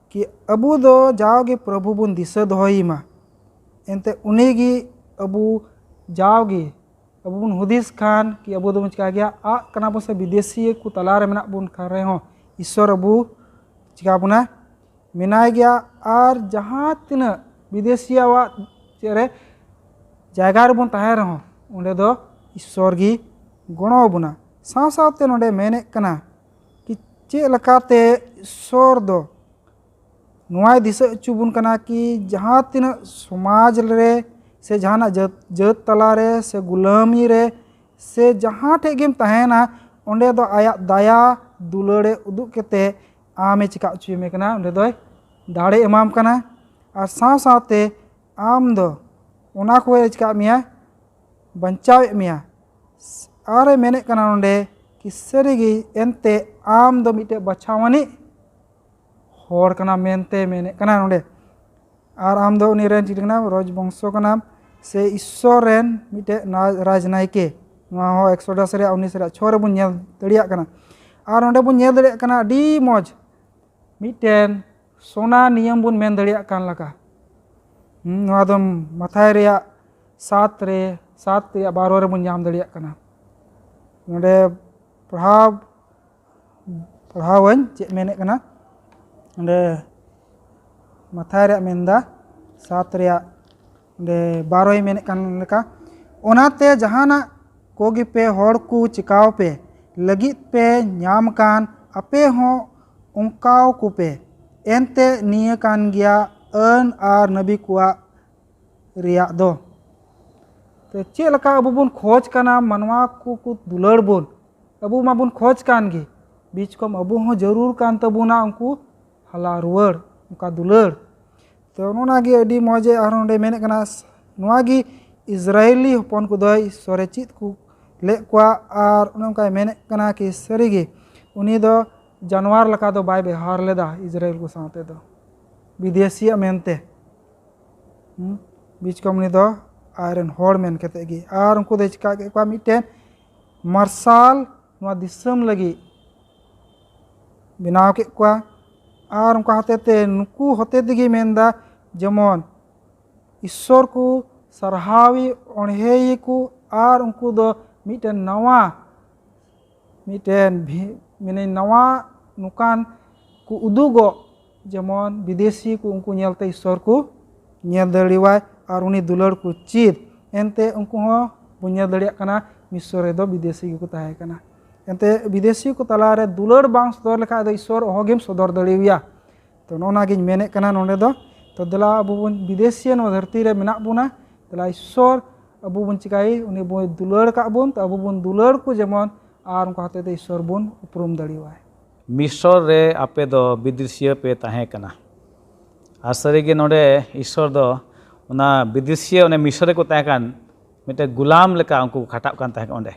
ᱠᱤ ᱟᱵᱚ ᱫᱚ ᱡᱟᱣᱜᱮ ᱯᱨᱚᱵᱷᱩ ᱵᱚᱱ ᱫᱤᱥᱟᱹ ᱫᱚᱦᱚᱭᱮ ᱢᱟ᱾ ᱮᱱᱛᱮ ᱩᱱᱤ ᱜᱮ ᱟᱵᱚ ᱡᱟᱣᱜᱮ ᱟᱵᱚ ᱵᱚᱱ ᱦᱩᱫᱤᱥ ᱠᱷᱟᱱ ᱠᱤ ᱟᱵᱚ ᱫᱚᱵᱚᱱ ᱪᱤᱠᱟ ᱜᱮᱭᱟ, ᱟᱜ ᱠᱟᱱᱟ ᱵᱚᱱ ᱥᱮ ᱵᱤᱫᱮᱥᱤ ᱠᱚ ᱛᱟᱞᱟ ᱨᱮ ᱢᱮᱱᱟᱜ ᱵᱚᱱ ᱠᱷᱟᱱ ᱨᱮᱦᱚᱸ ᱤᱥᱥᱚᱨ ᱟᱵᱚ ᱪᱤᱠᱟ ᱵᱚᱱᱟ, ᱢᱮᱱᱟᱭ ᱜᱮᱭᱟ᱾ ᱟᱨ ᱡᱟᱦᱟᱸ ᱛᱤᱱᱟᱹᱜ ᱵᱤᱫᱮᱥᱤᱭᱟᱜ ᱪᱮᱫ ᱨᱮ ᱡᱟᱭᱜᱟ ᱨᱮᱵᱚᱱ ᱛᱟᱦᱮᱸ ᱨᱮᱦᱚᱸ ᱚᱸᱰᱮ ᱫᱚ ᱤᱥᱥᱚᱨ ᱜᱮ ᱜᱚᱲᱚ ᱟᱵᱚᱱᱟ᱾ ᱥᱟᱶ ᱥᱟᱶᱛᱮ ᱱᱚᱰᱮ ᱢᱮᱱᱮᱫ ᱠᱟᱱᱟ ᱠᱤ ᱪᱮᱫ ᱞᱮᱠᱟᱛᱮ ᱤᱥᱥᱚᱨ ᱫᱚ ᱱᱚᱣᱟᱭ ᱫᱤᱥᱟᱹ ᱦᱚᱪᱚ ᱵᱚᱱ ᱠᱟᱱᱟ ᱠᱤ ᱡᱟᱦᱟᱸ ᱛᱤᱱᱟᱹᱜ ᱥᱚᱢᱟᱡᱽ ᱨᱮ ᱥᱮ ᱡᱟᱦᱟᱱᱟᱜ ᱡᱟᱹᱛ, ᱡᱟᱹᱛ ᱛᱟᱞᱟᱨᱮ ᱥᱮ ᱜᱩᱞᱟᱹᱢᱤ ᱨᱮ ᱥᱮ ᱡᱟᱦᱟᱸ ᱴᱷᱮᱡ ᱜᱮᱢ ᱛᱟᱦᱮᱱᱟ, ᱚᱸᱰᱮ ᱫᱚ ᱟᱭᱟᱜ ᱫᱟᱭᱟ ᱫᱩᱞᱟᱹᱲᱮ ᱩᱫᱩᱜ ᱠᱟᱛᱮ ᱟᱢᱮ ᱪᱮᱠᱟ ᱦᱚᱪᱚᱭᱮ ᱢᱮ ᱠᱟᱱᱟ, ᱚᱸᱰᱮ ᱫᱚᱭ ᱫᱟᱲᱮ ᱮᱢᱟᱢ ᱠᱟᱱᱟ᱾ ᱟᱨ ᱥᱟᱶ ᱥᱟᱶᱛᱮ ᱟᱢ ᱫᱚ ᱚᱱᱟ ᱠᱚᱭ ᱪᱮᱠᱟᱜ ᱢᱮᱭᱟ, ᱵᱟᱧᱪᱟᱣᱮᱫ ᱢᱮᱭᱟ᱾ ᱟᱨᱮ ᱢᱮᱱᱮᱫ ᱠᱟᱱᱟ ᱱᱚᱰᱮ ᱠᱤ ᱥᱟᱹᱨᱤᱜᱮ ᱮᱱᱛᱮ ᱟᱢ ᱫᱚ ᱢᱤᱫᱴᱮᱡ ᱵᱟᱪᱷᱟᱣᱟᱱᱤᱡ ᱦᱚᱲ ᱠᱟᱱᱟᱢ ᱢᱮᱱᱛᱮ ᱢᱮᱱᱮᱫ ᱠᱟᱱᱟ ᱱᱚᱰᱮ᱾ ᱟᱨ ᱟᱢ ᱫᱚ ᱩᱱᱤ ᱨᱮᱱ ᱪᱮᱫ ᱠᱟᱱᱟᱢ? ᱨᱚᱡᱽ ᱵᱚᱝᱥᱚ ᱠᱟᱱᱟᱢ, ᱥᱮ ᱤᱥᱥᱚᱨ ᱨᱮᱱ ᱢᱤᱫᱴᱮᱡ ᱱᱟ-, ᱨᱟᱡᱽᱱᱟᱭᱠᱮ᱾ ᱱᱚᱣᱟ ᱦᱚᱸ ᱮᱠᱥᱚᱰᱟᱥ ᱨᱮᱭᱟᱜ ᱩᱱᱤᱥ ᱨᱮᱭᱟᱜ ᱪᱷᱚ ᱨᱮᱵᱚᱱ ᱧᱮᱞ ᱫᱟᱲᱮᱭᱟᱜ ᱠᱟᱱᱟ᱾ ᱟᱨ ᱚᱸᱰᱮ ᱵᱚᱱ ᱧᱮᱞ ᱫᱟᱲᱮᱭᱟᱜ ᱠᱟᱱᱟ ᱟᱹᱰᱤ ᱢᱚᱡᱽ ᱢᱤᱫᱴᱮᱱ ᱥᱚᱱᱟ ᱱᱤᱭᱚᱢ ᱵᱚᱱ ᱢᱮᱱ ᱫᱟᱲᱮᱭᱟᱜ ᱠᱟᱱ ᱞᱮᱠᱟ᱾ ᱦᱩᱸ, ᱱᱚᱣᱟ ᱫᱚ ᱢᱟᱛᱷᱟᱭ ᱨᱮᱭᱟᱜ ᱥᱟᱛ ᱨᱮ, ᱥᱟᱛ ᱨᱮᱭᱟᱜ ᱵᱟᱨᱚ ᱨᱮᱵᱚᱱ ᱧᱟᱢ ᱫᱟᱲᱮᱭᱟᱜ ᱠᱟᱱᱟ᱾ ᱱᱚᱰᱮ ᱯᱟᱲᱦᱟᱣ, ᱯᱟᱲᱦᱟᱣᱟᱹᱧ ᱪᱮᱫ ᱢᱮᱱᱮᱫ ᱠᱟᱱᱟ᱾ ᱱᱚᱰᱮ ᱢᱟᱛᱷᱟᱭ ᱨᱮᱭᱟᱜ ᱢᱮᱱᱫᱟ, ᱥᱟᱛ ᱨᱮᱭᱟᱜ ᱚᱸᱰᱮ ᱵᱟᱨᱚᱭ ᱢᱮᱱᱮᱫ ᱠᱟᱱ ᱞᱮᱠᱟ, ᱚᱱᱟᱛᱮ ᱡᱟᱦᱟᱱᱟᱜ ᱠᱚᱜᱮ ᱯᱮ ᱦᱚᱲ ᱠᱚ ᱪᱤᱠᱟᱣ ᱯᱮ ᱞᱟᱹᱜᱤᱫ ᱯᱮ ᱧᱟᱢ ᱠᱟᱱ, ᱟᱯᱮ ᱦᱚᱸ ᱚᱱᱠᱟᱣ ᱠᱚᱯᱮ, ᱮᱱᱛᱮ ᱱᱤᱭᱟᱹ ᱠᱟᱱ ᱜᱮᱭᱟ ᱟᱹᱱ ᱟᱨ ᱱᱟᱵᱤ ᱠᱚᱣᱟᱜ ᱨᱮᱭᱟᱜ ᱫᱚ᱾ ᱛᱚ ᱪᱮᱫ ᱞᱮᱠᱟ ᱟᱵᱚ ᱵᱚᱱ ᱠᱷᱚᱡᱽ ᱠᱟᱱᱟ ᱢᱟᱱᱣᱟ ᱠᱚ ᱠᱚ ᱫᱩᱞᱟᱹᱲ ᱵᱚᱱ? ᱟᱵᱚ ᱢᱟᱵᱚᱱ ᱠᱷᱚᱡᱽ ᱠᱟᱱ ᱜᱮ, ᱵᱤᱪ ᱠᱚᱢ ᱟᱵᱚ ᱦᱚᱸ ᱡᱟᱹᱨᱩᱲ ᱠᱟᱱ ᱛᱟᱵᱚᱱᱟ ᱩᱱᱠᱩ ᱦᱟᱞᱟ ᱨᱩᱣᱟᱹᱲ, ᱚᱱᱠᱟ ᱫᱩᱞᱟᱹᱲ᱾ ᱛᱚ ᱱᱚᱜᱼᱚ ᱱᱚᱣᱟ ᱜᱮ ᱟᱹᱰᱤ ᱢᱚᱡᱽ ᱮ ᱟᱨᱦᱚᱸ ᱱᱚᱰᱮ ᱢᱮᱱᱮᱫ ᱠᱟᱱᱟ, ᱱᱚᱣᱟ ᱜᱮ ᱤᱥᱨᱟᱭᱮᱞᱤ ᱦᱚᱯᱚᱱ ᱠᱚᱫᱚᱭ ᱤᱥᱥᱚᱨᱮ ᱪᱮᱫ ᱠᱚ ᱞᱮᱫ ᱠᱚᱣᱟ, ᱟᱨ ᱚᱱᱮ ᱚᱱᱠᱟᱭ ᱢᱮᱱᱮᱫ ᱠᱟᱱᱟ ᱠᱤ ᱥᱟᱹᱨᱤᱜᱮ ᱩᱱᱤ ᱫᱚ ᱡᱟᱱᱣᱟᱨ ᱞᱮᱠᱟ ᱫᱚ ᱵᱟᱭ ᱵᱮᱣᱦᱟᱨ ᱞᱮᱫᱟ ᱤᱥᱨᱟᱭᱮᱞ ᱠᱚ ᱥᱟᱶᱛᱮ ᱫᱚ, ᱵᱤᱫᱮᱥᱤᱭᱟᱜ ᱢᱮᱱᱛᱮ᱾ ᱦᱩᱸ? ᱵᱤᱪ ᱠᱚᱢ ᱩᱱᱤ ᱫᱚ ᱟᱡᱨᱮᱱ ᱦᱚᱲ ᱢᱮᱱ ᱠᱟᱛᱮᱫ ᱜᱮ᱾ ᱟᱨ ᱩᱱᱠᱩ ᱫᱚᱭ ᱪᱤᱠᱟ ᱠᱮᱫ ᱠᱚᱣᱟ? ᱢᱤᱫᱴᱮᱱ ᱢᱟᱨᱥᱟᱞ ᱱᱚᱣᱟ ᱫᱤᱥᱚᱢ ᱞᱟᱹᱜᱤᱫ ᱵᱮᱱᱟᱣ ᱠᱮᱫ ᱠᱚᱣᱟ᱾ ᱟᱨ ᱚᱱᱠᱟ ᱦᱚᱛᱮ ᱛᱮ ᱱᱩᱠᱩ ᱦᱚᱛᱮ ᱛᱮᱜᱮ ᱢᱮᱱᱫᱟ, ᱡᱮᱢᱚᱱ ᱤᱥᱥᱚᱨ ᱠᱚ ᱥᱟᱨᱦᱟᱣᱤ ᱚᱬᱦᱮᱭᱤ ᱠᱚ, ᱟᱨ ᱩᱱᱠᱩ ᱫᱚ ᱢᱤᱫᱴᱮᱱ ᱱᱟᱣᱟ, ᱢᱤᱫᱴᱮᱱ ᱵᱷᱤ-, ᱢᱟᱱᱮ ᱱᱟᱣᱟ ᱱᱚᱝᱠᱟᱱ ᱠᱚ ᱩᱫᱩᱜᱚᱜ, ᱡᱮᱢᱚᱱ ᱵᱤᱫᱮᱥᱤ ᱠᱚ ᱩᱱᱠᱩ ᱧᱮᱞᱛᱮ ᱤᱥᱥᱚᱨ ᱠᱚ ᱧᱮᱞ ᱫᱟᱲᱮᱣᱟᱭ ᱟᱨ ᱩᱱᱤ ᱫᱩᱞᱟᱹᱲ ᱠᱚ ᱪᱮᱫ᱾ ᱮᱱᱛᱮ ᱩᱱᱠᱩ ᱦᱚᱸ ᱵᱚᱱ ᱧᱮᱞ ᱫᱟᱲᱮᱭᱟᱜ ᱠᱟᱱᱟ ᱢᱤᱥᱨᱚ ᱨᱮᱫᱚ ᱵᱤᱫᱮᱥᱤ ᱜᱮᱠᱚ ᱛᱟᱦᱮᱸ ᱠᱟᱱᱟ᱾ ᱮᱱᱛᱮ ᱵᱤᱫᱮᱥᱤ ᱠᱚ ᱛᱟᱞᱟᱨᱮ ᱫᱩᱞᱟᱹᱲ ᱵᱟᱝ ᱥᱚᱫᱚᱨ ᱞᱮᱠᱷᱟᱡ ᱫᱚ ᱤᱥᱥᱚᱨ ᱚᱦᱚᱜᱮᱢ ᱥᱚᱫᱚᱨ ᱫᱟᱲᱮᱣᱟᱭᱟ᱾ ᱛᱚ ᱱᱚᱜᱼᱚ ᱱᱚᱣᱟ ᱜᱤᱧ ᱢᱮᱱᱮᱫ ᱠᱟᱱᱟ ᱱᱚᱰᱮ ᱫᱚ᱾ ᱛᱚ ᱫᱮᱞᱟ ᱟᱵᱚ ᱵᱚᱱ ᱵᱤᱫᱮᱥᱤᱭᱟᱹ ᱱᱚᱣᱟ ᱫᱷᱟᱹᱨᱛᱤ ᱨᱮ ᱢᱮᱱᱟᱜ ᱵᱚᱱᱟ, ᱫᱮᱞᱟ ᱤᱥᱥᱚᱨ ᱟᱵᱚ ᱵᱚᱱ ᱪᱤᱠᱟᱹᱭ, ᱩᱱᱤ ᱵᱚᱱ ᱫᱩᱞᱟᱹᱲ ᱠᱟᱜ ᱵᱚᱱ, ᱛᱚ ᱟᱵᱚ ᱵᱚᱱ ᱫᱩᱞᱟᱹᱲ ᱠᱚ ᱡᱮᱢᱚᱱ, ᱟᱨ ᱚᱱᱠᱟ ᱦᱚᱛᱮ ᱛᱮ ᱤᱥᱥᱚᱨ ᱵᱚᱱ ᱩᱯᱨᱩᱢ ᱫᱟᱲᱮᱣᱟᱭ᱾ ᱢᱤᱥᱚᱨ ᱨᱮ ᱟᱯᱮ ᱫᱚ ᱵᱤᱫᱮᱥᱤᱭᱟᱹ ᱯᱮ ᱛᱟᱦᱮᱸ ᱠᱟᱱᱟ᱾ ᱟᱨ ᱥᱟᱹᱨᱤᱜᱮ ᱱᱚᱰᱮ ᱤᱥᱥᱚᱨ ᱫᱚ ᱚᱱᱟ ᱵᱤᱫᱮᱥᱤᱭᱟᱹ, ᱚᱱᱮ ᱢᱤᱥᱚᱨ ᱨᱮᱠᱚ ᱛᱟᱦᱮᱸ ᱠᱟᱱ ᱢᱤᱫᱴᱮᱱ ᱜᱩᱞᱟᱢ ᱞᱮᱠᱟ ᱩᱱᱠᱩ ᱠᱚ ᱠᱷᱟᱴᱟᱜ ᱠᱟᱱ ᱛᱟᱦᱮᱸ ᱠᱟᱱᱟ ᱚᱸᱰᱮ᱾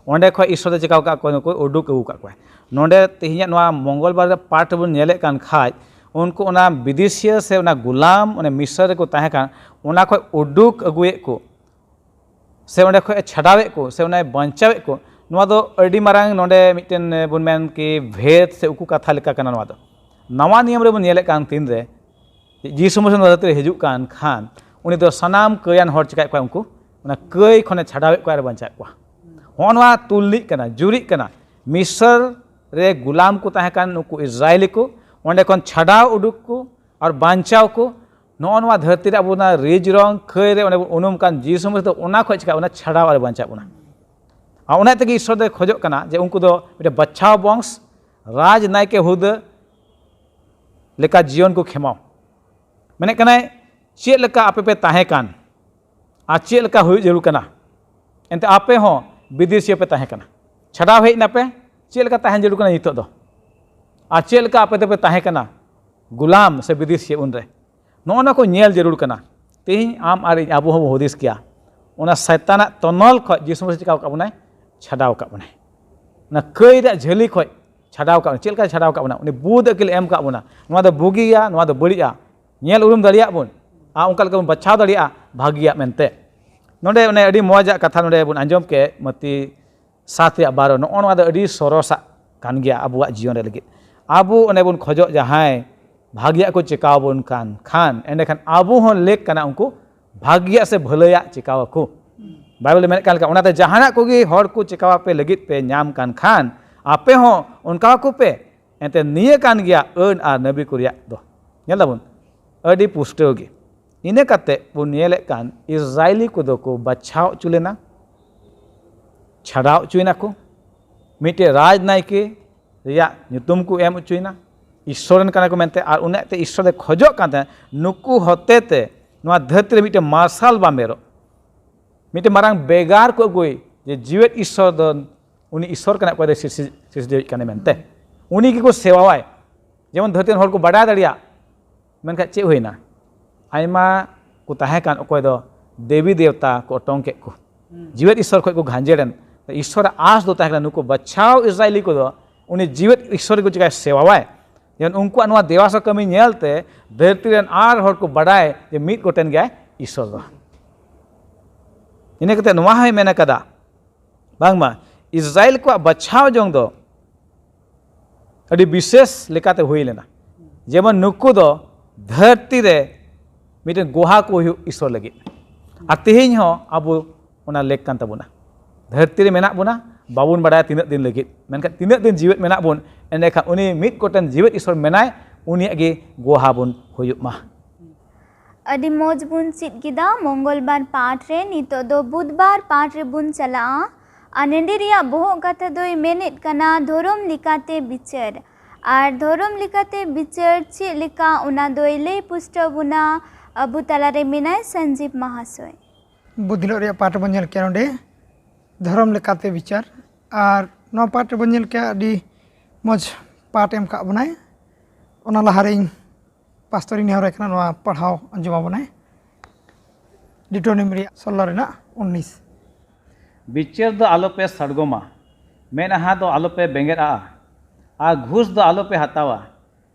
ᱚᱸᱰᱮ ᱠᱷᱚᱱ ᱤᱥᱥᱚᱨ ᱫᱚ ᱪᱤᱠᱟᱹ ᱟᱠᱟᱫ ᱠᱚᱣᱟ? ᱱᱩᱠᱩ ᱩᱰᱩᱠ ᱟᱹᱜᱩ ᱟᱠᱟᱫ ᱠᱚᱣᱟ᱾ ᱱᱚᱰᱮ ᱛᱮᱦᱮᱧᱟᱜ ᱱᱚᱣᱟ ᱢᱚᱝᱜᱚᱞ ᱵᱟᱨ ᱨᱮ ᱯᱟᱴ ᱵᱚᱱ ᱧᱮᱞᱮᱫ ᱠᱟᱱ ᱠᱷᱟᱡ, ᱩᱱᱠᱩ ᱚᱱᱟ ᱵᱤᱫᱮᱥᱤᱭᱟᱹ ᱥᱮ ᱚᱱᱟ ᱜᱩᱞᱟᱢ, ᱚᱱᱮ ᱢᱤᱥᱚᱨ ᱨᱮᱠᱚ ᱛᱟᱦᱮᱸ ᱠᱟᱱ, ᱚᱱᱟ ᱠᱷᱚᱱ ᱩᱰᱩᱠ ᱟᱹᱜᱩᱭᱮᱫ ᱠᱚ ᱥᱮ ᱚᱸᱰᱮ ᱠᱷᱚᱱ ᱮ ᱪᱷᱟᱰᱟᱣᱮᱫ ᱠᱚ ᱥᱮ ᱚᱱᱟᱭ ᱵᱟᱧᱪᱟᱣᱮᱫ ᱠᱚ, ᱱᱚᱣᱟ ᱫᱚ ᱟᱹᱰᱤ ᱢᱟᱨᱟᱝ ᱱᱚᱰᱮ ᱢᱤᱫᱴᱮᱱ, ᱮ, ᱵᱚᱱ ᱢᱮᱱ ᱠᱤ ᱵᱷᱮᱫ ᱥᱮ ᱩᱠᱩ ᱠᱟᱛᱷᱟ ᱞᱮᱠᱟ ᱠᱟᱱᱟ ᱱᱚᱣᱟ ᱫᱚ᱾ ᱱᱟᱣᱟ ᱱᱤᱭᱚᱢ ᱨᱮᱵᱚᱱ ᱧᱮᱞᱮᱫ ᱠᱟᱱ ᱛᱤᱱ ᱨᱮ ᱡᱤᱥᱩ ᱢᱟᱹᱥᱤ ᱱᱚᱣᱟ ᱫᱷᱟᱹᱨᱛᱤ ᱨᱮ ᱦᱤᱡᱩᱜ ᱠᱟᱱ ᱠᱷᱟᱱ, ᱩᱱᱤ ᱫᱚ ᱥᱟᱱᱟᱢ ᱠᱟᱹᱭᱟᱱ ᱦᱚᱲ ᱪᱤᱠᱟᱹᱭᱮᱫ ᱠᱚᱣᱟ? ᱩᱱᱠᱩ ᱚᱱᱟ ᱠᱟᱹᱭ ᱠᱷᱚᱱᱮ ᱪᱷᱟᱰᱟᱣᱮᱫ ᱠᱚᱣᱟ ᱟᱨ ᱵᱟᱧᱪᱟᱣᱮᱫ ᱠᱚᱣᱟ᱾ ᱦᱚᱸᱜᱼᱚ ᱱᱚᱣᱟ ᱛᱩᱞᱱᱤᱜ ᱠᱟᱱᱟ, ᱡᱩᱨᱤᱜ ᱠᱟᱱᱟ᱾ ᱢᱤᱥᱚᱨ ᱨᱮ ᱜᱩᱞᱟᱢ ᱠᱚ ᱛᱟᱦᱮᱸ ᱠᱟᱱ ᱱᱩᱠᱩ ᱤᱥᱨᱟᱭᱮᱞᱤ ᱠᱚ, ᱚᱸᱰᱮ ᱠᱷᱚᱱ ᱪᱷᱟᱰᱟᱣ ᱩᱰᱩᱠ ᱠᱚ ᱟᱨ ᱵᱟᱧᱪᱟᱣ ᱠᱚ, ᱱᱚᱜᱼᱚ ᱱᱚᱣᱟ ᱫᱷᱟᱹᱨᱛᱤ ᱨᱮ ᱟᱵᱚ ᱚᱱᱟ ᱨᱤᱡ ᱨᱚᱝ ᱠᱷᱟᱹᱭ ᱨᱮ ᱚᱸᱰᱮ ᱵᱚᱱ ᱩᱱᱩᱢ ᱠᱟᱱ ᱡᱤᱥᱩ ᱢᱟᱹᱥᱤ ᱫᱚ ᱚᱱᱟ ᱠᱷᱚᱱ ᱪᱤᱠᱟ ᱚᱱᱟ ᱪᱷᱟᱰᱟᱣ ᱟᱨ ᱵᱟᱧᱪᱟᱣ ᱵᱚᱱᱟ᱾ ᱟᱨ ᱚᱱᱟ ᱛᱮᱜᱮ ᱤᱥᱥᱚᱨ ᱫᱚᱭ ᱠᱷᱚᱡᱚᱜ ᱠᱟᱱᱟ ᱡᱮ ᱩᱱᱠᱩ ᱫᱚ ᱢᱤᱫᱴᱮᱱ ᱵᱟᱪᱷᱟᱣ ᱵᱚᱝᱥ, ᱨᱟᱡᱽ ᱱᱟᱭᱠᱮ ᱦᱩᱫᱟᱹ ᱞᱮᱠᱟ ᱡᱤᱭᱚᱱ ᱠᱚ ᱠᱷᱮᱢᱟᱣ᱾ ᱢᱮᱱᱮᱫ ᱠᱟᱱᱟᱭ, ᱪᱮᱫ ᱞᱮᱠᱟ ᱟᱯᱮ ᱯᱮ ᱛᱟᱦᱮᱸ ᱠᱟᱱ ᱟᱨ ᱪᱮᱫ ᱞᱮᱠᱟ ᱦᱩᱭᱩᱜ ᱡᱟᱹᱨᱩᱲ ᱠᱟᱱᱟ? ᱮᱱᱛᱮ ᱟᱯᱮ ᱦᱚᱸ ᱵᱤᱫᱮᱥᱤᱭᱟᱹ ᱯᱮ ᱛᱟᱦᱮᱸ ᱠᱟᱱᱟ, ᱪᱷᱟᱰᱟᱣ ᱦᱮᱡ ᱱᱟᱯᱮ, ᱪᱮᱫ ᱞᱮᱠᱟ ᱛᱟᱦᱮᱱ ᱡᱟᱹᱨᱩᱲ ᱠᱟᱱᱟ ᱱᱤᱛᱚᱜ ᱫᱚ? ᱟᱨ ᱪᱮᱫ ᱞᱮᱠᱟ ᱟᱯᱮ ᱫᱚᱯᱮ ᱛᱟᱦᱮᱸ ᱠᱟᱱᱟ ᱜᱩᱞᱟᱢ ᱥᱮ ᱵᱤᱫᱮᱥᱤ ᱩᱱᱨᱮ? ᱱᱚᱜᱼᱚ ᱱᱚᱣᱟ ᱠᱚ ᱧᱮᱞ ᱡᱟᱹᱨᱩᱲ ᱠᱟᱱᱟ᱾ ᱛᱮᱦᱮᱧ ᱟᱢ ᱟᱨ ᱤᱧ, ᱟᱵᱚ ᱦᱚᱸᱵᱚ ᱦᱩᱫᱤᱥ ᱠᱮᱭᱟ, ᱚᱱᱟ ᱥᱟᱭᱛᱟᱱᱟᱜ ᱛᱚᱱᱚᱞ ᱠᱷᱚᱡ ᱡᱤᱥᱩ ᱢᱟᱹᱥᱤ ᱪᱤᱠᱟᱹ ᱟᱠᱟᱫ ᱵᱚᱱᱟᱭ? ᱪᱷᱟᱰᱟᱣ ᱟᱠᱟᱫ ᱵᱚᱱᱟᱭ᱾ ᱚᱱᱟ ᱠᱟᱹᱭ ᱨᱮᱭᱟᱜ ᱡᱷᱟᱹᱞᱤ ᱠᱷᱚᱡ ᱪᱷᱟᱰᱟᱣ ᱟᱠᱟᱫ ᱵᱚᱱᱟᱭ᱾ ᱪᱮᱫ ᱞᱮᱠᱟᱭ ᱪᱷᱟᱰᱟᱣ ᱟᱠᱟᱫ ᱵᱚᱱᱟ? ᱩᱱᱤ ᱵᱩᱫᱷ ᱟᱹᱠᱤᱞ ᱮ ᱮᱢ ᱟᱠᱟᱫ ᱵᱚᱱᱟ, ᱱᱚᱣᱟ ᱫᱚ ᱵᱩᱜᱤᱭᱟ, ᱱᱚᱣᱟ ᱫᱚ ᱵᱟᱹᱲᱤᱡᱼᱟ, ᱧᱮᱞ ᱩᱨᱩᱢ ᱫᱟᱲᱮᱭᱟᱜ ᱵᱚᱱ, ᱟᱨ ᱚᱱᱠᱟ ᱞᱮᱠᱟ ᱵᱚᱱ ᱵᱟᱪᱷᱟᱣ ᱫᱟᱲᱮᱭᱟᱜᱼᱟ ᱵᱷᱟᱹᱜᱤᱭᱟᱜ ᱢᱮᱱᱛᱮ᱾ ᱱᱚᱰᱮ ᱚᱱᱮ ᱟᱹᱰᱤ ᱢᱚᱡᱟᱜ ᱠᱟᱛᱷᱟ ᱱᱚᱰᱮ ᱵᱚᱱ ᱟᱸᱡᱚᱢ ᱠᱮᱫ, ᱢᱟᱹᱛᱤ ᱥᱟᱛ ᱨᱮᱭᱟᱜ ᱵᱟᱨᱚ, ᱱᱚᱜᱼᱚ ᱱᱚᱣᱟ ᱫᱚ ᱟᱹᱰᱤ ᱥᱚᱨᱚᱥᱟᱜ ᱠᱟᱱ ᱜᱮᱭᱟ ᱟᱵᱚᱣᱟᱜ ᱡᱤᱭᱚᱱ ᱨᱮ ᱞᱟᱹᱜᱤᱫ᱾ ᱟᱵᱚ ᱚᱱᱮ ᱵᱚᱱ ᱠᱷᱚᱡᱚᱜ ᱡᱟᱦᱟᱸᱭ ᱵᱷᱟᱹᱜᱤᱭᱟᱜ ᱠᱚ ᱪᱮᱠᱟᱣ ᱟᱵᱚᱱ ᱠᱟᱱ ᱠᱷᱟᱱ, ᱮᱸᱰᱮᱠᱷᱟᱱ ᱟᱵᱚ ᱦᱚᱸ ᱞᱮᱠ ᱠᱟᱱᱟ ᱩᱱᱠᱩ ᱵᱷᱟᱹᱜᱤᱭᱟᱜ ᱥᱮ ᱵᱷᱟᱹᱞᱟᱹᱭᱟᱜ ᱪᱮᱠᱟᱣ ᱟᱠᱚ᱾ ᱵᱟᱭᱵᱮᱞ ᱨᱮ ᱢᱮᱱᱮᱫ ᱠᱟᱱ ᱞᱮᱠᱟ, ᱚᱱᱟᱛᱮ ᱡᱟᱦᱟᱱᱟᱜ ᱠᱚᱜᱮ ᱦᱚᱲ ᱠᱚ ᱪᱮᱠᱟᱣ ᱟᱯᱮ ᱞᱟᱹᱜᱤᱫ ᱯᱮ ᱧᱟᱢ ᱠᱟᱱ ᱠᱷᱟᱱ, ᱟᱯᱮ ᱦᱚᱸ ᱚᱱᱠᱟ ᱟᱠᱚ ᱯᱮ, ᱮᱱᱛᱮ ᱱᱤᱭᱟᱹ ᱠᱟᱱ ᱜᱮᱭᱟ ᱟᱹᱱ ᱟᱨ ᱱᱟᱹᱵᱤ ᱠᱚ ᱨᱮᱭᱟᱜ ᱫᱚ᱾ ᱧᱮᱞ ᱫᱟᱵᱚᱱ ᱟᱹᱰᱤ ᱯᱩᱥᱴᱟᱹᱣ ᱜᱮ᱾ ᱤᱱᱟᱹ ᱠᱟᱛᱮ ᱵᱚᱱ ᱧᱮᱞᱮᱫ ᱠᱟᱱ ᱤᱥᱨᱟᱭᱞᱤ ᱠᱚᱫᱚ ᱠᱚ ᱵᱟᱪᱷᱟᱣ ᱦᱚᱪᱚ ᱞᱮᱱᱟ, ᱪᱷᱟᱰᱟᱣ ᱦᱚᱪᱚᱭᱮᱱᱟ ᱠᱚ, ᱢᱤᱫᱴᱮᱡ ᱨᱟᱡᱽᱱᱟᱭᱠᱮ ᱨᱮᱭᱟᱜ ᱧᱩᱛᱩᱢ ᱠᱚ ᱮᱢ ᱦᱚᱪᱚᱭᱮᱱᱟ, ᱤᱥᱥᱚᱨ ᱨᱮᱱ ᱠᱟᱱᱟ ᱠᱚ ᱢᱮᱱᱛᱮ, ᱟᱨ ᱚᱱᱟᱛᱮ ᱤᱥᱥᱚᱨ ᱮ ᱠᱷᱚᱡᱚᱜ ᱠᱟᱱ ᱛᱟᱦᱮᱸᱫ ᱱᱩᱠᱩ ᱦᱚᱛᱮ ᱛᱮ ᱱᱚᱣᱟ ᱫᱷᱟᱹᱨᱛᱤ ᱨᱮ ᱢᱤᱫᱴᱮᱡ ᱢᱟᱨᱥᱟᱞ ᱵᱟᱢᱮᱨᱚᱜ, ᱢᱤᱫᱴᱮᱡ ᱢᱟᱨᱟᱝ ᱵᱮᱜᱟᱨ ᱠᱚ ᱟᱹᱜᱩᱭ, ᱡᱮ ᱡᱤᱣᱮᱫ ᱤᱥᱥᱚᱨ ᱫᱚ ᱩᱱᱤ ᱤᱥᱥᱚᱨ ᱠᱟᱱᱟ, ᱚᱠᱚᱭ ᱫᱚ ᱥᱤᱨᱡᱟᱹᱣᱤᱡ ᱠᱟᱱᱟᱭ ᱢᱮᱱᱛᱮ, ᱩᱱᱤ ᱜᱮᱠᱚ ᱥᱮᱵᱟᱣᱟᱭ᱾ ᱡᱮᱢᱚᱱ ᱫᱷᱟᱹᱨᱛᱤ ᱨᱮᱱ ᱦᱚᱲ ᱠᱚ ᱵᱟᱰᱟᱭ ᱫᱟᱲᱮᱭᱟᱜ, ᱢᱮᱱᱠᱷᱟᱱ ᱪᱮᱫ ᱦᱩᱭᱱᱟ? ᱟᱭᱢᱟ ᱠᱚ ᱛᱟᱦᱮᱸ ᱠᱟᱱ, ᱚᱠᱚᱭ ᱫᱚ ᱫᱮᱵᱤ ᱫᱮᱣᱛᱟ ᱠᱚ ᱚᱴᱚᱝ ᱠᱮᱫ ᱠᱚ, ᱡᱤᱣᱮᱫ ᱤᱥᱥᱚᱨ ᱠᱷᱚᱱ ᱠᱚ ᱜᱷᱟᱸᱡᱮᱲ ᱮᱱ᱾ ᱤᱥᱥᱚᱨᱟᱜ ᱟᱸᱥ ᱫᱚ ᱛᱟᱦᱮᱸ ᱠᱟᱱᱟ ᱱᱩᱠᱩ ᱵᱟᱪᱷᱟᱣ ᱤᱥᱨᱟᱭᱞᱤ ᱠᱚᱫᱚ ᱩᱱᱤ ᱡᱤᱣᱮᱫ ᱤᱥᱥᱚᱨ ᱜᱮᱠᱚ ᱪᱤᱠᱟᱹᱭ ᱥᱮᱵᱟᱣᱟᱭ᱾ ᱡᱮᱢᱚᱱ ᱩᱱᱠᱩᱣᱟᱜ ᱱᱚᱣᱟ ᱫᱮᱣᱟᱥᱟ ᱠᱟᱹᱢᱤ ᱧᱮᱞᱛᱮ ᱫᱷᱟᱹᱨᱛᱤ ᱨᱮᱱ ᱟᱨ ᱦᱚᱲ ᱠᱚ ᱵᱟᱰᱟᱭ ᱡᱮ ᱢᱤᱫ ᱜᱚᱴᱮᱱ ᱜᱮᱭᱟᱭ ᱤᱥᱥᱚᱨ ᱫᱚ᱾ ᱤᱱᱟᱹ ᱠᱟᱛᱮ ᱱᱚᱣᱟ ᱦᱚᱸᱭ ᱢᱮᱱ ᱟᱠᱟᱫᱟ, ᱵᱟᱝᱢᱟ ᱤᱥᱨᱟᱭᱮᱞ ᱠᱚᱣᱟᱜ ᱵᱟᱪᱷᱟᱣ ᱡᱚᱝ ᱫᱚ ᱟᱹᱰᱤ ᱵᱤᱥᱮᱥ ᱞᱮᱠᱟᱛᱮ ᱦᱩᱭ ᱞᱮᱱᱟ᱾ ᱡᱮᱢᱚᱱ ᱱᱩᱠᱩ ᱫᱚ ᱫᱷᱟᱹᱨᱛᱤ ᱨᱮ ᱢᱤᱫᱴᱮᱱ ᱜᱚᱦᱟ ᱠᱚ ᱦᱩᱭᱩᱜ ᱤᱥᱥᱚᱨ ᱞᱟᱹᱜᱤᱫ᱾ ᱟᱨ ᱛᱮᱦᱮᱧ ᱦᱚᱸ ᱟᱵᱚ ᱚᱱᱟ ᱞᱮᱠ ᱠᱟᱱ ᱛᱟᱵᱚᱱᱟ᱾ ᱫᱷᱟᱹᱨᱛᱤ ᱨᱮ ᱢᱮᱱᱟᱜ ᱵᱚᱱᱟ, ᱵᱟᱵᱚᱱ ᱵᱟᱰᱟᱭᱟ ᱛᱤᱱᱟᱹᱜ ᱫᱤᱱ ᱞᱟᱹᱜᱤᱫ, ᱢᱮᱱᱠᱷᱟᱱ ᱛᱤᱱᱟᱹᱜ ᱫᱤᱱ ᱡᱤᱣᱮᱫ ᱢᱮᱱᱟᱜ ᱵᱚᱱ, ᱮᱸᱰᱮᱠᱷᱟᱱ ᱩᱱᱤ ᱢᱤᱫ ᱜᱚᱴᱮᱱ ᱡᱤᱣᱮᱫ ᱤᱥᱥᱚᱨ ᱢᱮᱱᱟᱭ, ᱩᱱᱤᱭᱟᱜ ᱜᱮ ᱜᱚᱦᱟ ᱵᱚᱱ ᱦᱩᱭᱩᱜ ᱢᱟ᱾ ᱟᱹᱰᱤ ᱢᱚᱡᱽ ᱵᱚᱱ ᱪᱮᱫ ᱠᱮᱫᱟ ᱢᱚᱝᱜᱚᱞᱵᱟᱨ ᱯᱟᱴ ᱨᱮ᱾ ᱱᱤᱛᱚᱜ ᱫᱚ ᱵᱩᱫᱷᱵᱟᱨ ᱯᱟᱴ ᱨᱮᱵᱚᱱ ᱪᱟᱞᱟᱜᱼᱟ᱾ ᱟᱨ ᱱᱮᱰᱮ ᱨᱮᱭᱟᱜ ᱵᱚᱦᱚᱜ ᱠᱟᱛᱷᱟ ᱫᱚᱭ ᱢᱮᱱᱮᱫ ᱠᱟᱱᱟ ᱫᱷᱚᱨᱚᱢ ᱞᱮᱠᱟᱛᱮ ᱵᱤᱪᱟᱹᱨ᱾ ᱟᱨ ᱫᱷᱚᱨᱚᱢ ᱞᱮᱠᱟᱛᱮ ᱵᱤᱪᱟᱹᱨ ᱪᱮᱫ ᱞᱮᱠᱟ, ᱚᱱᱟ ᱫᱚᱭ ᱞᱟᱹᱭ ᱯᱩᱥᱴᱟᱹᱣ ᱵᱚᱱᱟ ᱟᱵᱚ ᱛᱟᱞᱟᱨᱮ ᱢᱮᱱᱟᱭ ᱥᱚᱧᱡᱤᱵ ᱢᱟᱦᱟᱥᱚᱭ᱾ ᱵᱩᱫᱷ ᱦᱤᱞᱳᱜ ᱨᱮᱭᱟᱜ ᱯᱟᱴ ᱵᱚᱱ ᱧᱮᱞ ᱠᱮᱜᱼᱟ ᱱᱚᱰᱮ, ᱫᱷᱚᱨᱚᱢ ᱞᱮᱠᱟᱛᱮ ᱵᱤᱪᱟᱹᱨ᱾ ᱟᱨ ᱱᱚᱣᱟ ᱯᱟᱴ ᱨᱮᱵᱚᱱ ᱧᱮᱞ ᱠᱮᱜᱼᱟ, ᱟᱹᱰᱤ ᱢᱚᱡᱽ ᱯᱟᱴ ᱮᱢ ᱠᱟᱜ ᱵᱚᱱᱟᱭ᱾ ᱚᱱᱟ ᱞᱟᱦᱟᱨᱮ ᱤᱧ ᱯᱟᱥᱴᱚᱨ ᱤᱧ ᱱᱮᱦᱚᱨ ᱟᱭ ᱠᱟᱱᱟ, ᱱᱚᱣᱟ ᱯᱟᱲᱦᱟᱣ ᱟᱸᱡᱚᱢ ᱟᱵᱚᱱᱟᱭ᱾ ᱰᱤᱴᱳᱱᱤᱢ ᱨᱮᱭᱟᱜ ᱥᱳᱞᱞᱳ ᱨᱮᱱᱟᱜ ᱩᱱᱤᱥ᱾ ᱵᱤᱪᱟᱹᱨ ᱫᱚ ᱟᱞᱚᱯᱮ ᱥᱟᱰᱜᱚᱢᱟ, ᱢᱮᱫᱦᱟ ᱫᱚ ᱟᱞᱚᱯᱮ ᱵᱮᱸᱜᱮᱫ ᱟᱜᱼᱟ, ᱟᱨ ᱜᱷᱩᱥ ᱫᱚ ᱟᱞᱚᱯᱮ ᱦᱟᱛᱟᱣᱟ᱾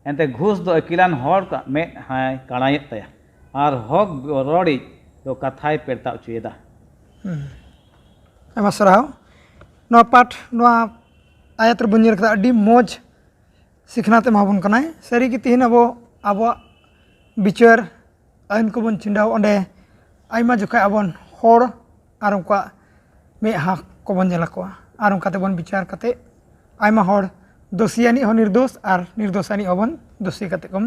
ᱮᱱᱛᱮ ᱜᱷᱩᱥ ᱫᱚ ᱟᱹᱠᱤᱞᱟᱱ ᱦᱚᱲ ᱢᱮᱫ ᱦᱟᱭ ᱠᱟᱬᱟᱭᱮᱫ ᱛᱟᱭᱟ, ᱟᱨ ᱦᱚᱠ ᱨᱚᱲᱤᱡ ᱫᱚ ᱠᱟᱛᱷᱟᱭ ᱯᱮᱨᱛᱟᱣ ᱚᱪᱚᱭᱮᱫᱟ᱾ ᱟᱭᱢᱟ ᱥᱟᱨᱦᱟᱣ᱾ ᱱᱚᱣᱟ ᱯᱟᱴ, ᱱᱚᱣᱟ ᱟᱭᱟᱛ ᱨᱮᱵᱚᱱ ᱧᱮᱞ ᱠᱮᱫᱟ, ᱟᱹᱰᱤ ᱢᱚᱡᱽ ᱥᱤᱠᱷᱱᱟᱹᱛ ᱮᱢᱟᱵᱚᱱ ᱠᱟᱱᱟᱭ᱾ ᱥᱟᱹᱨᱤᱜᱮ ᱛᱮᱦᱮᱧ ᱟᱵᱚ ᱟᱵᱚᱣᱟᱜ ᱵᱤᱪᱟᱹᱨ ᱟᱹᱭᱤᱱ ᱠᱚᱵᱚᱱ ᱪᱷᱤᱰᱟᱣ, ᱚᱸᱰᱮ ᱟᱭᱢᱟ ᱡᱚᱠᱷᱟ ᱟᱵᱚᱱ ᱦᱚᱲ ᱟᱨ ᱩᱱᱠᱩᱣᱟᱜ ᱢᱮᱫᱦᱟ ᱠᱚᱵᱚᱱ ᱧᱮᱞ ᱟᱠᱚᱣᱟ, ᱟᱨ ᱚᱱᱠᱟ ᱛᱮᱵᱚᱱ ᱵᱤᱪᱟᱹᱨ ᱠᱟᱛᱮ ᱟᱭᱢᱟ ᱦᱚᱲ ᱫᱳᱥᱤ ᱟᱹᱱᱤᱡ ᱦᱚᱸ ᱱᱤᱨᱫᱳᱥ ᱟᱨ ᱱᱤᱨᱫᱳᱥ ᱟᱹᱱᱤᱡ ᱦᱚᱸᱵᱚᱱ ᱫᱳᱥᱤ ᱠᱟᱛᱮ ᱠᱚ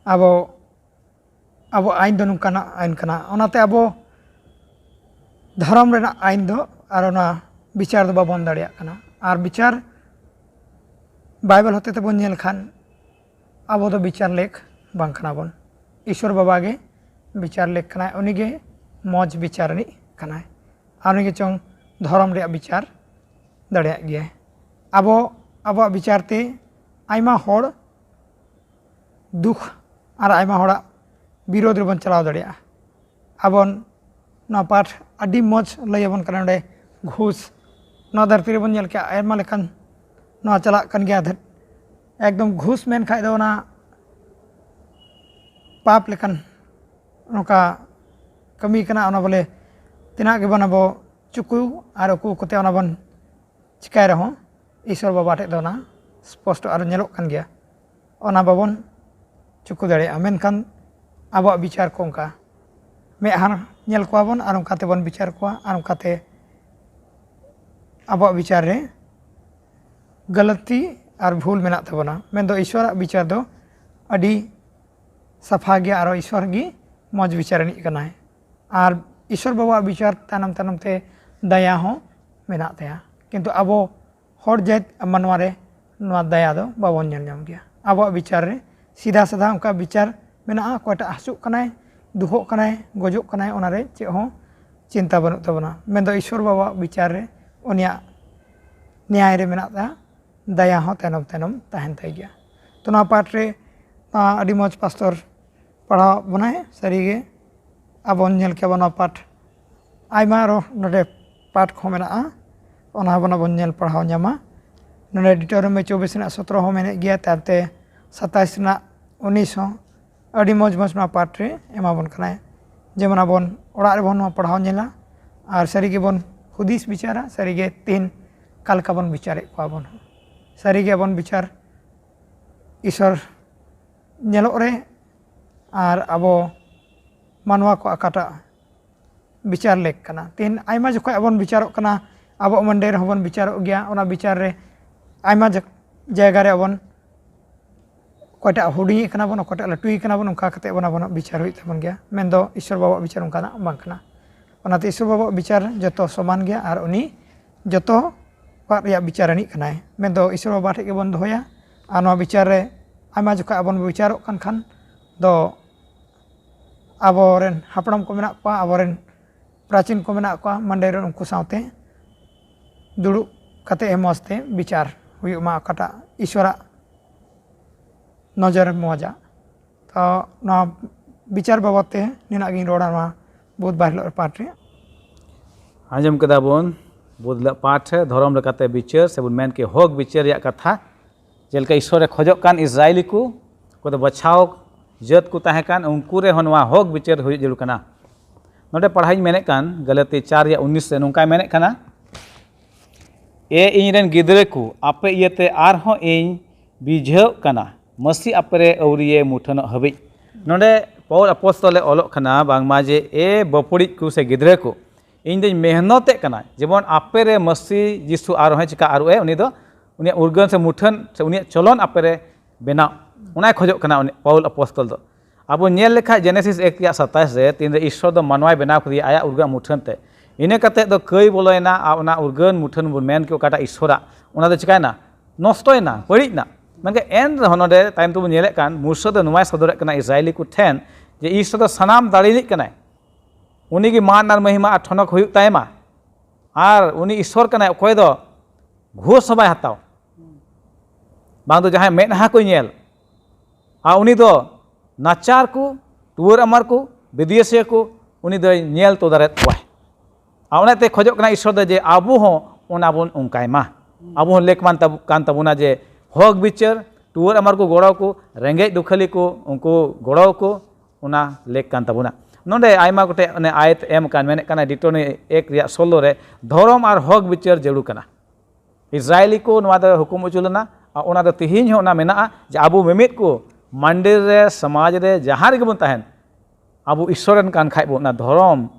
ᱟᱵᱚ ᱟᱵᱚ ᱟᱹᱭᱤᱱ ᱫᱚ ᱱᱚᱝᱠᱟᱱᱟᱜ ᱟᱹᱭᱤᱱ ᱠᱟᱱᱟ᱾ ᱚᱱᱟᱛᱮ ᱟᱵᱚ ᱫᱷᱚᱨᱚᱢ ᱨᱮᱱᱟᱜ ᱟᱹᱭᱤᱱ ᱫᱚ ᱟᱨ ᱚᱱᱟ ᱵᱤᱪᱟᱹᱨ ᱫᱚ ᱵᱟᱵᱚᱱ ᱫᱟᱲᱮᱭᱟᱜ ᱠᱟᱱᱟ᱾ ᱟᱨ ᱵᱤᱪᱟᱹᱨ ᱵᱟᱭᱵᱮᱞ ᱦᱚᱛᱮ ᱛᱮᱵᱚᱱ ᱧᱮᱞ ᱠᱷᱟᱱ ᱟᱵᱚ ᱫᱚ ᱵᱤᱪᱟᱹᱨ ᱞᱮᱠ ᱵᱟᱝ ᱠᱟᱱᱟ ᱵᱚᱱ᱾ ᱤᱥᱚᱨ ᱵᱟᱵᱟ ᱜᱮ ᱵᱤᱪᱟᱹᱨ ᱞᱮᱠ ᱠᱟᱱᱟᱭ, ᱩᱱᱤ ᱜᱮ ᱢᱚᱡᱽ ᱵᱤᱪᱟᱹᱨ ᱨᱤᱱᱤᱡ ᱠᱟᱱᱟᱭ, ᱟᱨ ᱩᱱᱤ ᱜᱮ ᱪᱚᱝ ᱫᱷᱚᱨᱚᱢ ᱨᱮᱭᱟᱜ ᱵᱤᱪᱟᱹᱨ ᱫᱟᱲᱮᱭᱟᱜ ᱜᱮᱭᱟᱭ᱾ ᱟᱵᱚ ᱟᱵᱚᱣᱟᱜ ᱵᱤᱪᱟᱹᱨ ᱛᱮ ᱟᱭᱢᱟ ᱦᱚᱲ ᱫᱩᱠ ᱟᱨ ᱟᱭᱢᱟ ᱦᱚᱲᱟᱜ ᱵᱤᱨᱳᱫᱷ ᱨᱮᱵᱚᱱ ᱪᱟᱞᱟᱣ ᱫᱟᱲᱮᱭᱟᱜᱼᱟ᱾ ᱟᱵᱚᱱ ᱱᱚᱣᱟ ᱯᱟᱴ ᱟᱹᱰᱤ ᱢᱚᱡᱽ ᱞᱟᱹᱭ ᱟᱵᱚᱱ ᱠᱟᱱᱟ ᱱᱚᱰᱮ ᱜᱷᱩᱥ᱾ ᱱᱚᱣᱟ ᱫᱷᱟᱹᱨᱛᱤ ᱨᱮᱵᱚᱱ ᱧᱮᱞ ᱠᱮᱜᱼᱟ ᱟᱭᱢᱟ ᱞᱮᱠᱟᱱ ᱱᱚᱣᱟ ᱪᱟᱞᱟᱜ ᱠᱟᱱ ᱜᱮᱭᱟ᱾ ᱮᱠᱫᱚᱢ ᱜᱷᱩᱥ ᱢᱮᱱ ᱠᱷᱟᱡ ᱫᱚ ᱚᱱᱟ ᱯᱟᱯ ᱞᱮᱠᱟᱱ ᱱᱚᱝᱠᱟ ᱠᱟᱹᱢᱤ ᱠᱟᱱᱟ᱾ ᱚᱱᱟ ᱵᱚᱞᱮ ᱛᱤᱱᱟᱹᱜ ᱜᱮᱵᱚᱱ ᱟᱵᱚ ᱪᱩᱠᱩ ᱟᱨ ᱩᱠᱩ ᱠᱚᱛᱮ ᱚᱱᱟ ᱵᱚᱱ ᱪᱤᱠᱟᱹᱭ ᱨᱮᱦᱚᱸ ᱤᱥᱚᱨ ᱵᱟᱵᱟ ᱴᱷᱮᱡ ᱫᱚ ᱚᱱᱟ ᱥᱯᱚᱥᱴᱚ ᱟᱨ ᱧᱮᱞᱚᱜ ᱠᱟᱱ ᱜᱮᱭᱟ᱾ ᱚᱱᱟ ᱵᱟᱵᱚᱱ ᱪᱩᱠᱩ ᱫᱟᱲᱮᱭᱟᱜᱼᱟ᱾ ᱢᱮᱱᱠᱷᱟᱱ ᱟᱵᱚᱣᱟᱜ ᱵᱤᱪᱟᱹᱨ ᱠᱚ ᱚᱱᱠᱟ ᱢᱮᱫᱦᱟ ᱧᱮᱞ ᱠᱚᱣᱟ ᱵᱚᱱ ᱟᱨ ᱚᱱᱠᱟ ᱛᱮᱵᱚᱱ ᱵᱤᱪᱟᱹᱨ ᱠᱚᱣᱟ ᱟᱨ ᱚᱱᱠᱟᱛᱮ ᱟᱵᱚᱣᱟᱜ ᱵᱤᱪᱟᱹᱨ ᱨᱮ ᱜᱟᱹᱞᱟᱹᱛᱤ ᱟᱨ ᱵᱷᱩᱞ ᱢᱮᱱᱟᱜ ᱛᱟᱵᱚᱱᱟ᱾ ᱢᱮᱱᱫᱚ ᱤᱥᱚᱨᱟᱜ ᱵᱤᱪᱟᱹᱨ ᱫᱚ ᱟᱹᱰᱤ ᱥᱟᱯᱷᱟ ᱜᱮᱭᱟ ᱟᱨ ᱤᱥᱚᱨ ᱜᱮ ᱢᱚᱡᱽ ᱵᱤᱪᱟᱹᱨ ᱨᱤᱱᱤᱡ ᱠᱟᱱᱟᱭ᱾ ᱟᱨ ᱤᱥᱚᱨ ᱵᱟᱵᱟᱣᱟᱜ ᱵᱤᱪᱟᱹᱨ ᱛᱟᱭᱱᱚᱢ ᱛᱟᱭᱱᱚᱢ ᱛᱮ ᱫᱟᱭᱟ ᱦᱚᱸ ᱢᱮᱱᱟᱜ ᱛᱟᱭᱟ᱾ ᱠᱤᱱᱛᱩ ᱟᱵᱚ ᱦᱚᱲ ᱡᱟᱹᱛ ᱢᱟᱱᱣᱟ ᱨᱮ ᱱᱚᱣᱟ ᱫᱟᱭᱟ ᱫᱚ ᱵᱟᱵᱚᱱ ᱧᱮᱞ ᱧᱟᱢ ᱜᱮᱭᱟ᱾ ᱟᱵᱚᱣᱟᱜ ᱵᱤᱪᱟᱹᱨ ᱨᱮ ᱥᱤᱫᱷᱟ ᱥᱟᱫᱷᱟ ᱚᱱᱠᱟ ᱵᱤᱪᱟᱹᱨ ᱢᱮᱱᱟᱜᱼᱟ, ᱚᱠᱚᱭᱴᱟᱜ ᱦᱟᱹᱥᱩᱜ ᱠᱟᱱᱟᱭ, ᱫᱩᱠᱚᱜ ᱠᱟᱱᱟᱭ, ᱜᱚᱡᱚᱜ ᱠᱟᱱᱟᱭ, ᱚᱱᱟᱨᱮ ᱪᱮᱫ ᱦᱚᱸ ᱪᱤᱱᱛᱟ ᱵᱟᱹᱱᱩᱜ ᱛᱟᱵᱚᱱᱟ᱾ ᱢᱮᱱᱫᱚ ᱤᱥᱚᱨ ᱵᱟᱵᱟᱣᱟᱜ ᱵᱤᱪᱟᱹᱨ ᱨᱮ ᱩᱱᱤᱭᱟᱜ ᱱᱮᱭᱟᱭ ᱨᱮ ᱢᱮᱱᱟᱜ ᱛᱟᱭᱟ, ᱫᱟᱭᱟ ᱦᱚᱸ ᱛᱟᱭᱱᱚᱢ ᱛᱟᱭᱱᱚᱢ ᱛᱟᱦᱮᱱ ᱛᱟᱭ ᱜᱮᱭᱟ᱾ ᱛᱚ, ᱱᱚᱣᱟ ᱯᱟᱴ ᱨᱮ ᱟᱹᱰᱤ ᱢᱚᱡᱽ ᱯᱟᱥᱛᱚᱨ ᱯᱟᱲᱦᱟᱣ ᱵᱚᱱᱟᱭ᱾ ᱥᱟᱹᱨᱤᱜᱮ ᱟᱵᱚᱱ ᱧᱮᱞ ᱠᱮᱭᱟ ᱵᱚᱱ ᱱᱚᱣᱟ ᱯᱟᱴ, ᱟᱭᱢᱟ ᱟᱨᱚ ᱱᱚᱰᱮ ᱯᱟᱴ ᱠᱚᱦᱚᱸ ᱢᱮᱱᱟᱜᱼᱟ, ᱚᱱᱟ ᱦᱚᱸ ᱵᱚᱱ ᱧᱮᱞ ᱯᱟᱲᱦᱟᱣ ᱧᱟᱢᱟ᱾ ᱱᱚᱰᱮ ᱰᱤᱴᱟᱨᱚᱱᱚᱢᱤ ᱪᱚᱵᱵᱤᱥ ᱨᱮᱱᱟᱜ ᱥᱚᱛᱨᱚ ᱦᱚᱸ ᱢᱮᱱᱮᱫ ᱜᱮᱭᱟ, ᱛᱟᱭᱚᱢᱛᱮ ᱥᱟᱛᱟᱭᱤᱥ ᱨᱮᱱᱟᱜ ᱩᱱᱤᱥ ᱦᱚᱸ ᱟᱹᱰᱤ ᱢᱚᱡᱽ ᱢᱚᱡᱽ ᱱᱚᱣᱟ ᱯᱟᱴ ᱨᱮ ᱮᱢᱟ ᱵᱚᱱ ᱠᱟᱱᱟᱭ᱾ ᱡᱮᱢᱚᱱ ᱟᱵᱚᱱ ᱚᱲᱟᱜ ᱨᱮᱵᱚᱱ ᱱᱚᱣᱟ ᱯᱟᱲᱦᱟᱣ ᱧᱮᱞᱟ ᱟᱨ ᱥᱟᱹᱨᱤ ᱜᱮᱵᱚᱱ ᱦᱩᱫᱤᱥ ᱵᱤᱪᱟᱹᱨᱟ, ᱥᱟᱹᱨᱤᱜᱮ ᱛᱮᱦᱮᱧ ᱚᱠᱟ ᱞᱮᱠᱟ ᱵᱚᱱ ᱵᱤᱪᱟᱹᱨᱮᱫ ᱠᱚᱣᱟ ᱵᱚᱱ᱾ ᱥᱟᱹᱨᱤᱜᱮ ᱟᱵᱚᱱ ᱵᱤᱪᱟᱹᱨ ᱤᱥᱚᱨ ᱧᱮᱞᱚᱜ ᱨᱮ ᱟᱨ ᱟᱵᱚ ᱢᱟᱱᱣᱟ ᱠᱚ ᱚᱠᱟᱴᱟᱜ ᱵᱤᱪᱟᱹᱨ ᱞᱮᱠ ᱠᱟᱱᱟ᱾ ᱛᱮᱦᱮᱧ ᱟᱭᱢᱟ ᱡᱚᱠᱷᱚᱱ ᱟᱵᱚᱱ ᱵᱤᱪᱟᱹᱨᱚᱜ ᱠᱟᱱᱟ, ᱟᱵᱚᱣᱟᱜ ᱢᱟᱱᱰᱮ ᱨᱮᱦᱚᱸ ᱵᱚᱱ ᱵᱤᱪᱟᱹᱨᱚᱜ ᱜᱮᱭᱟ᱾ ᱚᱱᱟ ᱵᱤᱪᱟᱹᱨ ᱨᱮ ᱟᱭᱢᱟ ᱡᱟᱭᱜᱟ ᱨᱮ ᱟᱵᱚᱱ ᱚᱠᱚᱭᱴᱟᱜ ᱦᱩᱰᱤᱧᱮ ᱠᱟᱱᱟ ᱵᱚᱱ, ᱚᱠᱚᱭᱴᱟᱜ ᱞᱟᱹᱴᱩᱭᱮ ᱠᱟᱱᱟ ᱵᱚᱱ, ᱚᱱᱠᱟ ᱠᱟᱛᱮ ᱵᱚᱱ ᱟᱵᱚᱱᱟᱜ ᱵᱤᱪᱟᱹᱨ ᱦᱩᱭᱩᱜ ᱛᱟᱵᱚᱱ ᱜᱮᱭᱟ᱾ ᱢᱮᱱᱫᱚ ᱤᱥᱚᱨ ᱵᱟᱵᱟᱣᱟᱜ ᱵᱤᱪᱟᱹᱨ ᱚᱱᱠᱟᱱᱟᱜ ᱵᱟᱝ ᱠᱟᱱᱟ᱾ ᱚᱱᱟᱛᱮ ᱤᱥᱚᱨ ᱵᱟᱵᱟᱣᱟᱜ ᱵᱤᱪᱟᱹᱨ ᱡᱚᱛᱚ ᱥᱚᱢᱟᱱ ᱜᱮᱭᱟ ᱟᱨ ᱩᱱᱤ ᱡᱚᱛᱚᱣᱟᱜ ᱨᱮᱭᱟᱜ ᱵᱤᱪᱟᱹᱨ ᱟᱹᱱᱤᱡ ᱠᱟᱱᱟᱭ᱾ ᱢᱮᱱᱫᱚ ᱤᱥᱚᱨ ᱵᱟᱵᱟ ᱴᱷᱮᱱ ᱜᱮᱵᱚᱱ ᱫᱚᱦᱚᱭᱟ᱾ ᱟᱨ ᱱᱚᱣᱟ ᱵᱤᱪᱟᱹᱨ ᱨᱮ ᱟᱭᱢᱟ ᱡᱚᱠᱷᱚᱱ ᱟᱵᱚᱱ ᱵᱤᱪᱟᱹᱨᱚᱜ ᱠᱟᱱ ᱠᱷᱟᱱ ᱫᱚ ᱟᱵᱚᱨᱮᱱ ᱦᱟᱯᱲᱟᱢ ᱠᱚ ᱢᱮᱱᱟᱜ ᱠᱚᱣᱟ, ᱟᱵᱚᱨᱮᱱ ᱯᱨᱟᱪᱤᱱ ᱠᱚ ᱢᱮᱱᱟᱜ ᱠᱚᱣᱟ ᱢᱟᱱᱰᱮ ᱨᱮᱱ, ᱩᱱᱠᱩ ᱥᱟᱶᱛᱮ ᱫᱩᱲᱩᱵ ᱠᱟᱛᱮ ᱢᱚᱡᱽ ᱛᱮ ᱵᱤᱪᱟᱹᱨ ᱦᱩᱭᱩᱜ ᱢᱟ, ᱚᱠᱟᱴᱟᱜ ᱤᱥᱚᱨᱟᱜ ᱱᱚᱡᱚᱨ ᱢᱚᱡᱟ᱾ ᱛᱚ, ᱱᱚᱣᱟ ᱵᱤᱪᱟᱹᱨ ᱵᱟᱵᱚᱫ ᱛᱮ ᱱᱤᱱᱟᱹᱜ ᱜᱤᱧ ᱨᱚᱲᱟ ᱱᱚᱣᱟ ᱵᱩᱫᱷᱵᱟᱨ ᱦᱤᱞᱳᱜ ᱨᱮ ᱯᱟᱴ ᱨᱮ᱾ ᱟᱸᱡᱚᱢ ᱠᱮᱫᱟ ᱵᱚᱱ ᱵᱩᱫᱷ ᱦᱤᱞᱳᱜ ᱯᱟᱴ ᱨᱮ ᱫᱷᱚᱨᱚᱢ ᱞᱮᱠᱟᱛᱮ ᱵᱤᱪᱟᱹᱨ, ᱥᱮᱵᱚᱱ ᱢᱮᱱ ᱠᱮ ᱦᱚᱠ ᱵᱤᱪᱟᱹᱨ ᱨᱮᱭᱟᱜ ᱠᱟᱛᱷᱟ᱾ ᱡᱮᱞᱮᱠᱟ ᱤᱥᱚᱨᱮ ᱠᱷᱚᱡᱚᱜ ᱠᱟᱱ ᱤᱥᱨᱟᱭᱮᱞᱤ ᱠᱚ, ᱚᱠᱚᱭ ᱫᱚ ᱵᱟᱪᱷᱟᱣ ᱡᱟᱹᱛ ᱠᱚ ᱛᱟᱦᱮᱸ ᱠᱟᱱ, ᱩᱱᱠᱩ ᱨᱮᱦᱚᱸ ᱱᱚᱣᱟ ᱦᱚᱠ ᱵᱤᱪᱟᱹᱨ ᱦᱩᱭᱩᱜ ᱡᱟᱹᱨᱩᱲ ᱠᱟᱱᱟ᱾ ᱱᱚᱰᱮ ᱯᱟᱲᱦᱟᱣ ᱤᱧ ᱢᱮᱱᱮᱫ ᱠᱟᱱ, ᱜᱟᱞᱟᱛᱤ ᱪᱟᱨ ᱨᱮᱭᱟᱜ ᱩᱱᱤᱥ ᱨᱮ ᱱᱚᱝᱠᱟᱭ ᱢᱮᱱᱮᱫ ᱠᱟᱱᱟ, "ᱮ ᱤᱧ ᱨᱮᱱ ᱜᱤᱫᱽᱨᱟᱹ ᱠᱚ, ᱟᱯᱮ ᱤᱭᱟᱹᱛᱮ ᱟᱨᱦᱚᱸ ᱤᱧ ᱵᱤᱡᱷᱟᱹᱜ ᱠᱟᱱᱟ, ᱢᱟᱹᱥᱤ ᱟᱯᱮ ᱨᱮ ᱟᱹᱣᱨᱤᱭᱮ ᱢᱩᱴᱷᱟᱹᱱᱚᱜ ᱦᱟᱹᱵᱤᱡ᱾" ᱱᱚᱰᱮ ᱯᱟᱣᱩᱞ ᱟᱯᱚᱥᱛᱚᱞᱮ ᱚᱞᱚᱜ ᱠᱟᱱᱟ ᱵᱟᱝᱢᱟ ᱡᱮ, "ᱮ ᱵᱟᱹᱯᱩᱲᱤᱡ ᱠᱚ ᱥᱮ ᱜᱤᱫᱽᱨᱟᱹ ᱠᱚ, ᱤᱧ ᱫᱚᱧ ᱢᱮᱦᱱᱚᱛᱮᱫ ᱠᱟᱱᱟ ᱡᱮᱢᱚᱱ ᱟᱯᱮ ᱨᱮ ᱢᱟᱹᱥᱤ ᱡᱤᱥᱩ ᱟᱨᱦᱚᱸᱭ ᱪᱤᱠᱟ ᱟᱹᱨᱩᱜ ᱮ, ᱩᱱᱤ ᱫᱚ ᱩᱱᱤᱭᱟᱜ ᱩᱨᱜᱟᱹᱱ ᱥᱮ ᱢᱩᱴᱷᱟᱹᱱ ᱥᱮ ᱩᱱᱤᱭᱟᱜ ᱪᱚᱞᱚᱱ ᱟᱯᱮ ᱨᱮ ᱵᱮᱱᱟᱣ, ᱚᱱᱟᱭ ᱠᱷᱚᱡᱚᱜ ᱠᱟᱱᱟ ᱩᱱᱤ ᱯᱟᱣᱩᱞ ᱟᱯᱚᱥᱛᱚᱞ ᱫᱚ᱾ ᱟᱵᱚ ᱧᱮᱞ ᱞᱮᱠᱷᱟᱡ ᱡᱮᱱᱮᱥᱤᱥ ᱮᱠ ᱨᱮᱭᱟᱜ ᱥᱟᱛᱟᱭᱤᱥ ᱨᱮ, ᱛᱤᱱᱨᱮ ᱤᱥᱥᱚᱨ ᱫᱚ ᱢᱟᱱᱣᱟᱭ ᱵᱮᱱᱟᱣ ᱠᱮᱫᱮᱭᱟ ᱟᱭᱟᱜ ᱩᱨᱜᱟᱹᱱ ᱢᱩᱴᱷᱟᱹᱱ ᱛᱮ, ᱤᱱᱟᱹ ᱠᱟᱛᱮ ᱫᱚ ᱠᱟᱹᱭ ᱵᱚᱞᱚᱭᱮᱱᱟ ᱟᱨ ᱚᱱᱟ ᱩᱨᱜᱟᱹᱱ ᱢᱩᱴᱷᱟᱹᱱ ᱵᱚᱱ ᱢᱮᱱ ᱠᱮᱫ ᱚᱠᱟᱴᱟᱜ ᱤᱥᱥᱚᱨᱟᱜ, ᱚᱱᱟ ᱫᱚ ᱪᱤᱠᱟᱭᱮᱱᱟ? ᱱᱚᱥᱴᱚᱭᱮᱱᱟ, ᱵᱟᱹᱲᱤᱡ ᱮᱱᱟ᱾ ᱢᱮᱱᱠᱷᱟᱱ ᱮᱱ ᱨᱮᱦᱚᱸ ᱱᱚᱰᱮ ᱛᱟᱭᱚᱢ ᱛᱮᱵᱚᱱ ᱧᱮᱞᱮᱫ ᱠᱟᱱ ᱢᱩᱥᱟᱹ ᱫᱚ ᱱᱚᱣᱟᱭ ᱥᱚᱫᱚᱨᱮᱫ ᱠᱟᱱᱟ ᱤᱥᱨᱟᱭᱮᱞᱤ ᱠᱚ ᱴᱷᱮᱱ ᱡᱮ ᱤᱥᱥᱚᱨ ᱫᱚ ᱥᱟᱱᱟᱢ ᱫᱟᱲᱮ ᱨᱤᱱᱤᱡ ᱠᱟᱱᱟᱭ, ᱩᱱᱤ ᱜᱮ ᱢᱟᱱ ᱟᱨ ᱢᱚᱦᱤᱢᱟ ᱟᱨ ᱴᱷᱚᱱᱚᱠ ᱦᱩᱭᱩᱜ ᱛᱟᱭᱢᱟ᱾ ᱟᱨ ᱩᱱᱤ ᱤᱥᱥᱚᱨ ᱠᱟᱱᱟᱭ ᱚᱠᱚᱭ ᱫᱚ ᱜᱷᱩᱥ ᱦᱚᱸ ᱵᱟᱭ ᱦᱟᱛᱟᱣ, ᱵᱟᱝ ᱫᱚ ᱡᱟᱦᱟᱸᱭ ᱢᱮᱫᱦᱟ ᱠᱚᱭ ᱧᱮᱞ, ᱟᱨ ᱩᱱᱤ ᱫᱚ ᱱᱟᱪᱟᱨ ᱠᱚ, ᱴᱩᱣᱟᱹᱨ ᱟᱢᱟᱨ ᱠᱚ, ᱵᱤᱫᱮᱥᱤᱭᱟᱹ ᱠᱚ ᱩᱱᱤ ᱫᱚᱭ ᱧᱮᱞ ᱛᱚᱫᱟᱨᱮᱫ ᱠᱚᱣᱟᱭ᱾ ᱟᱨ ᱚᱱᱟᱛᱮ ᱠᱷᱚᱡᱚᱜ ᱠᱟᱱᱟ ᱤᱥᱥᱚᱨ ᱫᱚ ᱡᱮ ᱟᱵᱚ ᱦᱚᱸ ᱚᱱᱟ ᱵᱚᱱ ᱚᱱᱠᱟᱭ ᱢᱟ᱾ ᱟᱵᱚ ᱦᱚᱸ ᱞᱮᱠ ᱢᱟᱱ ᱛᱟᱵ-, ᱠᱟᱱ ᱛᱟᱵᱚᱱᱟ ᱡᱮ ᱦᱚᱠ ᱵᱤᱪᱟᱹᱨ, ᱴᱩᱣᱟᱹᱨ ᱟᱢᱟᱨ ᱠᱚ ᱜᱚᱲᱚ ᱠᱚ, ᱨᱮᱸᱜᱮᱡ ᱫᱩᱠᱷᱟᱹᱞᱤ ᱠᱚ ᱩᱱᱠᱩ ᱜᱚᱲᱚ ᱠᱚ, ᱚᱱᱟ ᱞᱮᱠ ᱠᱟᱱ ᱛᱟᱵᱚᱱᱟ᱾ ᱱᱚᱰᱮ ᱟᱭᱢᱟ ᱜᱚᱴᱮᱡ ᱚᱱᱮ ᱟᱭᱮᱛ ᱮᱢ ᱠᱟᱱ, ᱢᱮᱱᱮᱫ ᱠᱟᱱᱟ ᱰᱤᱴᱨᱚᱱᱚᱢᱤ ᱮᱠ ᱨᱮᱭᱟᱜ ᱥᱳᱞᱳ ᱨᱮ, ᱫᱷᱚᱨᱚᱢ ᱟᱨ ᱦᱚᱠ ᱵᱤᱪᱟᱹᱨ ᱡᱟᱹᱨᱩᱲ ᱠᱟᱱᱟ᱾ ᱤᱥᱨᱟᱭᱮᱞᱤ ᱠᱚ ᱱᱚᱣᱟ ᱫᱚ ᱦᱩᱠᱩᱢ ᱦᱚᱪᱚ ᱞᱮᱱᱟ, ᱟᱨ ᱚᱱᱟ ᱫᱚ ᱛᱮᱦᱮᱧ ᱦᱚᱸ ᱚᱱᱟ ᱢᱮᱱᱟᱜᱼᱟ ᱡᱮ ᱟᱵᱚ ᱢᱤᱢᱤᱫ ᱠᱚ ᱢᱟᱱᱰᱤᱨ ᱨᱮ, ᱥᱚᱢᱟᱡᱽ ᱨᱮ, ᱡᱟᱦᱟᱸ ᱨᱮᱜᱮ ᱵᱚᱱ ᱛᱟᱦᱮᱱ, ᱟᱵᱚ ᱤᱥᱥᱚᱨ ᱨᱮᱱ ᱠᱟᱱ ᱠᱷᱟᱡ ᱵᱚᱱ, ᱚᱱᱟ ᱫᱷᱚᱨᱚᱢ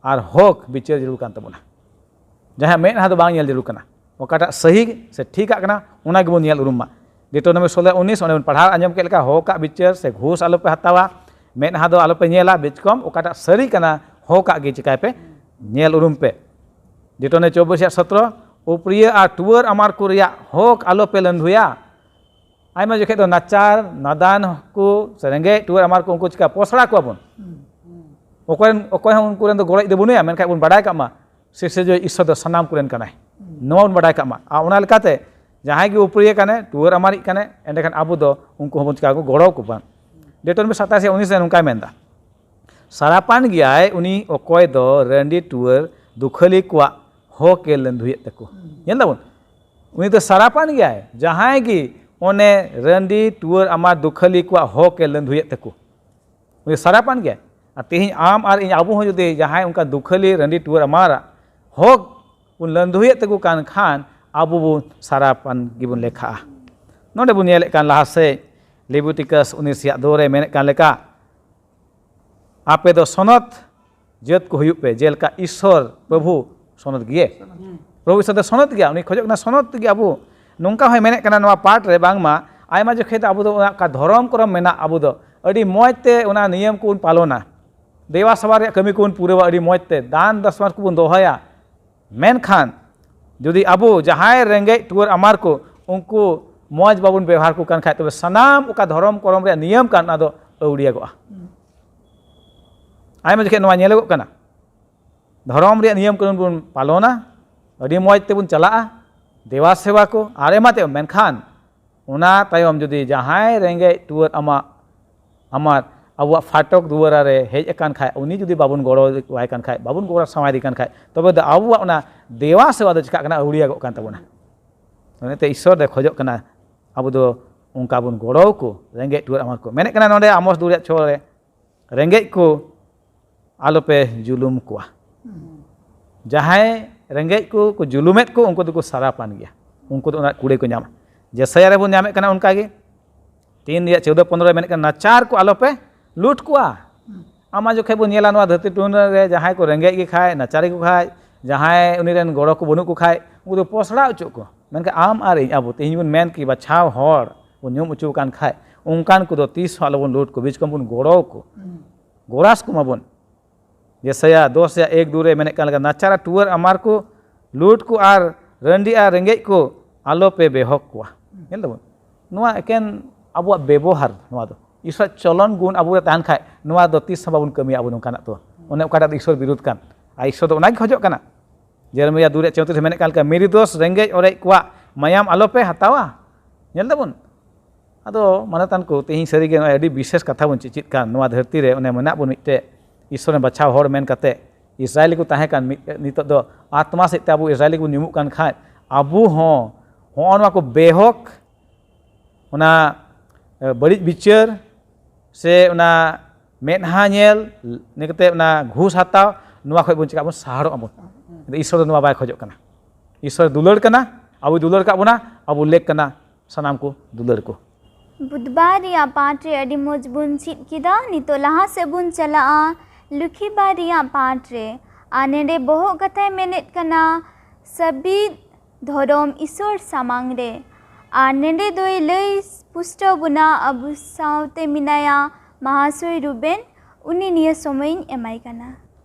ᱟᱨ ᱦᱚᱠ ᱵᱤᱪᱟᱹᱨ ᱡᱟᱹᱨᱩᱲ ᱠᱟᱱ ᱛᱟᱵᱚᱱᱟ᱾ ᱡᱟᱦᱟᱸ ᱢᱮᱫᱦᱟ ᱫᱚ ᱵᱟᱝ ᱧᱮᱞ ᱡᱟᱹᱨᱩᱲ ᱠᱟᱱᱟ, ᱚᱠᱟᱴᱟᱜ ᱥᱟᱹᱦᱤ ᱥᱮ ᱴᱷᱤᱠᱟᱜ ᱠᱟᱱᱟ ᱚᱱᱟ ᱜᱮᱵᱚᱱ ᱧᱮᱞ ᱩᱨᱩᱢ ᱢᱟ᱾ ᱰᱤᱴᱨᱚᱱᱚᱢᱤ ᱥᱳᱞᱳ ᱩᱱᱤᱥ, ᱚᱸᱰᱮ ᱵᱚᱱ ᱯᱟᱲᱦᱟᱣ ᱟᱸᱡᱚᱢ ᱠᱮᱫ ᱞᱮᱠᱟ, ᱦᱚᱠᱟᱜ ᱵᱤᱪᱟᱹᱨ ᱥᱮ ᱜᱷᱩᱥ ᱟᱞᱚᱯᱮ ᱦᱟᱛᱟᱣᱟ, ᱢᱮᱫᱦᱟ ᱫᱚ ᱟᱞᱚᱯᱮ ᱧᱮᱞᱟ, ᱵᱮᱪᱠᱚᱢ ᱚᱠᱟᱴᱟᱜ ᱥᱟᱹᱨᱤ ᱠᱟᱱᱟ ᱦᱚᱠᱟᱜ ᱜᱮ ᱪᱤᱠᱟᱭ ᱯᱮ, ᱧᱮᱞ ᱩᱨᱩᱢ ᱯᱮ᱾ ᱰᱤᱴᱨᱚᱱᱚᱢᱤ ᱪᱚᱵᱵᱤᱥ ᱨᱮᱭᱟᱜ ᱥᱚᱛᱨᱚ, ᱩᱯᱨᱤᱭᱟᱹ ᱟᱨ ᱴᱩᱣᱟᱹᱨ ᱟᱢᱟᱨ ᱠᱚ ᱨᱮᱭᱟᱜ ᱦᱚᱠ ᱟᱞᱚᱯᱮ ᱞᱟᱹᱱᱫᱷᱩᱭᱟ᱾ ᱟᱭᱢᱟ ᱡᱚᱠᱷᱮᱡ ᱫᱚ ᱱᱟᱪᱟᱨ, ᱱᱟᱫᱟᱱ ᱠᱚ ᱥᱮ ᱨᱮᱸᱜᱮᱡ ᱴᱩᱣᱟᱹᱨ ᱟᱢᱟᱨ ᱠᱚ ᱩᱱᱠᱩ ᱪᱤᱠᱟ ᱯᱚᱥᱲᱟ ᱠᱚᱣᱟ ᱵᱚᱱ᱾ ᱚᱠᱚᱭ, ᱚᱠᱚᱭ ᱦᱚᱸ ᱩᱱᱠᱩ ᱨᱮᱱ ᱫᱚ ᱜᱚᱲᱚᱭᱤᱡ ᱫᱚ ᱵᱟᱹᱱᱩᱭᱟ, ᱢᱮᱱᱠᱷᱟᱱ ᱵᱚᱱ ᱵᱟᱰᱟᱭ ᱠᱟᱜ ᱢᱟ ᱥᱤᱨᱡᱚᱱᱤᱡ ᱤᱥᱥᱚᱨ ᱫᱚ ᱥᱟᱱᱟᱢ ᱠᱚᱨᱮᱱ ᱠᱟᱱᱟᱭ᱾ ᱱᱚᱣᱟ ᱵᱚᱱ ᱵᱟᱰᱟᱭ ᱠᱟᱜ ᱢᱟ᱾ ᱟᱨ ᱚᱱᱟ ᱞᱮᱠᱟᱛᱮ ᱡᱟᱦᱟᱸᱭ ᱜᱮ ᱩᱯᱨᱤᱭᱟᱹ ᱠᱟᱱᱮ, ᱴᱩᱣᱟᱹᱨ ᱟᱢᱟᱨᱤᱡ ᱠᱟᱱᱮ, ᱮᱸᱰᱮᱠᱷᱟᱱ ᱟᱵᱚ ᱫᱚ ᱩᱱᱠᱩ ᱦᱚᱸᱵᱚᱱ ᱪᱤᱠᱟ ᱠᱚ, ᱜᱚᱲᱚ ᱟᱠᱚ ᱵᱚᱱ᱾ ᱰᱮᱴᱨᱚᱱᱚᱢᱤ ᱥᱟᱛᱟᱥ ᱨᱮᱭᱟᱜ ᱩᱱᱤᱥ ᱨᱮ ᱱᱚᱝᱠᱟᱭ ᱢᱮᱱᱫᱟ, ᱥᱟᱨᱟᱯᱟᱱ ᱜᱮᱭᱟᱭ ᱩᱱᱤ ᱚᱠᱚᱭ ᱫᱚ ᱨᱟᱺᱰᱤ ᱴᱩᱣᱟᱹᱨ ᱫᱩᱠᱷᱟᱹᱞᱤ ᱠᱚᱣᱟᱜ ᱦᱚᱠ ᱮ ᱞᱟᱹᱱᱫᱷᱩᱭᱮᱫ ᱛᱟᱠᱚ᱾ ᱧᱮᱞ ᱫᱟᱵᱚᱱ, ᱩᱱᱤ ᱫᱚ ᱥᱟᱨᱟᱯᱟᱱ ᱜᱮᱭᱟᱭ ᱡᱟᱦᱟᱸᱭ ᱜᱮ ᱚᱱᱮ ᱨᱟᱺᱰᱤ ᱴᱩᱣᱟᱹᱨ ᱟᱢᱟᱨ ᱫᱩᱠᱷᱟᱹᱞᱤ ᱠᱚᱣᱟᱜ ᱦᱚᱠ ᱮ ᱞᱟᱹᱱᱫᱷᱩᱭᱮᱫ ᱛᱟᱠᱚ᱾ ᱩᱱᱤ ᱥᱟᱨᱟᱯᱟᱱ ᱜᱮᱭᱟᱭ᱾ ᱟᱨ ᱛᱮᱦᱮᱧ ᱟᱢ ᱟᱨ ᱤᱧ, ᱟᱵᱚ ᱦᱚᱸ ᱡᱩᱫᱤ ᱡᱟᱦᱟᱸᱭ ᱚᱱᱠᱟ ᱫᱩᱠᱷᱟᱹᱞᱤ ᱨᱟᱺᱰᱤ ᱴᱩᱣᱟᱹᱨ ᱟᱢᱟᱨᱟᱜ ᱦᱚᱠ ᱵᱚᱱ ᱞᱟᱹᱱᱫᱷᱩᱭᱮᱫ ᱛᱟᱠᱚ ᱠᱟᱱ ᱠᱷᱟᱱ, ᱟᱵᱚ ᱵᱚᱱ ᱥᱟᱨᱟᱯᱟᱱ ᱜᱮᱵᱚᱱ ᱞᱮᱠᱷᱟᱜᱼᱟ᱾ ᱱᱚᱰᱮ ᱵᱚᱱ ᱧᱮᱞᱮᱫ ᱠᱟᱱ ᱞᱟᱦᱟ ᱥᱮᱫ ᱞᱤᱵᱤᱴᱤᱠᱟᱥ ᱩᱱᱤᱥ ᱨᱮᱭᱟᱜ ᱫᱩ ᱨᱮ ᱢᱮᱱᱮᱫ ᱠᱟᱱ ᱞᱮᱠᱟ, ᱟᱯᱮ ᱫᱚ ᱥᱚᱱᱚᱛ ᱡᱟᱹᱛ ᱠᱚ ᱦᱩᱭᱩᱜ ᱯᱮ, ᱡᱮᱞᱮᱠᱟ ᱤᱥᱥᱚᱨ ᱯᱨᱚᱵᱷᱩ ᱥᱚᱱᱚᱛ ᱜᱮᱭᱮ᱾ ᱯᱨᱚᱵᱷᱩ ᱤᱥᱥᱚᱨ ᱫᱚ ᱥᱚᱱᱚᱛ ᱜᱮᱭᱟ, ᱩᱱᱤ ᱠᱷᱚᱡᱚᱜ ᱠᱟᱱᱟ ᱥᱚᱱᱚᱛ ᱜᱮ ᱟᱵᱚ᱾ ᱱᱚᱝᱠᱟ ᱦᱚᱸᱭ ᱢᱮᱱᱮᱫ ᱠᱟᱱᱟ ᱱᱚᱣᱟ ᱯᱟᱴ ᱨᱮ, ᱵᱟᱝᱢᱟ ᱟᱭᱢᱟ ᱡᱚᱠᱷᱮᱡ ᱫᱚ ᱟᱵᱚ ᱫᱚ ᱚᱱᱟ ᱚᱠᱟ ᱫᱷᱚᱨᱚᱢ ᱠᱚᱨᱚᱢ ᱢᱮᱱᱟᱜ, ᱟᱵᱚ ᱫᱚ ᱟᱹᱰᱤ ᱢᱚᱡᱽ ᱛᱮ ᱚᱱᱟ ᱱᱤᱭᱚᱢ ᱠᱚᱵᱚᱱ ᱯᱟᱞᱚᱱᱟ, ᱫᱮᱵᱟ ᱥᱮᱵᱟ ᱨᱮᱭᱟᱜ ᱠᱟᱹᱢᱤ ᱠᱚᱵᱚᱱ ᱯᱩᱨᱟᱹᱣᱟ, ᱟᱹᱰᱤ ᱢᱚᱡᱽ ᱛᱮ ᱫᱟᱱ ᱫᱚᱥᱢᱟᱨ ᱠᱚᱵᱚᱱ ᱫᱚᱦᱚᱭᱟ, ᱢᱮᱱᱠᱷᱟᱱ ᱡᱩᱫᱤ ᱟᱵᱚ ᱡᱟᱦᱟᱸᱭ ᱨᱮᱸᱜᱮᱡ ᱴᱩᱣᱟᱹᱨ ᱟᱢᱟᱨ ᱠᱚ ᱩᱱᱠᱩ ᱢᱚᱡᱽ ᱵᱟᱵᱚᱱ ᱵᱮᱣᱦᱟᱨ ᱠᱚ ᱠᱟᱱ ᱠᱷᱟᱡ, ᱛᱚᱵᱮ ᱥᱟᱱᱟᱢ ᱚᱠᱟ ᱫᱷᱚᱨᱚᱢ ᱠᱚᱨᱚᱢ ᱨᱮᱭᱟᱜ ᱱᱤᱭᱚᱢ ᱠᱟᱱ, ᱚᱱᱟ ᱫᱚ ᱟᱹᱣᱲᱤᱭᱟᱹᱜᱚᱜᱼᱟ᱾ ᱟᱭᱢᱟ ᱡᱚᱠᱷᱮᱡ ᱱᱚᱣᱟ ᱧᱮᱞᱚᱜᱚᱜ ᱠᱟᱱᱟ, ᱫᱷᱚᱨᱚᱢ ᱨᱮᱭᱟᱜ ᱱᱤᱭᱚᱢ ᱠᱟᱹᱱᱩᱱ ᱵᱚᱱ ᱯᱟᱞᱚᱱᱟ, ᱟᱹᱰᱤ ᱢᱚᱡᱽ ᱛᱮᱵᱚᱱ ᱪᱟᱞᱟᱜᱼᱟ, ᱫᱮᱣᱟ ᱥᱮᱵᱟ ᱠᱚ ᱟᱨ ᱮᱢᱟᱱ ᱛᱮᱭᱟᱜ᱾ ᱢᱮᱱᱠᱷᱟᱱ ᱚᱱᱟ ᱛᱟᱭᱚᱢ ᱡᱩᱫᱤ ᱡᱟᱦᱟᱸᱭ ᱨᱮᱸᱜᱮᱡ ᱴᱩᱣᱟᱹᱨ ᱟᱢᱟᱜ ᱟᱢᱟᱜ ᱟᱵᱚᱣᱟᱜ ᱯᱷᱟᱴᱚᱠ ᱫᱩᱣᱟᱹᱨᱟ ᱨᱮ ᱦᱮᱡ ᱟᱠᱟᱱ ᱠᱷᱟᱡ, ᱩᱱᱤ ᱡᱩᱫᱤ ᱵᱟᱵᱚᱱ ᱜᱚᱲᱚ ᱟᱭ ᱠᱟᱱ ᱠᱷᱟᱡ, ᱵᱟᱵᱚᱱ ᱜᱚᱲᱚ ᱥᱟᱶᱟᱭ ᱠᱟᱱ ᱠᱷᱟᱡ, ᱛᱚᱵᱮ ᱫᱚ ᱟᱵᱚᱣᱟᱜ ᱚᱱᱟ ᱫᱮᱣᱟ ᱥᱮᱵᱟ ᱫᱚ ᱪᱤᱠᱟᱜ ᱠᱟᱱᱟ? ᱟᱹᱣᱲᱤᱭᱟᱜᱚᱜ ᱠᱟᱱ ᱛᱟᱵᱚᱱᱟ᱾ ᱚᱱᱟᱛᱮ ᱤᱥᱥᱚᱨ ᱫᱚᱭ ᱠᱷᱚᱡᱚᱜ ᱠᱟᱱᱟ ᱟᱵᱚ ᱫᱚ ᱚᱱᱠᱟ ᱵᱚᱱ ᱜᱚᱲᱚ ᱟᱠᱚ ᱨᱮᱸᱜᱮᱡ ᱴᱩᱣᱟᱹᱨ ᱟᱢᱟᱨ ᱠᱚ᱾ ᱢᱮᱱᱮᱫ ᱠᱟᱱᱟ ᱱᱚᱰᱮ ᱟᱢᱚᱥ ᱫᱩ ᱨᱮᱭᱟᱜ ᱪᱷᱚ ᱨᱮ, ᱨᱮᱸᱜᱮᱡ ᱠᱚ ᱟᱞᱚᱯᱮ ᱡᱩᱞᱩᱢ ᱠᱚᱣᱟ᱾ ᱡᱟᱦᱟᱸᱭ ᱨᱮᱸᱜᱮᱡ ᱠᱚ, ᱠᱚ ᱡᱩᱞᱩᱢᱮᱫ ᱠᱚ, ᱩᱱᱠᱩ ᱫᱚᱠᱚ ᱥᱟᱨᱟᱯᱟᱱ ᱜᱮᱭᱟ, ᱩᱱᱠᱩ ᱫᱚ ᱚᱱᱟ ᱠᱩᱲᱟᱹᱭ ᱠᱚ ᱧᱟᱢᱟ᱾ ᱡᱮᱥᱟᱭᱟ ᱨᱮᱵᱚᱱ ᱧᱟᱢᱮᱫ ᱠᱟᱱᱟ ᱚᱱᱠᱟ ᱜᱮ, ᱛᱤᱱ ᱨᱮᱭᱟᱜ ᱪᱳᱫᱚ ᱯᱚᱱᱨᱚ ᱨᱮ ᱢᱮᱱᱮᱫ ᱠᱟᱱᱟ, ᱱᱟᱪᱟᱨ ᱠᱚ ᱟᱞᱚᱯᱮ ᱞᱩᱴ ᱠᱚᱣᱟ᱾ ᱟᱢᱟ ᱡᱚᱠᱷᱮᱡ ᱵᱚᱱ ᱧᱮᱞᱟ ᱱᱚᱣᱟ ᱫᱷᱟᱹᱨᱛᱤ ᱴᱩᱱᱰᱟᱹ ᱨᱮ ᱡᱟᱦᱟᱸᱭ ᱠᱚ ᱨᱮᱸᱜᱮᱡ ᱜᱮ ᱠᱷᱟᱡ, ᱱᱟᱪᱟᱨ ᱜᱮᱠᱚ ᱠᱷᱟᱡ, ᱡᱟᱦᱟᱸᱭ ᱩᱱᱤ ᱨᱮᱱ ᱜᱚᱲᱚ ᱠᱚ ᱵᱟᱹᱱᱩᱜ ᱠᱚ ᱠᱷᱟᱡ, ᱩᱱᱠᱩ ᱫᱚ ᱯᱚᱥᱲᱟ ᱦᱚᱪᱚᱜ ᱠᱚ᱾ ᱢᱮᱱᱠᱷᱟᱱ ᱟᱢ ᱟᱨ ᱤᱧ, ᱟᱵᱚ ᱛᱮᱦᱮᱧ ᱵᱚᱱ ᱢᱮᱱ ᱠᱤ ᱵᱟᱪᱷᱟᱣ ᱦᱚᱲ ᱵᱚᱱ ᱧᱩᱢ ᱦᱚᱪᱚ ᱟᱠᱟᱱ ᱠᱷᱟᱡ, ᱚᱱᱠᱟᱱ ᱠᱚᱫᱚ ᱛᱤᱥ ᱦᱚᱸ ᱟᱞᱚᱵᱚᱱ ᱞᱩᱴ ᱠᱚ, ᱵᱤᱪᱠᱚᱢ ᱵᱚᱱ ᱜᱚᱲᱚ ᱟᱠᱚ, ᱜᱚᱨᱟᱥ ᱠᱚᱢᱟᱵᱚᱱ᱾ ᱡᱮᱥᱟᱭᱟ ᱫᱚᱥ ᱨᱮᱭᱟᱜ ᱮᱠ ᱫᱩ ᱨᱮ ᱢᱮᱱᱮᱫ ᱠᱟᱱ ᱞᱮᱠᱟ, ᱱᱟᱪᱟᱨ ᱟᱨ ᱴᱩᱣᱟᱹᱨ ᱟᱢᱟᱨ ᱠᱚ ᱞᱩᱴ ᱠᱚ ᱟᱨ ᱨᱟᱺᱰᱤ ᱟᱨ ᱨᱮᱸᱜᱮᱡ ᱠᱚ ᱟᱞᱚᱯᱮ ᱵᱮᱦᱚᱜ ᱠᱚᱣᱟ᱾ ᱧᱮᱞ ᱫᱟᱵᱚᱱ, ᱱᱚᱣᱟ ᱮᱠᱮᱱ ᱟᱵᱚᱣᱟᱜ ᱵᱮᱵᱚᱦᱟᱨ, ᱱᱚᱣᱟ ᱫᱚ ᱤᱥᱚᱨᱟᱜ ᱪᱚᱞᱚᱱ ᱜᱩᱱ ᱟᱵᱚ ᱨᱮ ᱛᱟᱦᱮᱱ ᱠᱷᱟᱡ, ᱱᱚᱣᱟ ᱫᱚ ᱛᱤᱥ ᱦᱚᱸ ᱵᱟᱵᱚᱱ ᱠᱟᱹᱢᱤᱭᱟ ᱟᱵᱚ ᱱᱚᱝᱠᱟᱱᱟᱜ ᱫᱚ᱾ ᱚᱱᱮ ᱚᱠᱟᱴᱟᱜ ᱫᱚ ᱤᱥᱚᱨ ᱵᱤᱨᱩᱫᱷ ᱠᱟᱱ, ᱟᱨ ᱤᱥᱚᱨ ᱫᱚ ᱚᱱᱟᱜᱮ ᱠᱷᱚᱡᱚᱜ ᱠᱟᱱᱟ᱾ ᱡᱮᱨᱮᱢᱤᱭᱟ ᱫᱩ ᱨᱮᱭᱟᱜ ᱪᱳᱭᱛᱨᱤᱥ ᱨᱮ ᱢᱮᱱᱮᱫ ᱠᱟᱱ ᱞᱮᱠᱟ, ᱢᱤᱨᱤᱫᱳᱥ ᱨᱮᱸᱜᱮᱡ ᱚᱨᱮᱡ ᱠᱚᱣᱟᱜ ᱢᱟᱭᱟᱢ ᱟᱞᱚᱯᱮ ᱦᱟᱛᱟᱣᱟ᱾ ᱧᱮᱞ ᱫᱟᱵᱚᱱ, ᱟᱫᱚ ᱢᱟᱱᱚᱛᱟᱱ ᱠᱚ, ᱛᱮᱦᱮᱧ ᱥᱟᱹᱨᱤᱜᱮ ᱱᱚᱜᱼᱚᱭ ᱟᱹᱰᱤ ᱵᱤᱥᱮᱥ ᱠᱟᱛᱷᱟ ᱵᱚᱱ ᱪᱮᱫ ᱠᱟᱱ᱾ ᱱᱚᱣᱟ ᱫᱷᱟᱹᱨᱛᱤ ᱨᱮ ᱚᱱᱮ ᱢᱮᱱᱟᱜ ᱵᱚᱱ ᱢᱤᱫᱴᱮᱡ ᱤᱥᱚᱨ ᱨᱮᱱ ᱵᱟᱪᱷᱟᱣ ᱦᱚᱲ ᱢᱮᱱ ᱠᱟᱛᱮ, ᱤᱥᱨᱟᱭᱮᱞᱤ ᱠᱚ ᱛᱟᱦᱮᱸ ᱠᱟᱱ ᱢᱤᱫ, ᱱᱤᱛᱚᱜ ᱫᱚ ᱟᱛᱢᱟ ᱥᱮᱫ ᱛᱮ ᱟᱵᱚ ᱤᱥᱨᱟᱭᱮᱞᱤ ᱠᱚᱵᱚᱱ ᱧᱩᱢᱩᱜ ᱠᱟᱱ ᱠᱷᱟᱡ, ᱟᱵᱚ ᱦᱚᱸ ᱦᱚᱸᱜᱼᱚ ᱱᱚᱣᱟ ᱠᱚ ᱵᱮᱦᱚᱠ, ᱚᱱᱟ, ᱮ, ᱵᱟᱹᱲᱤᱡ ᱵᱤᱪᱟᱹᱨ ᱥᱮ ᱚᱱᱟ ᱢᱮᱫᱦᱟ ᱧᱮᱞ, ᱤᱱᱟᱹ ᱠᱟᱛᱮ ᱚᱱᱟ ᱜᱷᱩᱥ ᱦᱟᱛᱟᱣ, ᱱᱚᱣᱟ ᱠᱷᱚᱡ ᱵᱚᱱ ᱪᱤᱠᱟᱜ ᱵᱚᱱ ᱥᱟᱦᱟᱲᱚᱜ ᱟᱵᱚᱱ᱾ ᱤᱥᱚᱨ ᱫᱚ ᱱᱚᱣᱟ ᱵᱟᱭ ᱠᱷᱚᱡᱚᱜ ᱠᱟᱱᱟ᱾ ᱤᱥᱚᱨ ᱫᱩᱞᱟᱹᱲ ᱠᱟᱱᱟ, ᱟᱵᱚᱭ ᱫᱩᱞᱟᱹᱲ ᱠᱟᱜ ᱵᱚᱱᱟ, ᱟᱵᱚ ᱞᱮᱠ ᱠᱟᱱᱟ ᱥᱟᱱᱟᱢ ᱠᱚ ᱫᱩᱞᱟᱹᱲ ᱠᱚ᱾ ᱵᱩᱫᱷᱵᱟᱨ ᱨᱮᱭᱟᱜ ᱯᱟᱴ ᱨᱮ ᱟᱹᱰᱤ ᱢᱚᱡᱽ ᱵᱚᱱ ᱪᱮᱫ ᱠᱮᱫᱟ᱾ ᱱᱤᱛᱚᱜ ᱞᱟᱦᱟ ᱥᱮᱫ ᱵᱚᱱ ᱪᱟᱞᱟᱜᱼᱟ ᱞᱩᱠᱷᱤᱵᱟᱨ ᱨᱮᱭᱟᱜ ᱯᱟᱴ ᱨᱮ᱾ ᱟᱨ ᱱᱚᱰᱮ ᱵᱚᱦᱚᱜ ᱠᱟᱛᱷᱟᱭ ᱢᱮᱱᱮᱫ ᱠᱟᱱᱟ, ᱥᱟᱹᱵᱤᱫ ᱫᱷᱚᱨᱚᱢ ᱤᱥᱚᱨ ᱥᱟᱢᱟᱝ ᱨᱮ᱾ ᱟᱨ ᱱᱚᱰᱮ ᱫᱚᱭ ᱞᱟᱹᱭ ᱯᱩᱥᱴᱟᱹᱣ ᱵᱚᱱᱟ, ᱟᱵᱚ ᱥᱟᱶᱛᱮ ᱢᱮᱱᱟᱭᱟ ᱢᱟᱦᱟᱥᱚᱭ ᱨᱩᱵᱮᱱ, ᱩᱱᱤ ᱱᱤᱭᱟᱹ ᱥᱚᱢᱚᱭᱤᱧ ᱮᱢᱟᱭ ᱠᱟᱱᱟ᱾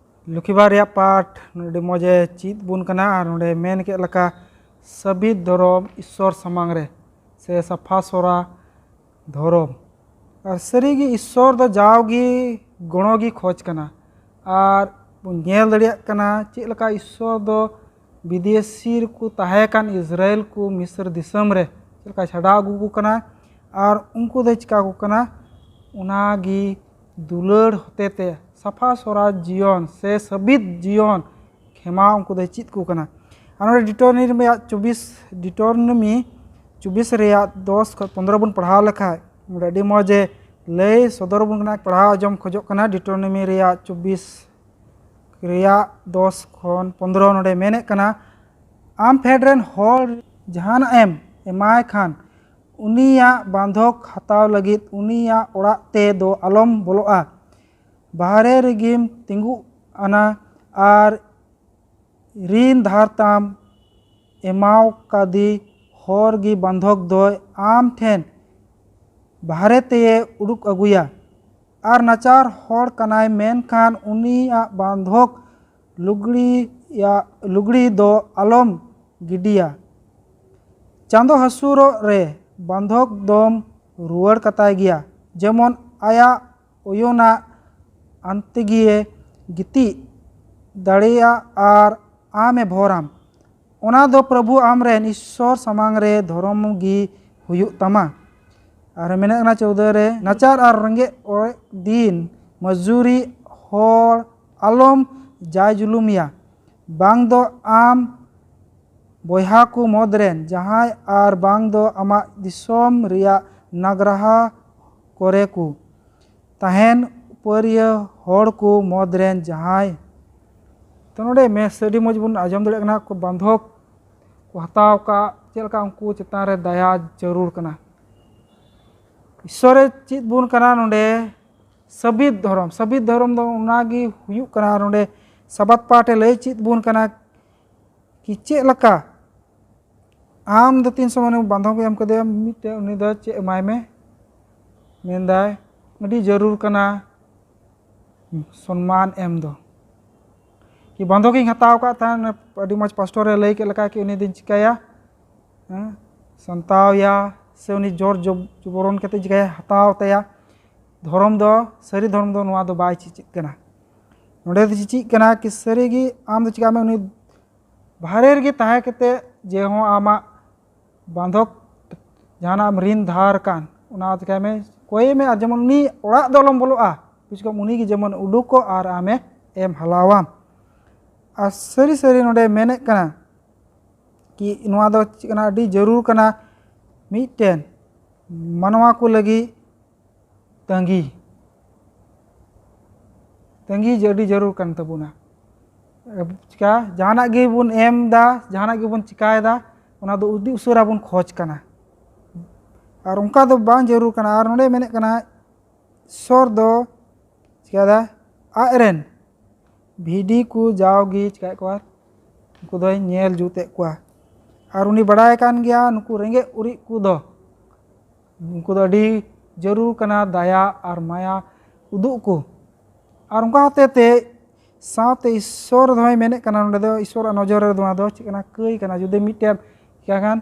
ᱞᱩᱠᱷᱤᱵᱟᱨ ᱨᱮᱭᱟᱜ ᱯᱟᱴ ᱱᱚᱰᱮ ᱢᱚᱡᱮ ᱪᱮᱫ ᱵᱚᱱ ᱠᱟᱱᱟ᱾ ᱟᱨ ᱱᱚᱰᱮ ᱢᱮᱱ ᱠᱮᱫ ᱞᱮᱠᱟ, ᱥᱟᱹᱵᱤᱫ ᱫᱷᱚᱨᱚᱢ ᱤᱥᱚᱨ ᱥᱟᱢᱟᱝ ᱨᱮ ᱥᱮ ᱥᱟᱯᱷᱟ ᱥᱚᱨᱟ ᱫᱷᱚᱨᱚᱢ᱾ ᱟᱨ ᱥᱟᱹᱨᱤᱜᱮ ᱤᱥᱚᱨ ᱫᱚ ᱡᱟᱣᱜᱮ ᱜᱚᱲᱚ ᱜᱮ ᱠᱷᱚᱡᱽ ᱠᱟᱱᱟ᱾ ᱟᱨ ᱵᱚᱱ ᱧᱮᱞ ᱫᱟᱲᱮᱭᱟᱜ ᱠᱟᱱᱟ ᱪᱮᱫ ᱞᱮᱠᱟ ᱤᱥᱚᱨ ᱫᱚ ᱵᱤᱫᱮᱥᱤ ᱨᱮᱠᱚ ᱛᱟᱦᱮᱸ ᱠᱟᱱ ᱤᱥᱨᱟᱭᱮᱞ ᱠᱚ ᱢᱤᱥᱨ ᱫᱤᱥᱚᱢ ᱨᱮ ᱪᱮᱫ ᱞᱮᱠᱟᱭ ᱪᱷᱟᱰᱟᱣ ᱟᱹᱜᱩ ᱠᱚ ᱠᱟᱱᱟ ᱟᱨ ᱩᱱᱠᱩ ᱫᱚᱭ ᱪᱤᱠᱟ ᱠᱚ ᱠᱟᱱᱟ, ᱚᱱᱟᱜᱮ ᱫᱩᱞᱟᱹᱲ ᱦᱚᱛᱮᱛᱮ ᱥᱟᱯᱷᱟ ᱥᱚᱨᱟ ᱡᱤᱭᱚᱱ ᱥᱮ ᱥᱟᱹᱵᱤᱫ ᱡᱤᱭᱚᱱ ᱠᱷᱮᱢᱟ ᱩᱱᱠᱩ ᱫᱚᱭ ᱪᱮᱫ ᱠᱚ ᱠᱟᱱᱟ᱾ ᱟᱨ ᱱᱚᱰᱮ ᱰᱤᱴᱚᱨᱱᱤᱢᱤ ᱨᱮᱭᱟᱜ ᱪᱚᱵᱵᱤᱥ, ᱰᱤᱴᱚᱨᱱᱤᱢᱤ ᱪᱚᱵᱵᱤᱥ ᱨᱮᱭᱟᱜ ᱫᱚᱥ ᱠᱷᱚᱱ ᱯᱚᱱᱫᱽᱨᱚ ᱵᱚᱱ ᱯᱟᱲᱦᱟᱣ ᱞᱮᱠᱷᱟᱡ, ᱱᱚᱰᱮ ᱟᱹᱰᱤ ᱢᱚᱡᱽ ᱮ ᱞᱟᱹᱭ ᱥᱚᱫᱚᱨ ᱵᱚᱱ ᱠᱟᱱᱟ, ᱯᱟᱲᱦᱟᱣ ᱟᱸᱡᱚᱢ ᱠᱷᱚᱡᱚᱜ ᱠᱟᱱᱟ᱾ ᱰᱤᱴᱚᱨᱱᱤᱢᱤ ᱨᱮᱭᱟᱜ ᱪᱚᱵᱵᱤᱥ ᱨᱮᱭᱟᱜ ᱫᱚᱥ ᱠᱷᱚᱱ ᱯᱚᱱᱫᱽᱨᱚ ᱱᱚᱰᱮ ᱢᱮᱱᱮᱫ ᱠᱟᱱᱟ, ᱟᱢ ᱯᱷᱮᱰ ᱨᱮᱱ ᱦᱚᱲ ᱡᱟᱦᱟᱱᱟᱜ ᱮᱢ ᱮᱢᱟᱭ ᱠᱷᱟᱱ, ᱩᱱᱤᱭᱟᱜ ᱵᱟᱱᱫᱷᱚᱠ ᱦᱟᱛᱟᱣ ᱞᱟᱹᱜᱤᱫ ᱩᱱᱤᱭᱟᱜ ᱚᱲᱟᱜ ᱛᱮ ᱫᱚ ᱟᱞᱚᱢ ᱵᱚᱞᱚᱜᱼᱟ᱾ ᱵᱟᱦᱨᱮ ᱨᱮᱜᱮᱢ ᱛᱤᱸᱜᱩ ᱟᱱᱟ ᱟᱨ ᱨᱤᱱ ᱫᱷᱟᱨ ᱛᱟᱢ ᱮᱢᱟᱣ ᱠᱟᱫᱮ ᱦᱚᱲ ᱜᱮ ᱵᱟᱱᱫᱷᱚᱠ ᱫᱚᱭ ᱟᱢ ᱴᱷᱮᱱ ᱵᱟᱦᱨᱮ ᱛᱮᱭᱮ ᱩᱰᱩᱠ ᱟᱹᱜᱩᱭᱟ᱾ ᱟᱨ ᱱᱟᱪᱟᱨ ᱦᱚᱲ ᱠᱟᱱᱟᱭ ᱢᱮᱱᱠᱷᱟᱱ ᱩᱱᱤᱭᱟᱜ ᱵᱟᱱᱫᱷᱚᱠ ᱞᱩᱜᱽᱲᱤᱭᱟᱜ ᱞᱩᱜᱽᱲᱤ ᱫᱚ ᱟᱞᱚᱢ ᱜᱤᱰᱤᱭᱟ᱾ ᱪᱟᱸᱫᱚ ᱦᱟᱹᱥᱩᱨᱚᱜ ᱨᱮ ᱵᱟᱱᱫᱷᱚᱠ ᱫᱚᱢ ᱨᱩᱣᱟᱹᱲ ᱠᱟᱛᱟᱭ ᱜᱮᱭᱟ, ᱡᱮᱢᱚᱱ ᱟᱭᱟᱜ ᱚᱭᱚᱱᱟᱜ ᱟᱱᱛᱮᱜᱮ ᱜᱤᱛᱤᱡ ᱫᱟᱲᱮᱭᱟᱜ ᱟᱨ ᱟᱢᱮ ᱵᱷᱚᱨᱟᱢ᱾ ᱚᱱᱟ ᱫᱚ ᱯᱨᱚᱵᱷᱩ ᱟᱢᱨᱮᱱ ᱤᱥᱥᱚᱨ ᱥᱟᱢᱟᱝ ᱨᱮ ᱫᱷᱚᱨᱚᱢ ᱜᱮ ᱦᱩᱭᱩᱜ ᱛᱟᱢᱟ᱾ ᱟᱨ ᱢᱮᱱᱟᱜ ᱠᱟᱱᱟ ᱪᱳᱣᱫᱟᱹ ᱨᱮ, ᱱᱟᱪᱟᱨ ᱟᱨ ᱨᱮᱸᱜᱮᱡ ᱚᱨᱮᱡ ᱫᱤᱱ ᱢᱚᱡᱩᱨᱤ ᱦᱚᱲ ᱟᱞᱚᱢ ᱡᱟᱭ ᱡᱩᱞᱩᱢᱤᱭᱟ, ᱵᱟᱝ ᱫᱚ ᱟᱢ ᱵᱚᱭᱦᱟ ᱠᱚ ᱢᱩᱫᱽ ᱨᱮᱱ ᱡᱟᱦᱟᱸᱭ ᱟᱨ ᱵᱟᱝ ᱫᱚ ᱟᱢᱟᱜ ᱫᱤᱥᱚᱢ ᱨᱮᱭᱟᱜ ᱱᱟᱜᱽᱨᱟᱦᱟ ᱠᱚᱨᱮ ᱠᱚ ᱛᱟᱦᱮᱱ ᱩᱯᱟᱹᱨᱤᱭᱟᱹ ᱦᱚᱲ ᱠᱚ ᱢᱩᱫᱽ ᱨᱮᱱ ᱡᱟᱦᱟᱸᱭ᱾ ᱛᱚ ᱱᱚᱰᱮ ᱢᱮᱥ ᱟᱹᱰᱤ ᱢᱚᱡᱽ ᱵᱚᱱ ᱟᱸᱡᱚᱢ ᱫᱟᱲᱮᱭᱟᱜ ᱠᱟᱱᱟ, ᱠᱚ ᱵᱟᱱᱫᱷᱚᱠ ᱠᱚ ᱦᱟᱛᱟᱣ ᱠᱟᱜ, ᱪᱮᱫ ᱞᱮᱠᱟ ᱩᱱᱠᱩ ᱪᱮᱛᱟᱱ ᱨᱮ ᱫᱟᱭᱟ ᱡᱟᱹᱨᱩᱲ ᱠᱟᱱᱟ᱾ ᱤᱥᱥᱚᱨᱮ ᱪᱮᱫ ᱵᱚᱱ ᱠᱟᱱᱟ ᱱᱚᱰᱮ ᱥᱟᱹᱵᱤᱫ ᱫᱷᱚᱨᱚᱢ᱾ ᱥᱟᱹᱵᱤᱫ ᱫᱷᱚᱨᱚᱢ ᱫᱚ ᱚᱱᱟᱜᱮ ᱦᱩᱭᱩᱜ ᱠᱟᱱᱟ᱾ ᱟᱨ ᱱᱚᱰᱮ ᱥᱟᱵᱟᱫ ᱯᱟᱴᱷ ᱮ ᱞᱟᱹᱭ ᱪᱮᱫ ᱵᱚᱱ ᱠᱟᱱᱟ ᱠᱤ ᱪᱮᱫ ᱞᱮᱠᱟ ᱟᱢ ᱫᱚ ᱛᱤᱱ ᱥᱚᱢᱚᱭ ᱩᱱᱤ ᱵᱟᱱᱫᱷᱚᱠ ᱮᱢ ᱠᱮᱫᱮᱭᱟ ᱢᱤᱫᱴᱮᱱ, ᱩᱱᱤ ᱫᱚ ᱪᱮᱫ ᱮᱢᱟᱭ ᱢᱮ ᱢᱮᱱᱫᱟᱭ, ᱟᱹᱰᱤ ᱡᱟᱹᱨᱩᱲ ᱠᱟᱱᱟ, ᱥᱚᱱᱢᱟᱱ ᱮᱢ ᱫᱚ᱾ ᱠᱤ ᱵᱟᱱᱫᱷᱚᱠ ᱤᱧ ᱦᱟᱛᱟᱣ ᱟᱠᱟᱫ ᱛᱟᱦᱮᱸᱱ, ᱟᱹᱰᱤ ᱢᱚᱡᱽ ᱯᱟᱥᱴᱚᱨ ᱮ ᱞᱟᱹᱭ ᱠᱮᱫ ᱞᱮᱠᱟ ᱠᱤ ᱩᱱᱤ ᱫᱚᱧ ᱪᱤᱠᱟᱹᱭᱟ, ᱦᱮᱸ, ᱥᱟᱱᱛᱟᱣ ᱮᱭᱟ, ᱥᱮ ᱩᱱᱤ ᱡᱳᱨ ᱡᱚᱵ-, ᱡᱚᱵᱚᱨᱚᱱ ᱠᱟᱛᱮ ᱪᱤᱠᱟᱹᱭᱟ, ᱦᱟᱛᱟᱣ ᱛᱟᱭᱟ᱾ ᱫᱷᱚᱨᱚᱢ ᱫᱚ, ᱥᱟᱹᱨᱤ ᱫᱷᱚᱨᱚᱢ ᱫᱚ ᱱᱚᱣᱟ ᱫᱚ ᱵᱟᱭ ᱪᱮᱫ ᱠᱟᱱᱟ᱾ ᱱᱚᱰᱮ ᱫᱚ ᱪᱮᱫ ᱠᱟᱱᱟ ᱠᱤ ᱥᱟᱹᱨᱤ ᱜᱮ ᱟᱢ ᱫᱚ ᱪᱤᱠᱟᱹᱭ ᱢᱮ, ᱩᱱᱤ ᱵᱟᱦᱨᱮ ᱨᱮᱜᱮ ᱛᱟᱦᱮᱸ ᱠᱟᱛᱮ ᱡᱮ ᱦᱚᱸ ᱟᱢᱟᱜ ᱵᱟᱸᱫᱷᱚᱠ ᱡᱟᱦᱟᱱᱟᱜ ᱮᱢ ᱨᱤᱱ ᱫᱷᱟᱨ ᱠᱟᱱ, ᱚᱱᱟ ᱪᱤᱠᱟᱹᱭ ᱢᱮ, ᱠᱚᱭᱮ ᱢᱮ, ᱟᱨ ᱡᱮᱢᱚᱱ ᱩᱱᱤ ᱚᱲᱟᱜ ᱫᱚ ᱟᱞᱚᱢ ᱵᱚᱞᱚᱜᱼᱟ᱾ ᱵᱩᱡᱽ ᱠᱟᱢ, ᱩᱱᱤ ᱜᱮ ᱡᱮᱢᱚᱱ ᱩᱰᱩᱠᱚᱜ ᱟᱨ ᱟᱢᱮ ᱮᱢ ᱦᱟᱞᱟᱣᱟᱢ᱾ ᱟᱨ ᱥᱟᱹᱨᱤ ᱥᱟᱹᱨᱤ ᱱᱚᱰᱮ ᱢᱮᱱᱮᱫ ᱠᱟᱱᱟ ᱠᱤ ᱱᱚᱣᱟ ᱫᱚ ᱪᱮᱫ ᱠᱟᱱᱟ, ᱟᱹᱰᱤ ᱡᱟᱹᱨᱩᱲ ᱠᱟᱱᱟ᱾ ᱢᱤᱫᱴᱮᱱ ᱢᱟᱱᱣᱟ ᱠᱚ ᱞᱟᱹᱜᱤᱫ ᱛᱟᱺᱜᱤ, ᱛᱟᱺᱜᱤ ᱡᱮ ᱟᱹᱰᱤ ᱡᱟᱹᱨᱩᱲ ᱠᱟᱱ ᱛᱟᱵᱚᱱᱟ᱾ ᱪᱤᱠᱟ ᱡᱟᱦᱟᱱᱟᱜ ᱜᱮᱵᱚᱱ ᱮᱢ ᱮᱫᱟ, ᱡᱟᱦᱟᱱᱟᱜ ᱜᱮᱵᱚᱱ ᱪᱤᱠᱟᱭᱮᱫᱟ, ᱚᱱᱟ ᱫᱚ ᱟᱹᱰᱤ ᱩᱥᱟᱹᱨᱟ ᱵᱚᱱ ᱠᱷᱚᱡᱽ ᱠᱟᱱᱟ, ᱟᱨ ᱚᱱᱠᱟ ᱫᱚ ᱵᱟᱝ ᱡᱟᱹᱨᱩᱲ ᱠᱟᱱᱟ᱾ ᱟᱨ ᱱᱚᱰᱮ ᱢᱮᱱᱮᱫ ᱠᱟᱱᱟ, ᱤᱥᱥᱚᱨ ᱫᱚ ᱪᱤᱠᱟᱹᱭᱮᱫᱟ, ᱟᱡ ᱨᱮᱱ ᱵᱷᱤᱰᱤ ᱠᱚ ᱡᱟᱣᱜᱮ ᱪᱤᱠᱟᱹᱭᱮᱫ ᱠᱚᱣᱟ, ᱩᱱᱠᱩ ᱫᱚᱭ ᱧᱮᱞ ᱡᱩᱛᱮᱫ ᱠᱚᱣᱟ᱾ ᱟᱨ ᱩᱱᱤ ᱵᱟᱰᱟᱭ ᱠᱟᱱ ᱜᱮᱭᱟ ᱱᱩᱠᱩ ᱨᱮᱸᱜᱮᱡ ᱚᱨᱤᱡ ᱠᱚ ᱫᱚ, ᱩᱱᱠᱩ ᱫᱚ ᱟᱹᱰᱤ ᱡᱟᱹᱨᱩᱲ ᱠᱟᱱᱟ ᱫᱟᱭᱟ ᱟᱨ ᱢᱟᱭᱟ ᱩᱫᱩᱜ ᱠᱚ᱾ ᱟᱨ ᱚᱱᱠᱟ ᱦᱚᱛᱮ ᱛᱮ ᱥᱟᱶᱛᱮ ᱤᱥᱥᱚᱨ ᱫᱚᱭ ᱢᱮᱱᱮᱫ ᱠᱟᱱᱟ, ᱱᱚᱰᱮ ᱫᱚ ᱤᱥᱥᱚᱨᱟᱜ ᱱᱚᱡᱚᱨ ᱨᱮ ᱱᱚᱣᱟ ᱫᱚ ᱪᱮᱫ ᱠᱟᱱᱟ, ᱠᱟᱹᱭ ᱠᱟᱱᱟ᱾ ᱡᱩᱫᱤ ᱢᱤᱫᱴᱮᱱ ᱪᱤᱠᱟᱹ ᱠᱷᱟᱱ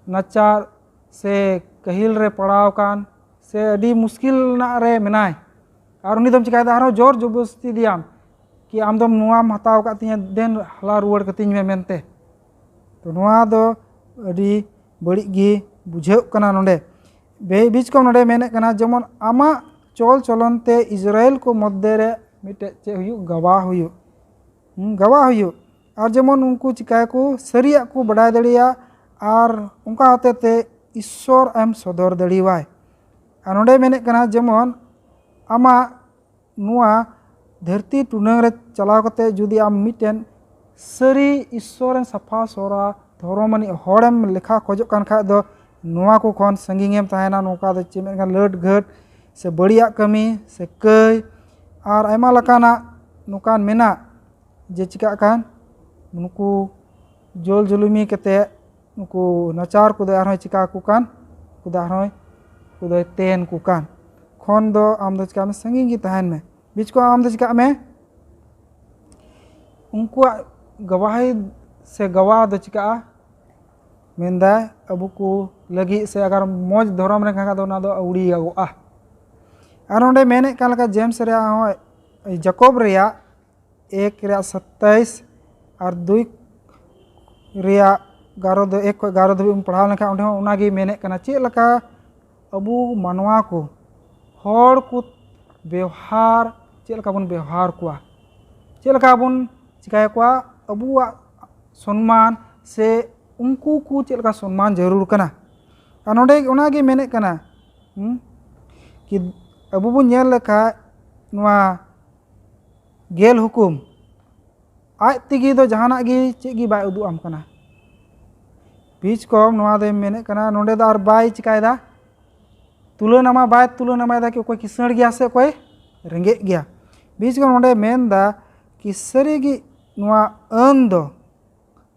ᱱᱟᱪᱟᱨ ᱥᱮ ᱠᱟᱹᱦᱤᱞ ᱨᱮ ᱯᱟᱲᱟᱣ ᱟᱠᱟᱱ ᱥᱮ ᱟᱹᱰᱤ ᱢᱩᱥᱠᱤᱞ ᱨᱮᱱᱟᱜ ᱨᱮ ᱢᱮᱱᱟᱭ, ᱟᱨ ᱩᱱᱤ ᱫᱚᱢ ᱪᱤᱠᱟᱹᱭᱮᱫᱟ, ᱟᱨᱦᱚᱸ ᱡᱳᱨ ᱡᱚᱵᱚᱥᱛᱤ ᱤᱫᱤᱭᱟᱢ ᱠᱤ ᱟᱢ ᱫᱚᱢ ᱱᱚᱣᱟᱢ ᱦᱟᱛᱟᱣ ᱟᱠᱟᱫ ᱛᱤᱧᱟᱹ, ᱫᱮᱱ ᱦᱟᱞᱟ ᱨᱩᱣᱟᱹᱲ ᱠᱟᱹᱛᱤᱧ ᱢᱮ ᱢᱮᱱᱛᱮ᱾ ᱛᱚ ᱱᱚᱣᱟ ᱫᱚ ᱟᱹᱰᱤ ᱵᱟᱹᱲᱤᱡ ᱜᱮ ᱵᱩᱡᱷᱟᱹᱜ ᱠᱟᱱᱟ᱾ ᱱᱚᱰᱮ ᱵᱮ-, ᱵᱤᱪ ᱠᱚ ᱱᱚᱰᱮ ᱢᱮᱱᱮᱫ ᱠᱟᱱᱟ, ᱡᱮᱢᱚᱱ ᱟᱢᱟᱜ ᱪᱚᱞ ᱪᱚᱞᱚᱱ ᱛᱮ ᱤᱥᱨᱟᱭᱮᱞ ᱠᱚ ᱢᱚᱫᱽᱫᱷᱮ ᱨᱮ ᱢᱤᱫᱴᱮᱡ ᱪᱮᱫ ᱦᱩᱭᱩᱜ, ᱜᱟᱣᱟ ᱦᱩᱭᱩᱜ, ᱦᱩᱸ, ᱜᱟᱣᱟ ᱦᱩᱭᱩᱜ᱾ ᱟᱨ ᱡᱮᱢᱚᱱ ᱩᱱᱠᱩ ᱪᱤᱠᱟᱹᱭᱟᱠᱚ, ᱥᱟᱹᱨᱤᱭᱟᱜ ᱠᱚ ᱵᱟᱰᱟᱭ ᱫᱟᱲᱮᱭᱟᱜᱼᱟ, ᱟᱨ ᱚᱱᱠᱟ ᱦᱚᱛᱮ ᱛᱮ ᱤᱥᱥᱚᱨ ᱮᱢ ᱥᱚᱫᱚᱨ ᱫᱟᱲᱮᱭᱟᱭ᱾ ᱟᱨ ᱱᱚᱰᱮ ᱢᱮᱱᱮᱫ ᱠᱟᱱᱟ, ᱡᱮᱢᱚᱱ ᱟᱢᱟᱜ ᱱᱚᱣᱟ ᱫᱷᱟᱹᱨᱛᱤ ᱴᱩᱰᱟᱹᱝ ᱨᱮ ᱪᱟᱞᱟᱣ ᱠᱟᱛᱮ ᱡᱩᱫᱤ ᱟᱢ ᱢᱤᱫᱴᱮᱱ ᱥᱟᱹᱨᱤ ᱤᱥᱥᱚᱨ ᱨᱮᱱ ᱥᱟᱯᱷᱟ ᱥᱚᱨᱟ ᱫᱷᱚᱨᱚᱢ ᱟᱹᱱᱤᱡ ᱦᱚᱲᱮᱢ ᱞᱮᱠᱷᱟ ᱠᱷᱚᱡᱚᱜ ᱠᱟᱱ ᱠᱷᱟᱡ ᱫᱚ, ᱱᱚᱣᱟ ᱠᱚ ᱠᱷᱚᱱ ᱥᱟᱺᱜᱤᱧ ᱮᱢ ᱛᱟᱦᱮᱱᱟ᱾ ᱱᱚᱝᱠᱟ ᱫᱚ ᱪᱮᱫ ᱢᱮᱱ ᱠᱷᱟᱱ ᱞᱟᱹᱴ ᱜᱷᱟᱹᱴ ᱥᱮ ᱵᱟᱹᱲᱤᱡᱟᱜ ᱠᱟᱹᱢᱤ ᱥᱮ ᱠᱟᱹᱭ ᱟᱨ ᱟᱭᱢᱟ ᱞᱮᱠᱟᱱᱟᱜ ᱱᱚᱝᱠᱟᱱ ᱢᱮᱱᱟᱜ ᱡᱮ ᱪᱤᱠᱟᱹᱜ ᱠᱟᱱ, ᱱᱩᱠᱩ ᱡᱳᱞ ᱡᱩᱞᱩᱢᱤ ᱠᱟᱛᱮ ᱱᱩᱠᱩ ᱱᱟᱪᱟᱨ ᱠᱚᱫᱚ ᱟᱨᱦᱚᱸᱭ ᱪᱤᱠᱟ ᱠᱚ ᱠᱟᱱ, ᱩᱱᱠᱩ ᱫᱚ ᱟᱨᱦᱚᱸᱭ, ᱩᱱᱠᱩ ᱫᱚᱭ ᱛᱮᱱ ᱠᱚ ᱠᱟᱱ᱾ ᱠᱷᱚᱱ ᱫᱚ ᱟᱢ ᱫᱚ ᱪᱤᱠᱟᱹᱭ ᱢᱮ, ᱥᱟᱺᱜᱤᱧ ᱜᱮ ᱛᱟᱦᱮᱱ ᱢᱮ᱾ ᱵᱤᱪ ᱠᱚ ᱟᱢ ᱫᱚ ᱪᱤᱠᱟᱹᱜ ᱢᱮ, ᱩᱱᱠᱩᱣᱟᱜ ᱜᱟᱣᱟᱦᱤ ᱥᱮ ᱜᱟᱣᱟ ᱫᱚ ᱪᱤᱠᱟᱹᱜᱼᱟ, ᱢᱮᱱᱫᱟᱭ ᱟᱵᱚ ᱠᱚ ᱞᱟᱹᱜᱤᱫ ᱥᱮ ᱟᱜᱟᱨ ᱢᱚᱡᱽ ᱫᱷᱚᱨᱚᱢ ᱨᱮ ᱠᱷᱟᱱ ᱫᱚ ᱚᱱᱟ ᱫᱚ ᱟᱹᱣᱲᱤᱭᱟᱜᱚᱜᱼᱟ᱾ ᱟᱨ ᱚᱸᱰᱮ ᱢᱮᱱᱮᱫ ᱠᱟᱱ ᱞᱮᱠᱟ ᱡᱮᱢᱥ ᱨᱮᱭᱟᱜ ᱦᱚᱸ, ᱡᱟᱠᱚᱵ ᱨᱮᱭᱟᱜ ᱮᱠ ᱨᱮᱭᱟᱜ ᱥᱟᱛᱟᱭᱤᱥ ᱟᱨ ᱫᱩᱭ ᱨᱮᱭᱟᱜ ᱮᱜᱟᱨᱚ ᱫᱚ, ᱮᱠ ᱠᱷᱚᱱ ᱮᱜᱟᱨᱚ ᱫᱷᱟᱹᱵᱤᱡ ᱵᱚᱱ ᱯᱟᱲᱦᱟᱣ ᱞᱮᱱᱠᱷᱟᱱ, ᱚᱸᱰᱮ ᱦᱚᱸ ᱚᱱᱟᱜᱮ ᱢᱮᱱᱮᱫ ᱠᱟᱱᱟ, ᱪᱮᱫ ᱞᱮᱠᱟ ᱟᱵᱚ ᱢᱟᱱᱣᱟ ᱠᱚ, ᱦᱚᱲ ᱠᱚ ᱵᱮᱣᱦᱟᱨ, ᱪᱮᱫ ᱞᱮᱠᱟ ᱵᱚᱱ ᱵᱮᱣᱦᱟᱨ ᱠᱚᱣᱟ, ᱪᱮᱫ ᱞᱮᱠᱟ ᱵᱚᱱ ᱪᱤᱠᱟᱹᱭᱟᱠᱚᱣᱟ, ᱟᱵᱚᱣᱟᱜ ᱥᱚᱱᱢᱟᱱ ᱥᱮ ᱩᱱᱠᱩ ᱠᱚ ᱪᱮᱫ ᱞᱮᱠᱟ ᱥᱚᱱᱢᱟᱱ ᱡᱟᱹᱨᱩᱲ ᱠᱟᱱᱟ᱾ ᱟᱨ ᱱᱚᱰᱮ ᱚᱱᱟᱜᱮ ᱢᱮᱱᱮᱫ ᱠᱟᱱᱟ, ᱦᱩᱸ, ᱠᱤ ᱟᱵᱚ ᱵᱚᱱ ᱧᱮᱞ ᱞᱮᱠᱷᱟᱡ ᱱᱚᱣᱟ ᱜᱮᱞ ᱦᱩᱠᱩᱢ ᱟᱡ ᱛᱮᱜᱮ ᱫᱚ ᱡᱟᱦᱟᱱᱟᱜ ᱜᱮ ᱪᱮᱫ ᱜᱮ ᱵᱟᱭ ᱩᱫᱩᱜ ᱟᱢ ᱠᱟᱱᱟ᱾ ᱵᱤᱪ ᱠᱚᱢ ᱱᱚᱣᱟ ᱫᱚᱭ ᱢᱮᱱᱮᱫ ᱠᱟᱱᱟ, ᱱᱚᱰᱮ ᱫᱚ ᱟᱨ ᱵᱟᱭ ᱪᱤᱠᱟᱭᱮᱫᱟ, ᱛᱩᱞᱟᱹᱱᱟᱢᱟ ᱵᱟᱭ ᱛᱩᱞᱟᱹᱱᱟᱢᱟᱭᱮᱫᱟ ᱠᱤ ᱚᱠᱚᱭ ᱠᱤᱥᱟᱹᱬ ᱜᱮᱭᱟ ᱥᱮ ᱚᱠᱚᱭ ᱨᱮᱸᱜᱮᱡ ᱜᱮᱭᱟ᱾ ᱵᱤᱪ ᱠᱚᱢ ᱱᱚᱰᱮ ᱢᱮᱱᱫᱟ ᱠᱤ ᱥᱟᱹᱨᱤᱜᱮ ᱱᱚᱣᱟ ᱟᱹᱱ ᱫᱚ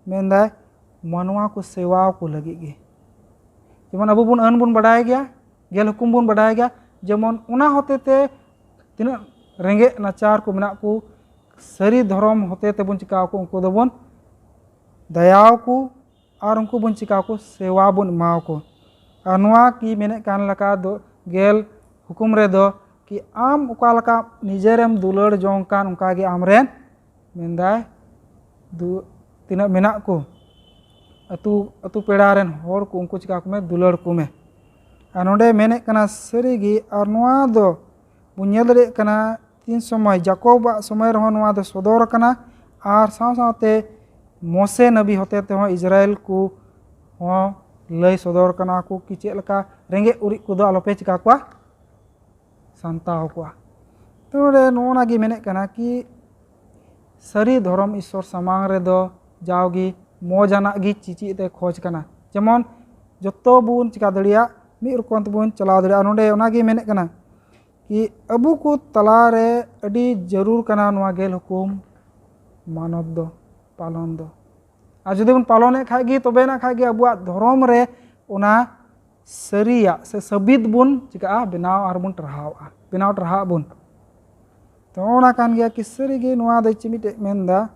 ᱢᱮᱱᱫᱟᱭ ᱢᱟᱱᱣᱟ ᱠᱚ ᱥᱮᱣᱟ ᱠᱚ ᱞᱟᱹᱜᱤᱫ ᱜᱮ᱾ ᱡᱮᱢᱚᱱ ᱟᱵᱚ ᱵᱚᱱ ᱟᱹᱱ ᱵᱚᱱ ᱵᱟᱰᱟᱭ ᱜᱮᱭᱟ, ᱜᱮᱞ ᱦᱩᱠᱩᱢ ᱵᱚᱱ ᱵᱟᱰᱟᱭ ᱜᱮᱭᱟ, ᱡᱮᱢᱚᱱ ᱚᱱᱟ ᱦᱚᱛᱮ ᱛᱮ ᱛᱤᱱᱟᱹᱜ ᱨᱮᱸᱜᱮᱡ ᱱᱟᱪᱟᱨ ᱠᱚ ᱢᱮᱱᱟᱜ ᱠᱚ, ᱥᱟᱹᱨᱤ ᱫᱷᱚᱨᱚᱢ ᱦᱚᱛᱮ ᱛᱮᱵᱚᱱ ᱪᱤᱠᱟᱹ ᱟᱠᱚ, ᱩᱱᱠᱩ ᱫᱚᱵᱚᱱ ᱫᱟᱭᱟ ᱟᱠᱚ ᱟᱨ ᱩᱱᱠᱩ ᱵᱚᱱ ᱪᱤᱠᱟᱹ ᱟᱠᱚ, ᱥᱮᱣᱟ ᱵᱚᱱ ᱮᱢᱟ ᱟᱠᱚ᱾ ᱟᱨ ᱱᱚᱣᱟ ᱠᱤ ᱢᱮᱱᱮᱫ ᱠᱟᱱ ᱞᱮᱠᱟ ᱫᱚ ᱜᱮᱞ ᱦᱩᱠᱩᱢ ᱨᱮᱫᱚ ᱠᱤ ᱟᱢ ᱚᱠᱟ ᱞᱮᱠᱟ ᱱᱤᱡᱮᱨᱮᱢ ᱫᱩᱞᱟᱹᱲ ᱡᱚᱝ ᱠᱟᱱ, ᱚᱱᱠᱟ ᱜᱮ ᱟᱢᱨᱮᱱ ᱢᱮᱱᱫᱟᱭ ᱫᱩ-, ᱛᱤᱱᱟᱹᱜ ᱢᱮᱱᱟᱜ ᱠᱚ ᱟᱹᱛᱩ, ᱟᱹᱛᱩ ᱯᱮᱲᱟ ᱨᱮᱱ ᱦᱚᱲ ᱠᱚ, ᱩᱱᱠᱩ ᱪᱤᱠᱟ ᱠᱚᱢᱮ, ᱫᱩᱞᱟᱹᱲ ᱠᱚᱢᱮ᱾ ᱟᱨ ᱱᱚᱰᱮ ᱢᱮᱱᱮᱫ ᱠᱟᱱᱟ ᱥᱟᱹᱨᱤᱜᱮ, ᱟᱨ ᱱᱚᱣᱟ ᱫᱚ ᱵᱚᱱ ᱧᱮᱞ ᱫᱟᱲᱮᱭᱟᱜ ᱠᱟᱱᱟ ᱛᱤᱱ ᱥᱚᱢᱚᱭ ᱡᱟᱠᱚᱵᱟᱜ ᱥᱚᱢᱚᱭ ᱨᱮᱦᱚᱸ ᱱᱚᱣᱟ ᱫᱚ ᱥᱚᱫᱚᱨ ᱟᱠᱟᱱᱟ, ᱟᱨ ᱥᱟᱶ ᱥᱟᱶᱛᱮ ᱢᱳᱥᱮ ᱱᱟᱵᱤ ᱦᱚᱛᱮ ᱛᱮᱦᱚᱸ ᱤᱥᱨᱟᱭᱮᱞ ᱠᱚ ᱦᱚᱸ ᱞᱟᱹᱭ ᱥᱚᱫᱚᱨ ᱠᱟᱱᱟ ᱠᱚ ᱠᱤ ᱪᱮᱫ ᱞᱮᱠᱟ ᱨᱮᱸᱜᱮᱡ ᱚᱨᱤᱡ ᱠᱚᱫᱚ ᱟᱞᱚᱯᱮ ᱪᱤᱠᱟ ᱠᱚᱣᱟ, ᱥᱟᱱᱛᱟᱣ ᱠᱚᱣᱟ᱾ ᱛᱚ ᱱᱚᱰᱮ ᱱᱚᱜᱼᱚ ᱱᱟ ᱜᱮ ᱢᱮᱱᱮᱫ ᱠᱟᱱᱟ ᱠᱤ ᱥᱟᱹᱨᱤ ᱫᱷᱚᱨᱚᱢ ᱤᱥᱥᱚᱨ ᱥᱟᱢᱟᱝ ᱨᱮᱫᱚ ᱡᱟᱣᱜᱮ ᱢᱚᱡᱟᱱᱟᱜ ᱜᱮ ᱪᱮᱪᱮᱫ ᱮ ᱠᱷᱚᱡᱽ ᱠᱟᱱᱟ, ᱡᱮᱢᱚᱱ ᱡᱚᱛᱚ ᱵᱚᱱ ᱪᱤᱠᱟ ᱫᱟᱲᱮᱭᱟᱜ, ᱢᱤᱫ ᱨᱚᱠᱚᱢ ᱛᱮᱵᱚᱱ ᱪᱟᱞᱟᱣ ᱫᱟᱲᱮᱭᱟᱜᱼᱟ᱾ ᱱᱚᱰᱮ ᱚᱱᱟᱜᱮ ᱢᱮᱱᱮᱫ ᱠᱟᱱᱟ ᱠᱤ ᱟᱵᱚ ᱠᱚ ᱛᱟᱞᱟᱨᱮ ᱟᱹᱰᱤ ᱡᱟᱹᱨᱩᱲ ᱠᱟᱱᱟ ᱱᱚᱣᱟ ᱜᱮᱞ ᱦᱩᱠᱩᱢ ᱢᱟᱱᱚᱛ ᱫᱚ, ᱯᱟᱞᱚᱱ ᱫᱚ᱾ ᱟᱨ ᱡᱩᱫᱤ ᱵᱚᱱ ᱯᱟᱞᱚᱱᱮᱫ ᱠᱷᱟᱡ ᱜᱮ, ᱛᱚᱵᱮᱱᱟ ᱠᱷᱟᱡ ᱜᱮ ᱟᱵᱚᱣᱟᱜ ᱫᱷᱚᱨᱚᱢ ᱨᱮ ᱚᱱᱟ ᱥᱟᱹᱨᱤᱭᱟᱜ ᱥᱮ ᱥᱟᱹᱵᱤᱫ ᱵᱚᱱ ᱪᱤᱠᱟᱹᱜᱼᱟ, ᱵᱮᱱᱟᱣ ᱟᱨ ᱵᱚᱱ ᱴᱟᱨᱦᱟᱣᱜᱼᱟ, ᱵᱮᱱᱟᱣ ᱴᱟᱨᱦᱟᱜ ᱟᱵᱚᱱ᱾ ᱛᱚ ᱚᱱᱟ ᱠᱟᱱ ᱜᱮᱭᱟ ᱠᱤ ᱥᱟᱹᱨᱤᱜᱮ ᱱᱚᱣᱟ ᱫᱚ ᱪᱮᱫ ᱢᱤᱫᱴᱮᱡ ᱢᱮᱱᱫᱟ᱾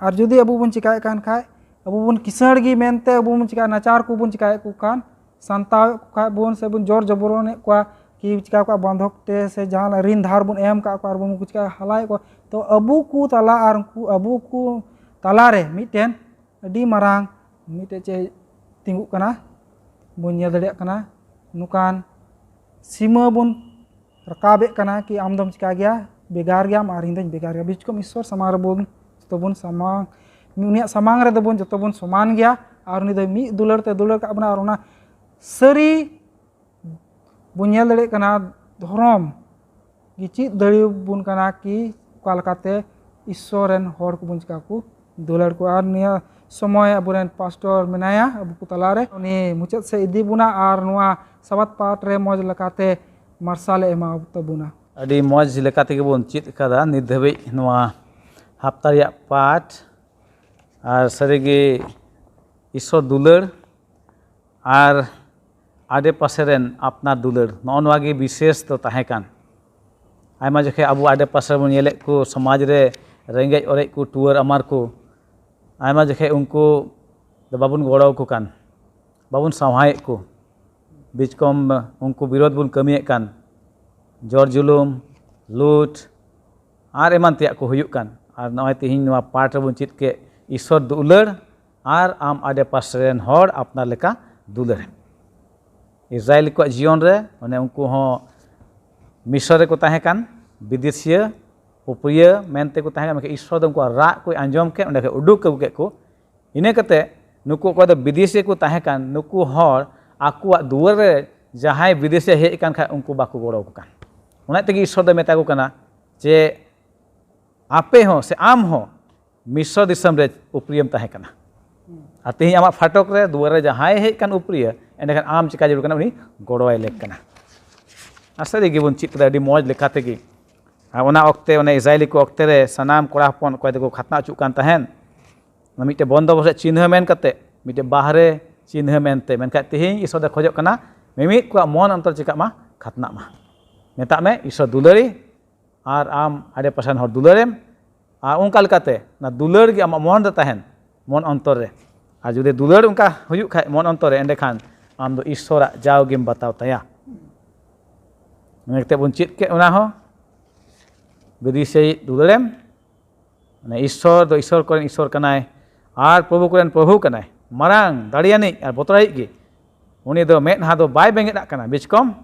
ᱟᱨ ᱡᱩᱫᱤ ᱟᱵᱚ ᱵᱚᱱ ᱪᱤᱠᱟᱭᱮᱫ ᱠᱟᱱ ᱠᱷᱟᱡ, ᱟᱵᱚ ᱵᱚᱱ ᱠᱤᱥᱟᱹᱬ ᱜᱮ ᱢᱮᱱᱛᱮ ᱟᱵᱚ ᱵᱚᱱ ᱪᱤᱠᱟᱭᱟ, ᱱᱟᱪᱟᱨ ᱠᱚᱵᱚᱱ ᱪᱤᱠᱟᱭᱮᱫ ᱠᱚ ᱠᱷᱟᱱ, ᱥᱟᱱᱛᱟᱣᱮᱫ ᱠᱚ ᱠᱷᱟᱡ ᱵᱚᱱ ᱥᱮ ᱵᱚᱱ ᱡᱳᱨ ᱡᱚᱵᱚᱨᱚᱱᱮᱫ ᱠᱚᱣᱟ ᱠᱤ ᱪᱤᱠᱟ ᱠᱚᱣᱟ, ᱵᱚᱱᱫᱷᱚᱠ ᱛᱮ ᱥᱮ ᱡᱟᱦᱟᱸ ᱨᱤᱱ ᱫᱷᱟᱨ ᱵᱚᱱ ᱮᱢ ᱠᱟᱜ ᱠᱚᱣᱟ ᱟᱨ ᱵᱚᱱ ᱪᱤᱠᱟ ᱦᱟᱞᱟᱭᱮᱫ ᱠᱚᱣᱟ, ᱛᱚ ᱟᱵᱚ ᱠᱚ ᱛᱟᱞᱟ ᱟᱨ ᱩᱱᱠᱩ ᱟᱵᱚ ᱠᱚ ᱛᱟᱞᱟᱨᱮ ᱢᱤᱫᱴᱮᱱ ᱟᱹᱰᱤ ᱢᱟᱨᱟᱝ ᱢᱤᱫᱴᱮᱡ ᱪᱮᱫ ᱛᱤᱸᱜᱩᱜ ᱠᱟᱱᱟ, ᱵᱚᱱ ᱧᱮᱞ ᱫᱟᱲᱮᱭᱟᱜ ᱠᱟᱱᱟ᱾ ᱱᱚᱝᱠᱟᱱ ᱥᱤᱢᱟᱹ ᱵᱚᱱ ᱨᱟᱠᱟᱵᱮᱫ ᱠᱟᱱᱟ ᱠᱤ ᱟᱢ ᱫᱚᱢ ᱪᱤᱠᱟ ᱜᱮᱭᱟ, ᱵᱷᱮᱜᱟᱨ ᱜᱮᱭᱟᱢ ᱟᱨ ᱤᱧ ᱫᱚᱧ ᱵᱷᱮᱜᱟᱨ ᱜᱮᱭᱟ᱾ ᱵᱤᱪᱠᱚᱢ ᱤᱥᱥᱚᱨ ᱥᱟᱢᱟᱝ ᱨᱮᱵᱚᱱ ᱡᱚᱛᱚ ᱵᱚᱱ ᱥᱟᱢᱟᱝ, ᱩᱱᱤᱭᱟᱜ ᱥᱟᱢᱟᱝ ᱨᱮᱫᱚ ᱵᱚᱱ ᱡᱚᱛᱚ ᱵᱚᱱ ᱥᱚᱢᱟᱱ ᱜᱮᱭᱟ᱾ ᱟᱨ ᱩᱱᱤ ᱫᱚ ᱢᱤᱫ ᱫᱩᱞᱟᱹᱲ ᱛᱮ ᱫᱩᱞᱟᱹᱲ ᱠᱟᱜ ᱵᱚᱱᱟ᱾ ᱟᱨ ᱚᱱᱟ ᱥᱟᱹᱨᱤ ᱵᱚᱱ ᱧᱮᱞ ᱫᱟᱲᱮᱭᱟᱜ ᱠᱟᱱᱟ, ᱫᱷᱚᱨᱚᱢ ᱜᱮ ᱪᱮᱫ ᱫᱟᱲᱮᱭᱟᱵᱚᱱ ᱠᱟᱱᱟ ᱠᱤ ᱚᱠᱟ ᱞᱮᱠᱟᱛᱮ ᱤᱥᱥᱚᱨ ᱨᱮᱱ ᱦᱚᱲ ᱠᱚᱵᱚᱱ ᱪᱤᱠᱟ ᱠᱚ ᱫᱩᱞᱟᱹᱲ ᱠᱚᱣᱟ᱾ ᱟᱨ ᱱᱤᱭᱟᱹ ᱥᱚᱢᱚᱭ ᱟᱵᱚᱨᱮᱱ ᱯᱟᱥᱴᱚᱨ ᱢᱮᱱᱟᱭᱟ ᱟᱵᱚ ᱠᱚ ᱛᱟᱞᱟᱨᱮ, ᱩᱱᱤ ᱢᱩᱪᱟᱹᱫ ᱥᱮᱫ ᱤᱫᱤ ᱵᱚᱱᱟ ᱟᱨ ᱱᱚᱣᱟ ᱥᱟᱵᱟᱫ ᱯᱟᱴ ᱨᱮ ᱢᱚᱡᱽ ᱞᱮᱠᱟᱛᱮ ᱢᱟᱨᱥᱟᱞᱮ ᱮᱢᱟ ᱛᱟᱵᱚᱱᱟ᱾ ᱟᱹᱰᱤ ᱢᱚᱡᱽ ᱞᱮᱠᱟ ᱛᱮᱜᱮ ᱵᱚᱱ ᱪᱮᱫ ᱠᱟᱫᱟ ᱱᱤᱛ ᱫᱷᱟᱹᱵᱤᱡ ᱱᱚᱣᱟ ᱦᱟᱯᱛᱟ ᱨᱮᱭᱟᱜ ᱯᱟᱴ᱾ ᱟᱨ ᱥᱟᱹᱨᱤᱜᱮ ᱤᱥᱥᱚᱨ ᱫᱩᱞᱟᱹᱲ ᱟᱨ ᱟᱰᱮᱯᱟᱥᱮ ᱨᱮᱱ ᱟᱯᱱᱟᱨ ᱫᱩᱞᱟᱹᱲ, ᱱᱚᱜᱼᱚ ᱱᱚᱣᱟ ᱜᱮ ᱵᱤᱥᱮᱥ ᱫᱚ ᱛᱟᱦᱮᱸ ᱠᱟᱱ᱾ ᱟᱭᱢᱟ ᱡᱚᱠᱷᱮᱡ ᱟᱵᱚ ᱟᱰᱮᱯᱟᱥᱮ ᱨᱮᱵᱚᱱ ᱧᱮᱞᱮᱫ ᱠᱚ, ᱥᱚᱢᱟᱡᱽ ᱨᱮ ᱨᱮᱸᱜᱮᱡ ᱚᱨᱮᱡ ᱠᱚ, ᱴᱩᱣᱟᱹᱨ ᱟᱢᱟᱨ ᱠᱚ, ᱟᱭᱢᱟ ᱡᱚᱠᱷᱮᱡ ᱩᱱᱠᱩ ᱫᱚ ᱵᱟᱵᱚᱱ ᱜᱚᱲᱚ ᱟᱠᱚ ᱠᱟᱱ, ᱵᱟᱵᱚᱱ ᱥᱟᱶᱦᱟᱭᱮᱫ ᱠᱚ, ᱵᱤᱪᱠᱚᱢ ᱩᱱᱠᱩ ᱵᱤᱨᱳᱫᱷ ᱵᱚᱱ ᱠᱟᱹᱢᱤᱭᱮᱫ ᱠᱟᱱ, ᱡᱚᱨ ᱡᱩᱞᱩᱢ, ᱞᱩᱴ, ᱟᱨ ᱮᱢᱟᱱ ᱛᱮᱭᱟᱜ ᱠᱚ ᱦᱩᱭᱩᱜ ᱠᱟᱱ᱾ ᱟᱨ ᱱᱚᱜᱼᱚᱭ ᱛᱮᱦᱮᱧ ᱱᱚᱣᱟ ᱯᱟᱴ ᱨᱮᱵᱚᱱ ᱪᱮᱫ ᱠᱮᱫ, ᱤᱥᱥᱚᱨ ᱫᱩᱞᱟᱹᱲ ᱟᱨ ᱟᱢ ᱟᱰᱮᱯᱟᱥᱮ ᱨᱮᱱ ᱦᱚᱲ ᱟᱯᱱᱟᱨ ᱞᱮᱠᱟ ᱫᱩᱞᱟᱹᱲ᱾ ᱤᱥᱨᱟᱭᱮᱞ ᱠᱚᱣᱟᱜ ᱡᱤᱭᱚᱱ ᱨᱮ ᱚᱱᱮ ᱩᱱᱠᱩ ᱦᱚᱸ ᱢᱤᱥᱚᱨ ᱨᱮᱠᱚ ᱛᱟᱦᱮᱸ ᱠᱟᱱ, ᱵᱤᱫᱮᱥᱤᱭᱟᱹ, ᱩᱯᱨᱤᱭᱟᱹ ᱢᱮᱱᱛᱮ ᱠᱚ ᱛᱟᱦᱮᱸ ᱠᱟᱱᱟ, ᱢᱮᱱᱠᱷᱟᱱ ᱤᱥᱥᱚᱨ ᱫᱚ ᱩᱱᱠᱩᱣᱟᱜ ᱨᱟᱜ ᱠᱚᱭ ᱟᱸᱡᱚᱢ ᱠᱮᱫ, ᱚᱸᱰᱮ ᱠᱷᱚᱱ ᱩᱰᱩᱠ ᱟᱹᱜᱩ ᱠᱮᱫ ᱠᱚ᱾ ᱤᱱᱟᱹ ᱠᱟᱛᱮ ᱱᱩᱠᱩ ᱚᱠᱚᱭ ᱫᱚ ᱵᱤᱫᱮᱥᱤ ᱠᱚ ᱛᱟᱦᱮᱸ ᱠᱟᱱ, ᱱᱩᱠᱩ ᱦᱚᱲ ᱟᱠᱚᱣᱟᱜ ᱫᱩᱣᱟᱹᱨ ᱨᱮ ᱡᱟᱦᱟᱸᱭ ᱵᱤᱫᱮᱥᱤ ᱦᱮᱡ ᱟᱠᱟᱱ ᱠᱷᱟᱱ ᱩᱱᱠᱩ ᱵᱟᱠᱚ ᱜᱚᱲᱚ ᱟᱠᱚ ᱠᱟᱱ᱾ ᱚᱱᱟ ᱛᱮᱜᱮ ᱤᱥᱥᱚᱨ ᱫᱚ ᱢᱮᱛᱟ ᱠᱚ ᱠᱟᱱᱟ ᱡᱮ ᱟᱯᱮ ᱦᱚᱸ ᱥᱮ ᱟᱢ ᱦᱚᱸ ᱢᱤᱥᱨᱚ ᱫᱤᱥᱚᱢ ᱨᱮ ᱩᱯᱨᱤᱭᱟᱹᱢ ᱛᱟᱦᱮᱸ ᱠᱟᱱᱟ᱾ ᱟᱨ ᱛᱮᱦᱮᱧ ᱟᱢᱟᱜ ᱯᱷᱟᱴᱚᱠ ᱨᱮ, ᱫᱩᱣᱟᱹᱨ ᱨᱮ ᱡᱟᱦᱟᱸᱭ ᱦᱮᱡ ᱠᱟᱱ ᱩᱯᱨᱤᱭᱟᱹ, ᱮᱸᱰᱮᱠᱷᱟᱱ ᱟᱢ ᱪᱤᱠᱟ ᱡᱟᱹᱨᱩᱲ ᱠᱟᱱᱟ? ᱩᱱᱤ ᱜᱚᱲᱚᱣᱟᱭ ᱞᱮᱠ ᱠᱟᱱᱟ᱾ ᱟᱨ ᱥᱟᱹᱨᱤ ᱜᱮᱵᱚᱱ ᱪᱮᱫ ᱠᱮᱫᱟ ᱟᱹᱰᱤ ᱢᱚᱡᱽ ᱞᱮᱠᱟ ᱛᱮᱜᱮ᱾ ᱟᱨ ᱚᱱᱟ ᱚᱠᱛᱮ, ᱚᱱᱮ ᱤᱥᱨᱟᱭᱮᱞᱤ ᱠᱚ ᱚᱠᱛᱮ ᱨᱮ ᱥᱟᱱᱟᱢ ᱠᱚᱲᱟ ᱦᱚᱯᱚᱱ ᱚᱠᱚᱭ ᱫᱚᱠᱚ ᱠᱷᱟᱛᱱᱟ ᱚᱪᱚᱜ ᱠᱟᱱ ᱛᱟᱦᱮᱸᱱ, ᱚᱱᱟ ᱢᱤᱫᱴᱮᱱ ᱵᱚᱱᱫᱚᱵᱚᱥᱛ ᱪᱤᱱᱦᱟᱹ ᱢᱮᱱ ᱠᱟᱛᱮ, ᱢᱤᱫᱴᱮᱱ ᱵᱟᱦᱨᱮ ᱪᱤᱱᱦᱟᱹ ᱢᱮᱱᱛᱮ᱾ ᱢᱮᱱᱠᱷᱟᱱ ᱛᱮᱦᱮᱧ ᱤᱥᱚᱨ ᱫᱚ ᱠᱷᱚᱡᱚᱜ ᱠᱟᱱᱟ ᱢᱤᱢᱤᱫ ᱠᱚᱣᱟᱜ ᱢᱚᱱ ᱚᱱᱛᱚᱨ ᱪᱤᱠᱟᱜ ᱢᱟ, ᱠᱷᱟᱛᱱᱟᱜ ᱢᱟ᱾ ᱢᱮᱛᱟᱜ ᱢᱮ ᱤᱥᱚᱨ ᱫᱩᱞᱟᱹᱲᱤ ᱟᱨ ᱟᱢ ᱟᱰᱮ ᱯᱟᱥᱮ ᱨᱮᱱ ᱦᱚᱲ ᱫᱩᱞᱟᱹᱲᱮᱢ, ᱟᱨ ᱚᱱᱠᱟ ᱞᱮᱠᱟᱛᱮ ᱚᱱᱟ ᱫᱩᱞᱟᱹᱲ ᱜᱮ ᱟᱢᱟᱜ ᱢᱚᱱ ᱨᱮ ᱛᱟᱦᱮᱱ, ᱢᱚᱱ ᱚᱱᱛᱚᱨ ᱨᱮ᱾ ᱟᱨ ᱡᱩᱫᱤ ᱫᱩᱞᱟᱹᱲ ᱚᱱᱠᱟ ᱦᱩᱭᱩᱜ ᱠᱷᱟᱡ ᱢᱚᱱ ᱚᱱᱛᱚᱨ ᱨᱮ, ᱮᱸᱰᱮᱠᱷᱟᱱ ᱟᱢ ᱫᱚ ᱤᱥᱚᱨᱟᱜ ᱡᱟᱣ ᱜᱮᱢ ᱵᱟᱛᱟᱣ ᱛᱟᱭᱟ᱾ ᱚᱱᱟ ᱠᱟᱛᱮ ᱵᱚᱱ ᱪᱮᱫ ᱠᱮᱫ ᱚᱱᱟ ᱦᱚᱸ, ᱵᱤᱫᱮᱥᱤ ᱫᱩᱞᱟᱹᱲᱮᱢ, ᱢᱟᱱᱮ ᱤᱥᱚᱨ ᱫᱚ ᱤᱥᱚᱨ ᱠᱚᱨᱮᱱ ᱤᱥᱚᱨ ᱠᱟᱱᱟᱭ, ᱟᱨ ᱯᱨᱚᱵᱷᱩ ᱠᱚᱨᱮᱱ ᱯᱨᱚᱵᱷᱩ ᱠᱟᱱᱟᱭ, ᱢᱟᱨᱟᱝ, ᱫᱟᱲᱮᱭᱟᱱᱤᱡ ᱟᱨ ᱵᱚᱛᱚᱨᱟᱭᱤᱡ ᱜᱮ᱾ ᱩᱱᱤ ᱫᱚ ᱢᱮᱫᱦᱟ ᱫᱚ ᱵᱟᱭ ᱵᱮᱸᱜᱮᱫ ᱟᱜ ᱠᱟᱱᱟ, ᱵᱤᱪᱠᱚᱢ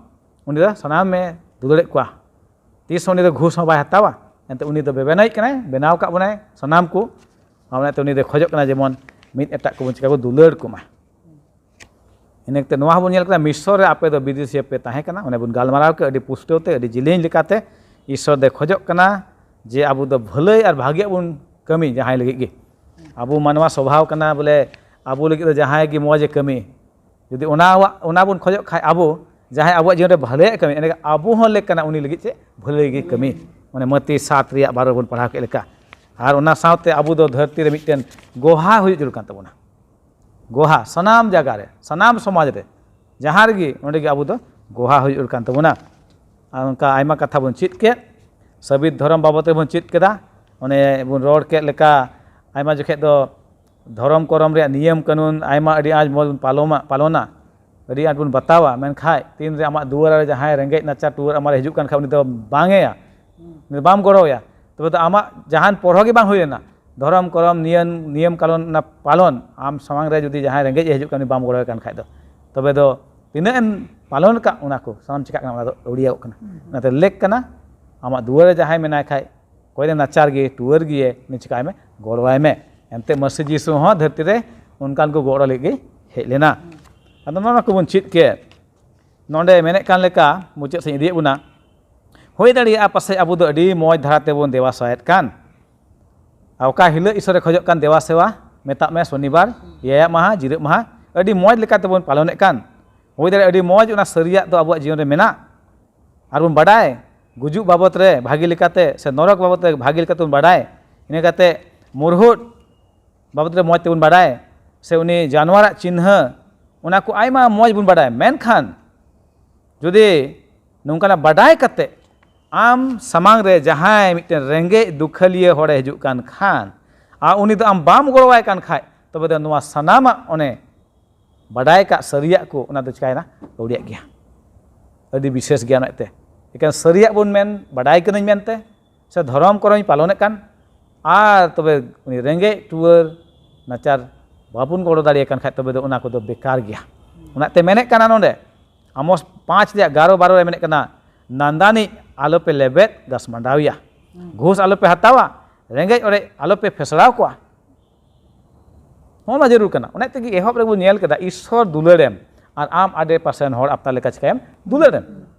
ᱩᱱᱤ ᱫᱚ ᱥᱟᱱᱟᱢᱮ ᱫᱩᱞᱟᱹᱲᱮᱫ ᱠᱚᱣᱟ᱾ ᱛᱤᱥ ᱦᱚᱸ ᱩᱱᱤ ᱫᱚ ᱜᱷᱩᱥ ᱦᱚᱸ ᱵᱟᱭ ᱦᱟᱛᱟᱣᱟ᱾ ᱮᱱᱛᱮ ᱩᱱᱤ ᱫᱚ ᱵᱮᱵᱮᱱᱟᱭᱤᱡ ᱠᱟᱱᱟᱭ, ᱵᱮᱱᱟᱣ ᱟᱠᱟᱫ ᱵᱚᱱᱟᱭ ᱥᱟᱱᱟᱢ ᱠᱚ᱾ ᱟᱨ ᱚᱱᱟᱛᱮ ᱩᱱᱤ ᱫᱚᱭ ᱠᱷᱚᱡᱚᱜ ᱠᱟᱱᱟ ᱡᱮᱢᱚᱱ ᱢᱤᱫ ᱮᱴᱟᱜ ᱠᱚᱵᱚᱱ ᱪᱤᱠᱟ ᱠᱚ ᱫᱩᱞᱟᱹᱲ ᱠᱚᱢᱟ᱾ ᱤᱱᱟᱹ ᱠᱟᱛᱮ ᱱᱚᱣᱟ ᱦᱚᱸᱵᱚᱱ ᱧᱮᱞ ᱠᱮᱫᱟ, ᱢᱤᱥᱚᱨ ᱨᱮ ᱟᱯᱮ ᱫᱚ ᱵᱤᱫᱮᱥᱤᱭᱟᱹ ᱯᱮ ᱛᱟᱦᱮᱸ ᱠᱟᱱᱟ᱾ ᱚᱱᱮ ᱵᱚᱱ ᱜᱟᱞᱢᱟᱨᱟᱣ ᱠᱮᱫ ᱟᱹᱰᱤ ᱯᱩᱥᱴᱟᱹᱣ ᱛᱮ, ᱟᱹᱰᱤ ᱡᱮᱞᱮᱧ ᱞᱮᱠᱟᱛᱮ᱾ ᱤᱥᱚᱨ ᱫᱚᱭ ᱠᱷᱚᱡᱚᱜ ᱠᱟᱱᱟ ᱡᱮ ᱟᱵᱚ ᱫᱚ ᱵᱷᱟᱹᱞᱟᱹᱭ ᱟᱨ ᱵᱷᱟᱜᱮᱭᱟᱜ ᱵᱚᱱ ᱠᱟᱹᱢᱤ ᱡᱟᱦᱟᱸᱭ ᱞᱟᱹᱜᱤᱫ ᱜᱮ᱾ ᱟᱵᱚ ᱢᱟᱱᱣᱟ ᱥᱚᱵᱷᱟᱣ ᱠᱟᱱᱟ ᱵᱚᱞᱮ ᱟᱵᱚ ᱞᱟᱹᱜᱤᱫ ᱫᱚ ᱡᱟᱦᱟᱸᱭ ᱜᱮ ᱢᱚᱡᱽ ᱮ ᱠᱟᱹᱢᱤ, ᱡᱩᱫᱤ ᱚᱱᱟ, ᱚᱱᱟ ᱵᱚᱱ ᱠᱷᱚᱡᱚᱜ ᱠᱷᱟᱡ ᱟᱵᱚ ᱡᱟᱦᱟᱸᱭ ᱟᱵᱚᱣᱟᱜ ᱡᱤᱭᱚᱱ ᱨᱮ ᱵᱷᱟᱹᱞᱟᱹᱭᱟᱜ ᱮ ᱠᱟᱹᱢᱤ, ᱮᱸᱰᱮᱠᱷᱟᱱ ᱟᱵᱚ ᱦᱚᱸ ᱞᱮᱠ ᱠᱟᱱᱟ ᱩᱱᱤ ᱞᱟᱹᱜᱤᱫ ᱪᱮᱫ ᱵᱷᱟᱹᱞᱟᱹᱭ ᱜᱮ ᱠᱟᱹᱢᱤ᱾ ᱢᱟᱱᱮ ᱢᱟᱹᱛᱤ ᱥᱟᱛ ᱨᱮᱭᱟᱜ ᱵᱟᱨᱚ ᱵᱚᱱ ᱯᱟᱲᱦᱟᱣ ᱠᱮᱫ ᱞᱮᱠᱟ᱾ ᱟᱨ ᱚᱱᱟ ᱥᱟᱶᱛᱮ ᱟᱵᱚ ᱫᱚ ᱫᱷᱟᱹᱨᱛᱤ ᱨᱮ ᱢᱤᱫᱴᱮᱱ ᱜᱚᱦᱟ ᱦᱩᱭᱩᱜ ᱡᱟᱹᱨᱩᱲ ᱠᱟᱱ ᱛᱟᱵᱚᱱᱟ᱾ ᱜᱚᱦᱟ ᱥᱟᱱᱟᱢ ᱡᱟᱭᱜᱟ ᱨᱮ, ᱥᱟᱱᱟᱢ ᱥᱚᱢᱟᱡᱽ ᱨᱮ, ᱡᱟᱦᱟᱸ ᱨᱮᱜᱮ, ᱱᱚᱸᱰᱮ ᱜᱮ ᱟᱵᱚ ᱫᱚ ᱜᱚᱦᱟ ᱦᱩᱭᱩᱜ ᱠᱟᱱ ᱛᱟᱵᱚᱱᱟ᱾ ᱟᱨ ᱚᱱᱠᱟ ᱟᱭᱢᱟ ᱠᱟᱛᱷᱟ ᱵᱚᱱ ᱪᱮᱫ ᱠᱮᱫ, ᱥᱟᱹᱵᱤᱫ ᱫᱷᱚᱨᱚᱢ ᱵᱟᱵᱚᱛ ᱨᱮᱵᱚᱱ ᱪᱮᱫ ᱠᱮᱫᱟ᱾ ᱚᱱᱮ ᱵᱚᱱ ᱨᱚᱲ ᱠᱮᱫ ᱞᱮᱠᱟ, ᱟᱭᱢᱟ ᱡᱚᱠᱷᱮᱡ ᱫᱚ ᱫᱷᱚᱨᱚᱢ ᱠᱚᱨᱚᱢ ᱨᱮᱭᱟᱜ ᱱᱤᱭᱚᱢ ᱠᱟᱹᱱᱩᱱ ᱟᱭᱢᱟ ᱟᱹᱰᱤ ᱟᱸᱴ ᱵᱚᱱ ᱯᱟᱞᱚᱢᱟ, ᱯᱟᱞᱚᱱᱟ, ᱟᱹᱰᱤ ᱟᱸᱴ ᱵᱚᱱ ᱵᱟᱛᱟᱣᱟ᱾ ᱢᱮᱱᱠᱷᱟᱱ ᱛᱤᱱᱨᱮ ᱟᱢᱟᱜ ᱫᱩᱣᱟᱹᱨ ᱨᱮ ᱡᱟᱦᱟᱸᱭ ᱨᱮᱸᱜᱮᱡ ᱱᱟᱪᱟᱨ ᱴᱩᱣᱟᱹᱨ ᱟᱢᱟᱨᱮ ᱦᱤᱡᱩᱜ ᱠᱟᱱ ᱠᱷᱟᱱ, ᱩᱱᱤ ᱫᱚ ᱵᱟᱝ ᱮᱭᱟ, ᱩᱱᱤ ᱫᱚ ᱵᱟᱢ ᱜᱚᱲᱚᱣᱟᱭᱟ, ᱛᱚᱵᱮ ᱫᱚ ᱟᱢᱟᱜ ᱡᱟᱦᱟᱱ ᱯᱚᱨᱦᱚ ᱜᱮ ᱵᱟᱝ ᱦᱩᱭ ᱞᱮᱱᱟ᱾ ᱫᱷᱚᱨᱚᱢ ᱠᱚᱨᱚᱢ ᱱᱤᱭᱚᱢ, ᱱᱤᱭᱚᱢ ᱠᱟᱱᱩᱱ ᱚᱱᱟ ᱯᱟᱞᱚᱱ, ᱟᱢ ᱥᱟᱢᱟᱝ ᱨᱮ ᱡᱩᱫᱤ ᱡᱟᱦᱟᱸᱭ ᱨᱮᱸᱜᱮᱡ ᱮ ᱦᱤᱡᱩᱜ ᱠᱟᱱ, ᱩᱱᱤ ᱵᱟᱢ ᱜᱚᱲᱚᱣᱟᱭ ᱠᱟᱱ ᱠᱷᱟᱡ ᱫᱚ, ᱛᱚᱵᱮ ᱫᱚ ᱛᱤᱱᱟᱹᱜ ᱮᱢ ᱯᱟᱞᱚᱱ ᱠᱟᱜ, ᱚᱱᱟ ᱠᱚ ᱥᱟᱱᱟᱢ ᱪᱤᱠᱟᱜ ᱠᱟᱱᱟ, ᱚᱱᱟ ᱫᱚ ᱟᱹᱣᱲᱤᱭᱟᱹᱣᱚᱜ ᱠᱟᱱᱟ᱾ ᱚᱱᱟᱛᱮ ᱞᱮᱠ ᱠᱟᱱᱟ, ᱟᱢᱟᱜ ᱫᱩᱣᱟᱹᱨ ᱨᱮ ᱡᱟᱦᱟᱸᱭ ᱢᱮᱱᱟᱭ ᱠᱷᱟᱡ, ᱚᱠᱚᱭ ᱫᱚ ᱱᱟᱪᱟᱨ ᱜᱮ, ᱴᱩᱣᱟᱹᱨ ᱜᱮᱭᱮ, ᱩᱱᱤ ᱪᱤᱠᱟᱭ ᱢᱮ, ᱜᱚᱲᱚᱣᱟᱭ ᱢᱮ᱾ ᱮᱱᱛᱮ ᱢᱟᱹᱥᱤ ᱡᱤᱥᱩ ᱦᱚᱸ ᱫᱷᱟᱹᱨᱛᱤ ᱨᱮ ᱚᱱᱠᱟᱱ ᱠᱚ ᱜᱚᱲᱚ ᱞᱟᱹᱜᱤᱫ ᱜᱮ ᱦᱮᱡ ᱞᱮᱱᱟ᱾ ᱟᱫᱚ ᱱᱚᱣᱟ ᱠᱚᱵᱚᱱ ᱪᱮᱫ ᱠᱮᱫ᱾ ᱱᱚᱰᱮ ᱢᱮᱱᱮᱫ ᱠᱟᱱ ᱞᱮᱠᱟ, ᱢᱩᱪᱟᱹᱫ ᱥᱮᱫ ᱤᱧ ᱤᱫᱤᱭᱮᱫ ᱵᱚᱱᱟ, ᱦᱩᱭ ᱫᱟᱲᱮᱭᱟᱜᱼᱟ ᱯᱟᱥᱮᱡ ᱟᱵᱚ ᱫᱚ ᱟᱹᱰᱤ ᱢᱚᱡᱽ ᱫᱷᱟᱨᱟ ᱛᱮᱵᱚᱱ ᱫᱮᱵᱟ ᱥᱮᱵᱟᱭᱮᱫ ᱠᱟᱱ᱾ ᱟᱨ ᱚᱠᱟ ᱦᱤᱞᱳᱜ ᱤᱥᱚᱨᱮ ᱠᱷᱚᱡᱚᱜ ᱠᱟᱱ ᱫᱮᱵᱟ ᱥᱮᱵᱟ, ᱢᱮᱛᱟᱜ ᱢᱮ ᱥᱚᱱᱤᱵᱟᱨ, ᱮᱭᱟᱭᱟᱜ ᱢᱟᱦᱟ, ᱡᱤᱨᱟᱹᱜ ᱢᱟᱦᱟ, ᱟᱹᱰᱤ ᱢᱚᱡᱽ ᱞᱮᱠᱟ ᱛᱮᱵᱚᱱ ᱯᱟᱞᱚᱱᱮᱫ ᱠᱟᱱ᱾ ᱦᱩᱭ ᱫᱟᱲᱮᱭᱟᱜᱼᱟ ᱟᱹᱰᱤ ᱢᱚᱡᱽ ᱚᱱᱟ ᱥᱟᱹᱨᱤᱭᱟᱜ ᱫᱚ ᱟᱵᱚᱣᱟᱜ ᱡᱤᱭᱚᱱ ᱨᱮ ᱢᱮᱱᱟᱜ, ᱟᱨ ᱵᱚᱱ ᱵᱟᱰᱟᱭ, ᱜᱩᱡᱩᱜ ᱵᱟᱵᱚᱛ ᱨᱮ ᱵᱷᱟᱹᱜᱤ ᱞᱮᱠᱟᱛᱮ ᱥᱮ ᱱᱚᱨᱚᱠ ᱵᱟᱵᱚᱛ ᱨᱮ ᱵᱷᱟᱹᱜᱤ ᱞᱮᱠᱟᱛᱮ ᱵᱚᱱ ᱵᱟᱰᱟᱭ᱾ ᱤᱱᱟᱹ ᱠᱟᱛᱮ ᱢᱩᱨᱦᱩᱫ ᱵᱟᱵᱚᱛ ᱨᱮ ᱢᱚᱡᱽ ᱛᱮᱵᱚᱱ ᱵᱟᱰᱟᱭ, ᱥᱮ ᱩᱱᱤ ᱡᱟᱱᱣᱟᱨᱟᱜ ᱪᱤᱱᱦᱟᱹ, ᱚᱱᱟ ᱠᱚ ᱟᱭᱢᱟ ᱢᱚᱡᱽ ᱵᱚᱱ ᱵᱟᱰᱟᱭ᱾ ᱢᱮᱱᱠᱷᱟᱱ ᱡᱩᱫᱤ ᱱᱚᱝᱠᱟᱱᱟᱜ ᱵᱟᱰᱟᱭ ᱠᱟᱛᱮ ᱟᱢ ᱥᱟᱢᱟᱝ ᱨᱮ ᱡᱟᱦᱟᱸᱭ ᱢᱤᱫᱴᱮᱱ ᱨᱮᱸᱜᱮᱡ ᱫᱩᱠᱷᱟᱹᱞᱤᱭᱟᱹ ᱦᱚᱲᱮ ᱦᱤᱡᱩᱜ ᱠᱟᱱ ᱠᱷᱟᱱ, ᱟᱨ ᱩᱱᱤ ᱫᱚ ᱟᱢ ᱵᱟᱢ ᱜᱚᱲᱚᱣᱟᱭ ᱠᱟᱱ ᱠᱷᱟᱡ, ᱛᱚᱵᱮ ᱫᱚ ᱱᱚᱣᱟ ᱥᱟᱱᱟᱢᱟᱜ ᱚᱱᱮ ᱵᱟᱰᱟᱭ ᱠᱟᱜ ᱥᱟᱹᱨᱤᱭᱟᱜ ᱠᱚ, ᱚᱱᱟ ᱫᱚ ᱪᱤᱠᱟᱭᱮᱱᱟ? ᱟᱹᱣᱲᱤᱭᱟᱜ ᱜᱮᱭᱟ᱾ ᱟᱹᱰᱤ ᱵᱤᱥᱮᱥ ᱜᱮᱭᱟ ᱚᱱᱟ ᱛᱮ᱾ ᱮᱠᱮᱱ ᱥᱟᱹᱨᱤᱭᱟᱜ ᱵᱚᱱ ᱢᱮᱱ, ᱵᱟᱰᱟᱭ ᱠᱟᱹᱱᱟᱹᱧ ᱢᱮᱱᱛᱮ, ᱥᱮ ᱫᱷᱚᱨᱚᱢ ᱠᱚᱨᱚᱧ ᱯᱟᱞᱚᱱᱮᱫ ᱠᱟᱱ, ᱟᱨ ᱛᱚᱵᱮ ᱩᱱᱤ ᱨᱮᱸᱜᱮᱡ ᱴᱩᱣᱟᱹᱨ ᱱᱟᱪᱟᱨ ᱵᱟᱵᱚᱱ ᱜᱚᱲᱚ ᱫᱟᱲᱮᱭᱟᱜ ᱠᱟᱱ ᱠᱷᱟᱡ, ᱛᱚᱵᱮ ᱫᱚ ᱚᱱᱟ ᱠᱚᱫᱚ ᱵᱮᱠᱟᱨ ᱜᱮᱭᱟ᱾ ᱚᱱᱟᱛᱮ ᱢᱮᱱᱮᱫ ᱠᱟᱱᱟ ᱱᱚᱰᱮ, ᱟᱢᱚᱥ ᱯᱟᱸᱪ ᱨᱮᱭᱟᱜ ᱮᱜᱟᱨᱚ ᱵᱟᱨᱚ ᱨᱮ ᱢᱮᱱᱮᱫ ᱠᱟᱱᱟ, "ᱱᱟᱱᱫᱟᱱᱤᱡ ᱟᱞᱚᱯᱮ ᱞᱮᱵᱮᱫ ᱜᱟᱥᱢᱟᱰᱟᱣᱮᱭᱟ, ᱜᱷᱩᱥ ᱟᱞᱚᱯᱮ ᱦᱟᱛᱟᱣᱟ, ᱨᱮᱸᱜᱮᱡ ᱚᱨᱮᱡ ᱟᱞᱚᱯᱮ ᱯᱷᱮᱥᱲᱟᱣ ᱠᱚᱣᱟ᱾" ᱱᱚᱜᱼᱚ ᱱᱚᱣᱟ ᱡᱟᱹᱨᱩᱲ ᱠᱟᱱᱟ᱾ ᱚᱱᱟ ᱛᱮᱜᱮ ᱮᱦᱚᱵ ᱨᱮᱵᱚᱱ ᱧᱮᱞ ᱠᱮᱫᱟ, ᱤᱥᱥᱚᱨ ᱫᱩᱞᱟᱹᱲᱮᱢ ᱟᱨ ᱟᱢ ᱟᱰᱮ ᱯᱟᱥᱮ ᱨᱮᱱ ᱦᱚᱲ ᱟᱯᱱᱟᱨ ᱞᱮᱠᱟ ᱪᱤᱠᱟᱹᱭᱮᱢ ᱫᱩᱞᱟᱹᱲᱮᱢ᱾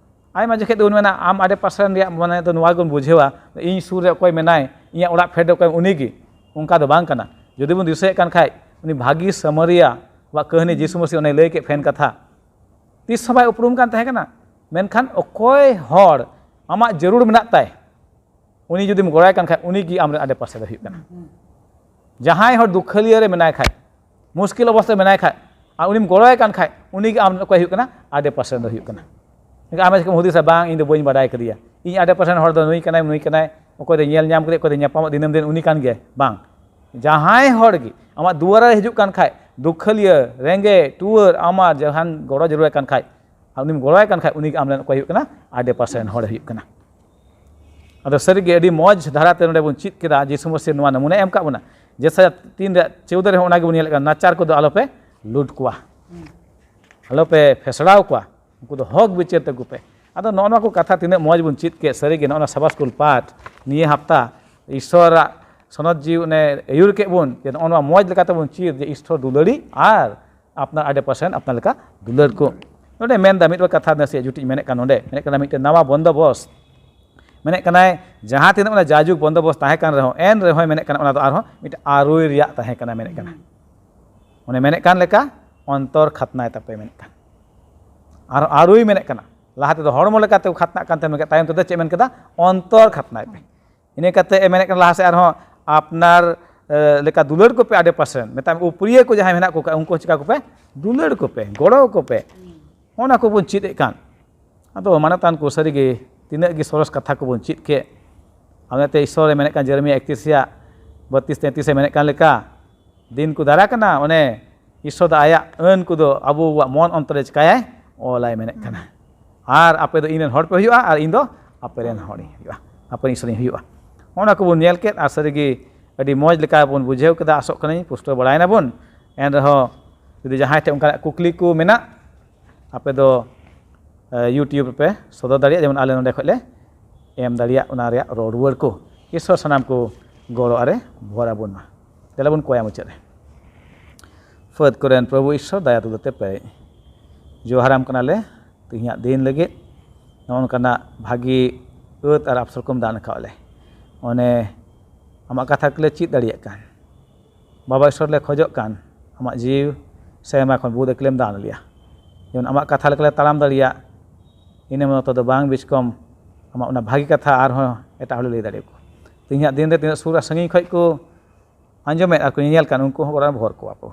ᱟᱭᱢᱟ ᱡᱚᱠᱷᱮᱡ ᱫᱚᱵᱚᱱ ᱢᱮᱱᱟ, ᱟᱢ ᱟᱰᱮ ᱯᱟᱥᱮ ᱨᱮᱱ ᱨᱮᱭᱟᱜ ᱢᱟᱱᱮ ᱫᱚ ᱱᱚᱣᱟ ᱜᱮᱵᱚᱱ ᱵᱩᱡᱷᱟᱹᱣᱟ, ᱤᱧ ᱥᱩᱨ ᱨᱮ ᱚᱠᱚᱭ ᱢᱮᱱᱟᱭ, ᱤᱧᱟᱹᱜ ᱚᱲᱟᱜ ᱯᱷᱮᱰ ᱨᱮ ᱚᱠᱚᱭ, ᱩᱱᱤ ᱜᱮ᱾ ᱚᱱᱠᱟ ᱫᱚ ᱵᱟᱝ ᱠᱟᱱᱟ᱾ ᱡᱩᱫᱤ ᱵᱚᱱ ᱫᱤᱥᱟᱹᱭᱮᱫ ᱠᱟᱱ ᱠᱷᱟᱡ, ᱩᱱᱤ ᱵᱷᱟᱹᱜᱤ ᱥᱟᱢᱟᱨᱤᱭᱟ ᱣᱟᱜ ᱠᱟᱹᱦᱱᱤ, ᱡᱤᱥᱩ ᱢᱟᱹᱥᱤ ᱚᱱᱮ ᱞᱟᱹᱭ ᱠᱮᱫ ᱯᱷᱮᱱ ᱠᱟᱛᱷᱟ, ᱛᱤᱥ ᱦᱚᱸ ᱵᱟᱭ ᱩᱯᱨᱩᱢ ᱠᱟᱱ ᱛᱟᱦᱮᱸ ᱠᱟᱱᱟ᱾ ᱢᱮᱱᱠᱷᱟᱱ ᱚᱠᱚᱭ ᱦᱚᱲ ᱟᱢᱟᱜ ᱡᱟᱹᱨᱩᱲ ᱢᱮᱱᱟᱜ ᱛᱟᱭ, ᱩᱱᱤ ᱡᱩᱫᱤᱢ ᱜᱚᱲᱚᱭ ᱠᱟᱱ ᱠᱷᱟᱡ, ᱩᱱᱤ ᱜᱮ ᱟᱢᱨᱮᱱ ᱟᱰᱮ ᱯᱟᱥᱮ ᱫᱚ ᱦᱩᱭᱩᱜ ᱠᱟᱱᱟ᱾ ᱡᱟᱦᱟᱸᱭ ᱦᱚᱲ ᱫᱩᱠᱷᱟᱹᱞᱤᱭᱟᱹ ᱨᱮ ᱢᱮᱱᱟᱭ ᱠᱷᱟᱡ, ᱢᱩᱥᱠᱤᱞ ᱚᱵᱚᱥᱛᱟ ᱨᱮ ᱢᱮᱱᱟᱭ ᱠᱷᱟᱡ, ᱟᱨ ᱩᱱᱤᱢ ᱜᱚᱲᱚᱭ ᱠᱟᱱ ᱠᱷᱟᱡ, ᱩᱱᱤ ᱜᱮ ᱟᱢ ᱚᱠᱚᱭ ᱦᱩᱭᱩᱜ ᱠᱟᱱᱟ? ᱟᱰᱮ ᱯᱟᱥᱮ ᱨᱮᱱ ᱫᱚ ᱦᱩᱭᱩᱜ ᱠᱟᱱᱟ᱾ ᱮᱱᱠᱷᱟᱱ ᱟᱢ ᱪᱤᱠᱟᱹᱢ ᱦᱩᱫᱤᱥᱟ, "ᱵᱟᱝ, ᱤᱧ ᱫᱚ ᱵᱟᱹᱧ ᱵᱟᱰᱟᱭ ᱠᱟᱫᱮᱭᱟ, ᱤᱧ ᱟᱰᱮ ᱯᱟᱥᱮ ᱨᱮᱱ ᱦᱚᱲ ᱫᱚ ᱱᱩᱭ ᱠᱟᱱᱟᱭ, ᱱᱩᱭ ᱠᱟᱱᱟᱭ, ᱚᱠᱚᱭ ᱫᱚ ᱧᱮᱞ ᱧᱟᱢ ᱠᱟᱫᱮ, ᱚᱠᱚᱭ ᱫᱚ ᱧᱟᱯᱟᱢᱚᱜ ᱫᱤᱱᱟᱹᱢ ᱫᱤᱱ ᱩᱱᱤ ᱠᱟᱱ ᱜᱮᱭᱟᱭ᱾" ᱵᱟᱝ, ᱡᱟᱦᱟᱸᱭ ᱦᱚᱲ ᱜᱮ ᱟᱢᱟᱜ ᱫᱩᱣᱟᱨᱟ ᱨᱮ ᱦᱤᱡᱩᱜ ᱠᱟᱱ ᱠᱷᱟᱡ, ᱫᱩᱠᱷᱟᱹᱞᱤᱭᱟᱹ, ᱨᱮᱸᱜᱮᱡ, ᱴᱩᱣᱟᱹᱨ, ᱟᱢᱟᱜ ᱡᱟᱦᱟᱱ ᱜᱚᱲᱚ ᱡᱟᱹᱨᱩᱲᱟᱭ ᱠᱟᱱ ᱠᱷᱟᱡ, ᱟᱨ ᱩᱱᱤᱢ ᱜᱚᱲᱚᱣᱟᱭ ᱠᱟᱱ ᱠᱷᱟᱡ, ᱩᱱᱤ ᱜᱮ ᱟᱢ ᱨᱮᱱ ᱚᱠᱚᱭ ᱦᱩᱭᱩᱜ ᱠᱟᱱᱟ? ᱟᱰᱮ ᱯᱟᱥᱮ ᱨᱮᱱ ᱦᱚᱲᱮ ᱦᱩᱭᱩᱜ ᱠᱟᱱᱟ᱾ ᱟᱫᱚ ᱥᱟᱹᱨᱤᱜᱮ ᱟᱹᱰᱤ ᱢᱚᱡᱽ ᱫᱷᱟᱨᱟᱛᱮ ᱱᱚᱰᱮ ᱵᱚᱱ ᱪᱮᱫ ᱠᱮᱫᱟ, ᱡᱤᱥᱩ ᱢᱟᱹᱥᱤ ᱱᱚᱣᱟ ᱱᱚᱢᱩᱱᱟᱭ ᱮᱢ ᱠᱟᱜ ᱵᱚᱱᱟ᱾ ᱡᱮᱥᱟᱭᱟ ᱛᱤᱱ ᱨᱮ ᱪᱳᱣᱫᱚ ᱨᱮᱦᱚᱸ ᱚᱱᱟ ᱜᱮᱵᱚᱱ ᱧᱮᱞᱮᱫ ᱠᱟᱱᱟ, ᱱᱟᱪᱟᱨ ᱠᱚᱫᱚ ᱟᱞᱚᱯᱮ ᱞᱩᱴ ᱠᱚᱣᱟ, ᱟᱞᱚᱯᱮ ᱯᱷᱮᱥᱲᱟᱣ ᱠᱚᱣᱟ, ᱩᱱᱠᱩ ᱫᱚ ᱦᱚᱠ ᱵᱤᱪᱟᱹᱨ ᱛᱟᱠᱚ ᱯᱮ᱾ ᱟᱫᱚ ᱱᱚᱜᱼᱚ ᱱᱚᱣᱟ ᱠᱚ ᱠᱟᱛᱷᱟ ᱛᱤᱱᱟᱹᱜ ᱢᱚᱡᱽ ᱵᱚᱱ ᱪᱮᱫ ᱠᱮᱫ, ᱥᱟᱹᱨᱤᱜᱮ ᱱᱚᱜᱼᱚ ᱱᱚᱣᱟ ᱥᱟᱵᱟᱥ ᱠᱩᱞ ᱯᱟᱴ ᱱᱤᱭᱟᱹ ᱦᱟᱯᱛᱟ ᱤᱥᱥᱚᱨᱟᱜ ᱥᱚᱱᱚᱛ ᱡᱤᱣᱤ ᱚᱱᱮ ᱟᱹᱭᱩᱨ ᱠᱮᱫ ᱵᱚᱱ, ᱡᱮ ᱱᱚᱜᱼᱚ ᱱᱚᱣᱟ ᱢᱚᱡᱽ ᱞᱮᱠᱟᱛᱮ ᱵᱚᱱ ᱪᱮᱫ ᱡᱮ ᱤᱥᱥᱚᱨ ᱫᱩᱞᱟᱹᱲᱤ ᱟᱨ ᱟᱯᱱᱟᱨ ᱟᱰᱮ ᱯᱟᱥᱮ ᱨᱮᱱ ᱟᱯᱱᱟᱨ ᱞᱮᱠᱟ ᱫᱩᱞᱟᱹᱲ ᱠᱚ᱾ ᱱᱚᱰᱮ ᱢᱮᱱᱫᱟ ᱢᱤᱫ ᱵᱟᱨ ᱠᱟᱛᱷᱟ ᱱᱟᱥᱮᱭᱟᱜ ᱡᱩᱴᱤᱡ ᱢᱮᱱᱮᱫ ᱠᱟᱱ, ᱱᱚᱰᱮ ᱢᱮᱱᱮᱫ ᱠᱟᱱᱟ ᱢᱤᱫᱴᱮᱱ ᱱᱟᱣᱟ ᱵᱚᱱᱫᱚᱵᱚᱥᱛ᱾ ᱢᱮᱱᱮᱫ ᱠᱟᱱᱟᱭ ᱡᱟᱦᱟᱸ ᱛᱤᱱᱟᱹᱜ ᱚᱱᱟ ᱡᱟᱭᱡᱩᱜᱽ ᱵᱚᱱᱫᱚᱵᱚᱥᱛ ᱛᱟᱦᱮᱸ ᱠᱟᱱ ᱨᱮᱦᱚᱸ, ᱮᱱ ᱨᱮᱦᱚᱸᱭ ᱢᱮᱱᱮᱫ ᱠᱟᱱᱟ ᱚᱱᱟ ᱫᱚ ᱟᱨᱦᱚᱸ ᱢᱤᱫᱴᱮᱱ ᱟᱹᱨᱩᱭ ᱨᱮᱭᱟᱜ ᱛᱟᱦᱮᱸ ᱠᱟᱱᱟ ᱢᱮᱱᱮᱫ ᱠᱟᱱᱟ᱾ ᱚᱱᱮ ᱢᱮᱱᱮᱫ ᱠᱟᱱ ᱞᱮᱠᱟ ᱚᱱᱛᱚᱨ ᱠᱷᱟᱛᱱᱟᱭ ᱛᱟᱯᱮ ᱢᱮᱱᱮᱫ ᱠᱟᱱ᱾ ᱟᱨᱦᱚᱸ ᱟᱹᱨᱩᱭ ᱢᱮᱱᱮᱫ ᱠᱟᱱᱟ᱾ ᱞᱟᱦᱟ ᱛᱮᱫᱚ ᱦᱚᱲᱢᱚ ᱞᱮᱠᱟᱛᱮ ᱠᱚ ᱠᱷᱟᱛᱱᱟᱜ ᱠᱟᱱ ᱛᱟᱦᱮᱸ, ᱢᱮᱱᱠᱷᱟᱱ ᱛᱟᱭᱚᱢ ᱛᱮᱫᱚ ᱪᱮᱫ ᱢᱮᱱ ᱠᱮᱫᱟ? ᱚᱱᱛᱚᱨ ᱠᱷᱟᱛᱱᱟᱭ ᱯᱮ᱾ ᱤᱱᱟᱹ ᱠᱟᱛᱮ ᱮ ᱢᱮᱱᱮᱫ ᱠᱟᱱᱟ ᱞᱟᱦᱟ ᱥᱮᱫ ᱟᱨᱦᱚᱸ, "ᱟᱯᱱᱟᱨ, ᱮ, ᱞᱮᱠᱟ ᱫᱩᱞᱟᱹᱲ ᱠᱚᱯᱮ ᱟᱰᱮ ᱯᱟᱥᱮ ᱨᱮᱱ, ᱢᱮᱛᱟᱜ ᱢᱮ ᱩᱯᱨᱤᱭᱟᱹ ᱠᱚ ᱡᱟᱦᱟᱸᱭ ᱢᱮᱱᱟᱜ ᱠᱚ ᱠᱷᱟᱡ ᱩᱱᱠᱩ ᱦᱚᱸ ᱪᱤᱠᱟ ᱠᱚᱯᱮ? ᱫᱩᱞᱟᱹᱲ ᱠᱚᱯᱮ, ᱜᱚᱲᱚ ᱠᱚᱯᱮ᱾" ᱚᱱᱟ ᱠᱚᱵᱚᱱ ᱪᱮᱫ ᱮᱫ ᱠᱟᱱ᱾ ᱟᱫᱚ ᱢᱟᱱᱚᱛᱟᱱ ᱠᱚ ᱥᱟᱹᱨᱤᱜᱮ ᱛᱤᱱᱟᱹᱜ ᱜᱮ ᱥᱚᱨᱚᱥ ᱠᱟᱛᱷᱟ ᱠᱚᱵᱚᱱ ᱪᱮᱫ ᱠᱮᱫ᱾ ᱟᱨ ᱚᱱᱟᱛᱮ ᱤᱥᱥᱚᱨᱮ ᱢᱮᱱᱮᱫ ᱠᱟᱱ, ᱡᱮᱨᱮᱢᱤᱭᱟ ᱮᱠᱛᱨᱤᱥ ᱨᱮᱭᱟᱜ ᱵᱟᱹᱛᱤᱥ ᱛᱮᱛᱨᱤᱥ ᱮ ᱢᱮᱱᱮᱫ ᱠᱟᱱ ᱞᱮᱠᱟ, ᱫᱤᱱ ᱠᱚ ᱫᱟᱨᱟ ᱠᱟᱱᱟ, ᱚᱱᱮ ᱤᱥᱥᱚᱨ ᱫᱚ ᱟᱭᱟᱜ ᱟᱹᱱ ᱠᱚᱫᱚ ᱟᱵᱚᱣᱟᱜ ᱢᱚᱱ ᱚᱱᱛᱚᱨ ᱨᱮ ᱪᱤᱠᱟᱭᱟᱭ? ᱚᱞᱟᱭ ᱢᱮᱱᱮᱫ ᱠᱟᱱᱟ᱾ ᱟᱨ ᱟᱯᱮ ᱫᱚ ᱤᱧ ᱨᱮᱱ ᱦᱚᱲ ᱯᱮ ᱦᱩᱭᱩᱜᱼᱟ ᱟᱨ ᱤᱧ ᱫᱚ ᱟᱯᱮ ᱨᱮᱱ ᱦᱚᱲᱤᱧ ᱦᱩᱭᱩᱜᱼᱟ, ᱟᱯᱮ ᱨᱮᱱ ᱤᱥᱥᱚᱨᱤᱧ ᱦᱩᱭᱩᱜᱼᱟ᱾ ᱚᱱᱟ ᱠᱚᱵᱚᱱ ᱧᱮᱞ ᱠᱮᱫ᱾ ᱟᱨ ᱥᱟᱹᱨᱤᱜᱮ ᱟᱹᱰᱤ ᱢᱚᱡᱽ ᱞᱮᱠᱟ ᱵᱚᱱ ᱵᱩᱡᱷᱟᱹᱣ ᱠᱮᱫᱟ, ᱟᱥᱚᱜ ᱠᱟᱹᱱᱟᱹᱧ ᱯᱩᱥᱴᱟᱹᱣ ᱵᱟᱲᱟᱭ ᱱᱟᱵᱚᱱ᱾ ᱮᱱ ᱨᱮᱦᱚᱸ ᱡᱩᱫᱤ ᱡᱟᱦᱟᱸᱭ ᱴᱷᱮᱱ ᱚᱱᱠᱟᱱᱟᱜ ᱠᱩᱠᱞᱤ ᱠᱚ ᱢᱮᱱᱟᱜ, ᱟᱯᱮ ᱫᱚ YouTube ᱨᱮᱯᱮ ᱥᱚᱫᱚᱨ ᱫᱟᱲᱮᱭᱟᱜᱼᱟ, ᱡᱮᱢᱚᱱ ᱟᱞᱮ ᱱᱚᱸᱰᱮ ᱠᱷᱚᱱ ᱞᱮ ᱮᱢ ᱫᱟᱲᱮᱭᱟᱜ ᱚᱱᱟ ᱨᱮᱭᱟᱜ ᱨᱚᱲ ᱨᱩᱣᱟᱹᱲ ᱠᱚ᱾ ᱤᱥᱥᱚᱨ ᱥᱟᱱᱟᱢ ᱠᱚ ᱜᱚᱲᱚ ᱟᱨᱮ ᱵᱷᱚᱨ ᱟᱵᱚᱱ ᱢᱟ᱾ ᱫᱮᱞᱟ ᱵᱚᱱ ᱠᱚᱭᱟ ᱢᱩᱪᱟᱹᱫ ᱨᱮ᱾ ᱯᱷᱟᱹᱫ ᱠᱚᱨᱮᱱ ᱯᱨᱚᱵᱷᱩ ᱤᱥᱥᱚᱨ, ᱫᱟᱭᱟ ᱫᱩᱞᱟᱹᱲ ᱛᱮ ᱯᱮᱨᱮᱡ, ᱡᱚᱦᱟᱨᱟᱢ ᱠᱟᱱᱟᱞᱮ ᱛᱮᱦᱮᱧᱟᱜ ᱫᱤᱱ ᱞᱟᱹᱜᱤᱫ᱾ ᱱᱚᱜᱼᱚ ᱱᱚᱝᱠᱟᱱᱟᱜ ᱵᱷᱟᱹᱜᱤ ᱟᱹᱛ ᱟᱨ ᱟᱯᱥᱚᱨ ᱠᱚᱢ ᱫᱟᱱ ᱟᱠᱟᱫ ᱞᱮ᱾ ᱚᱱᱮ ᱟᱢᱟᱜ ᱠᱟᱛᱷᱟ ᱠᱚᱞᱮ ᱪᱮᱫ ᱫᱟᱲᱮᱭᱟᱜ ᱠᱟᱱ, ᱵᱟᱵᱟ ᱤᱥᱥᱚᱨ ᱞᱮ ᱠᱷᱚᱡᱚᱜ ᱠᱟᱱ, ᱟᱢᱟᱜ ᱡᱤᱣᱤ ᱥᱮᱨᱢᱟ ᱠᱷᱚᱱ ᱵᱩᱫ ᱟᱹᱠᱤᱞᱮᱢ ᱫᱟᱱ ᱞᱮᱭᱟ, ᱡᱮᱢᱚᱱ ᱟᱢᱟᱜ ᱠᱟᱛᱷᱟ ᱞᱮᱠᱟᱞᱮ ᱛᱟᱲᱟᱢ ᱫᱟᱲᱮᱭᱟᱜ᱾ ᱤᱱᱟᱹ ᱢᱚᱛᱚ ᱫᱚ ᱵᱟᱝ, ᱵᱤᱪᱠᱚᱢ ᱟᱢᱟᱜ ᱚᱱᱟ ᱵᱷᱟᱹᱜᱤ ᱠᱟᱛᱷᱟ ᱟᱨᱦᱚᱸ ᱮᱴᱟᱜ ᱦᱚᱲ ᱞᱮ ᱞᱟᱹᱭ ᱫᱟᱲᱮᱭᱟᱠᱚ᱾ ᱛᱮᱦᱮᱧᱟᱜ ᱫᱤᱱ ᱨᱮ ᱛᱤᱱᱟᱹᱜ ᱥᱩᱨ ᱟᱨ ᱥᱟᱺᱜᱤᱧ ᱠᱷᱚᱱ ᱠᱚ ᱟᱸᱡᱚᱢᱮᱫ ᱟᱨ ᱠᱚ ᱧᱮᱧᱮᱞ ᱠᱟᱱ, ᱩᱱᱠᱩ ᱦᱚᱸ ᱜᱚᱲᱚ ᱵᱷᱚᱨ ᱠᱚᱣᱟ ᱠᱚ᱾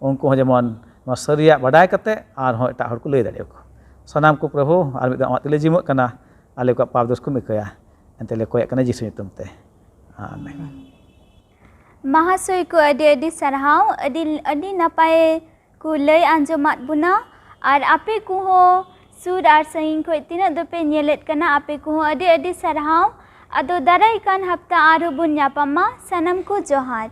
ᱩᱱᱠᱩ ᱦᱚᱸ ᱡᱮᱢᱚᱱ ᱱᱚᱣᱟ ᱥᱟᱹᱨᱤᱭᱟᱜ ᱵᱟᱰᱟᱭ ᱠᱟᱛᱮ ᱟᱨᱦᱚᱸ ᱮᱴᱟᱜ ᱦᱚᱲ ᱠᱚ ᱞᱟᱹᱭ ᱫᱟᱲᱮᱭᱟᱠᱚ᱾ ᱥᱟᱱᱟᱢ ᱠᱚ ᱯᱨᱚᱵᱷᱩ, ᱟᱨ ᱢᱤᱫ ᱫᱷᱟᱣ ᱟᱢᱟᱜ ᱛᱤ ᱞᱮ ᱡᱤᱢᱟᱹᱜ ᱠᱟᱱᱟ, ᱟᱞᱮ ᱠᱚᱣᱟᱜ ᱯᱟᱯ ᱫᱳᱥ ᱠᱚᱢ ᱤᱠᱟᱹᱭᱟ᱾ ᱮᱱᱛᱮ ᱞᱮ ᱠᱚᱭᱮᱜ ᱠᱟᱱᱟ ᱡᱤᱥᱩ ᱧᱩᱛᱩᱢ ᱛᱮ, ᱟᱢᱮᱱ᱾ ᱢᱟᱦᱟᱥᱚᱭ ᱠᱚ, ᱟᱹᱰᱤ ᱟᱹᱰᱤ ᱥᱟᱨᱦᱟᱣ, ᱟᱹᱰᱤ ᱟᱹᱰᱤ ᱱᱟᱯᱟᱭ ᱠᱚ ᱞᱟᱹᱭ ᱟᱸᱡᱚᱢᱟᱫ ᱵᱚᱱᱟ᱾ ᱟᱨ ᱟᱯᱮ ᱠᱚᱦᱚᱸ ᱥᱩᱨ ᱟᱨ ᱥᱟᱺᱜᱤᱧ ᱠᱷᱚᱱ ᱛᱤᱱᱟᱹᱜ ᱫᱚᱯᱮ ᱧᱮᱞᱮᱫ ᱠᱟᱱᱟ, ᱟᱯᱮ ᱠᱚᱦᱚᱸ ᱟᱹᱰᱤ ᱟᱹᱰᱤ ᱥᱟᱨᱦᱟᱣ᱾ ᱟᱫᱚ ᱫᱟᱨᱟᱭ ᱠᱟᱱ ᱦᱟᱯᱛᱟ ᱟᱨᱦᱚᱸ ᱵᱚᱱ ᱧᱟᱯᱟᱢᱟ᱾ ᱥᱟᱱᱟᱢ ᱠᱚ ᱡᱚᱦᱟᱨ᱾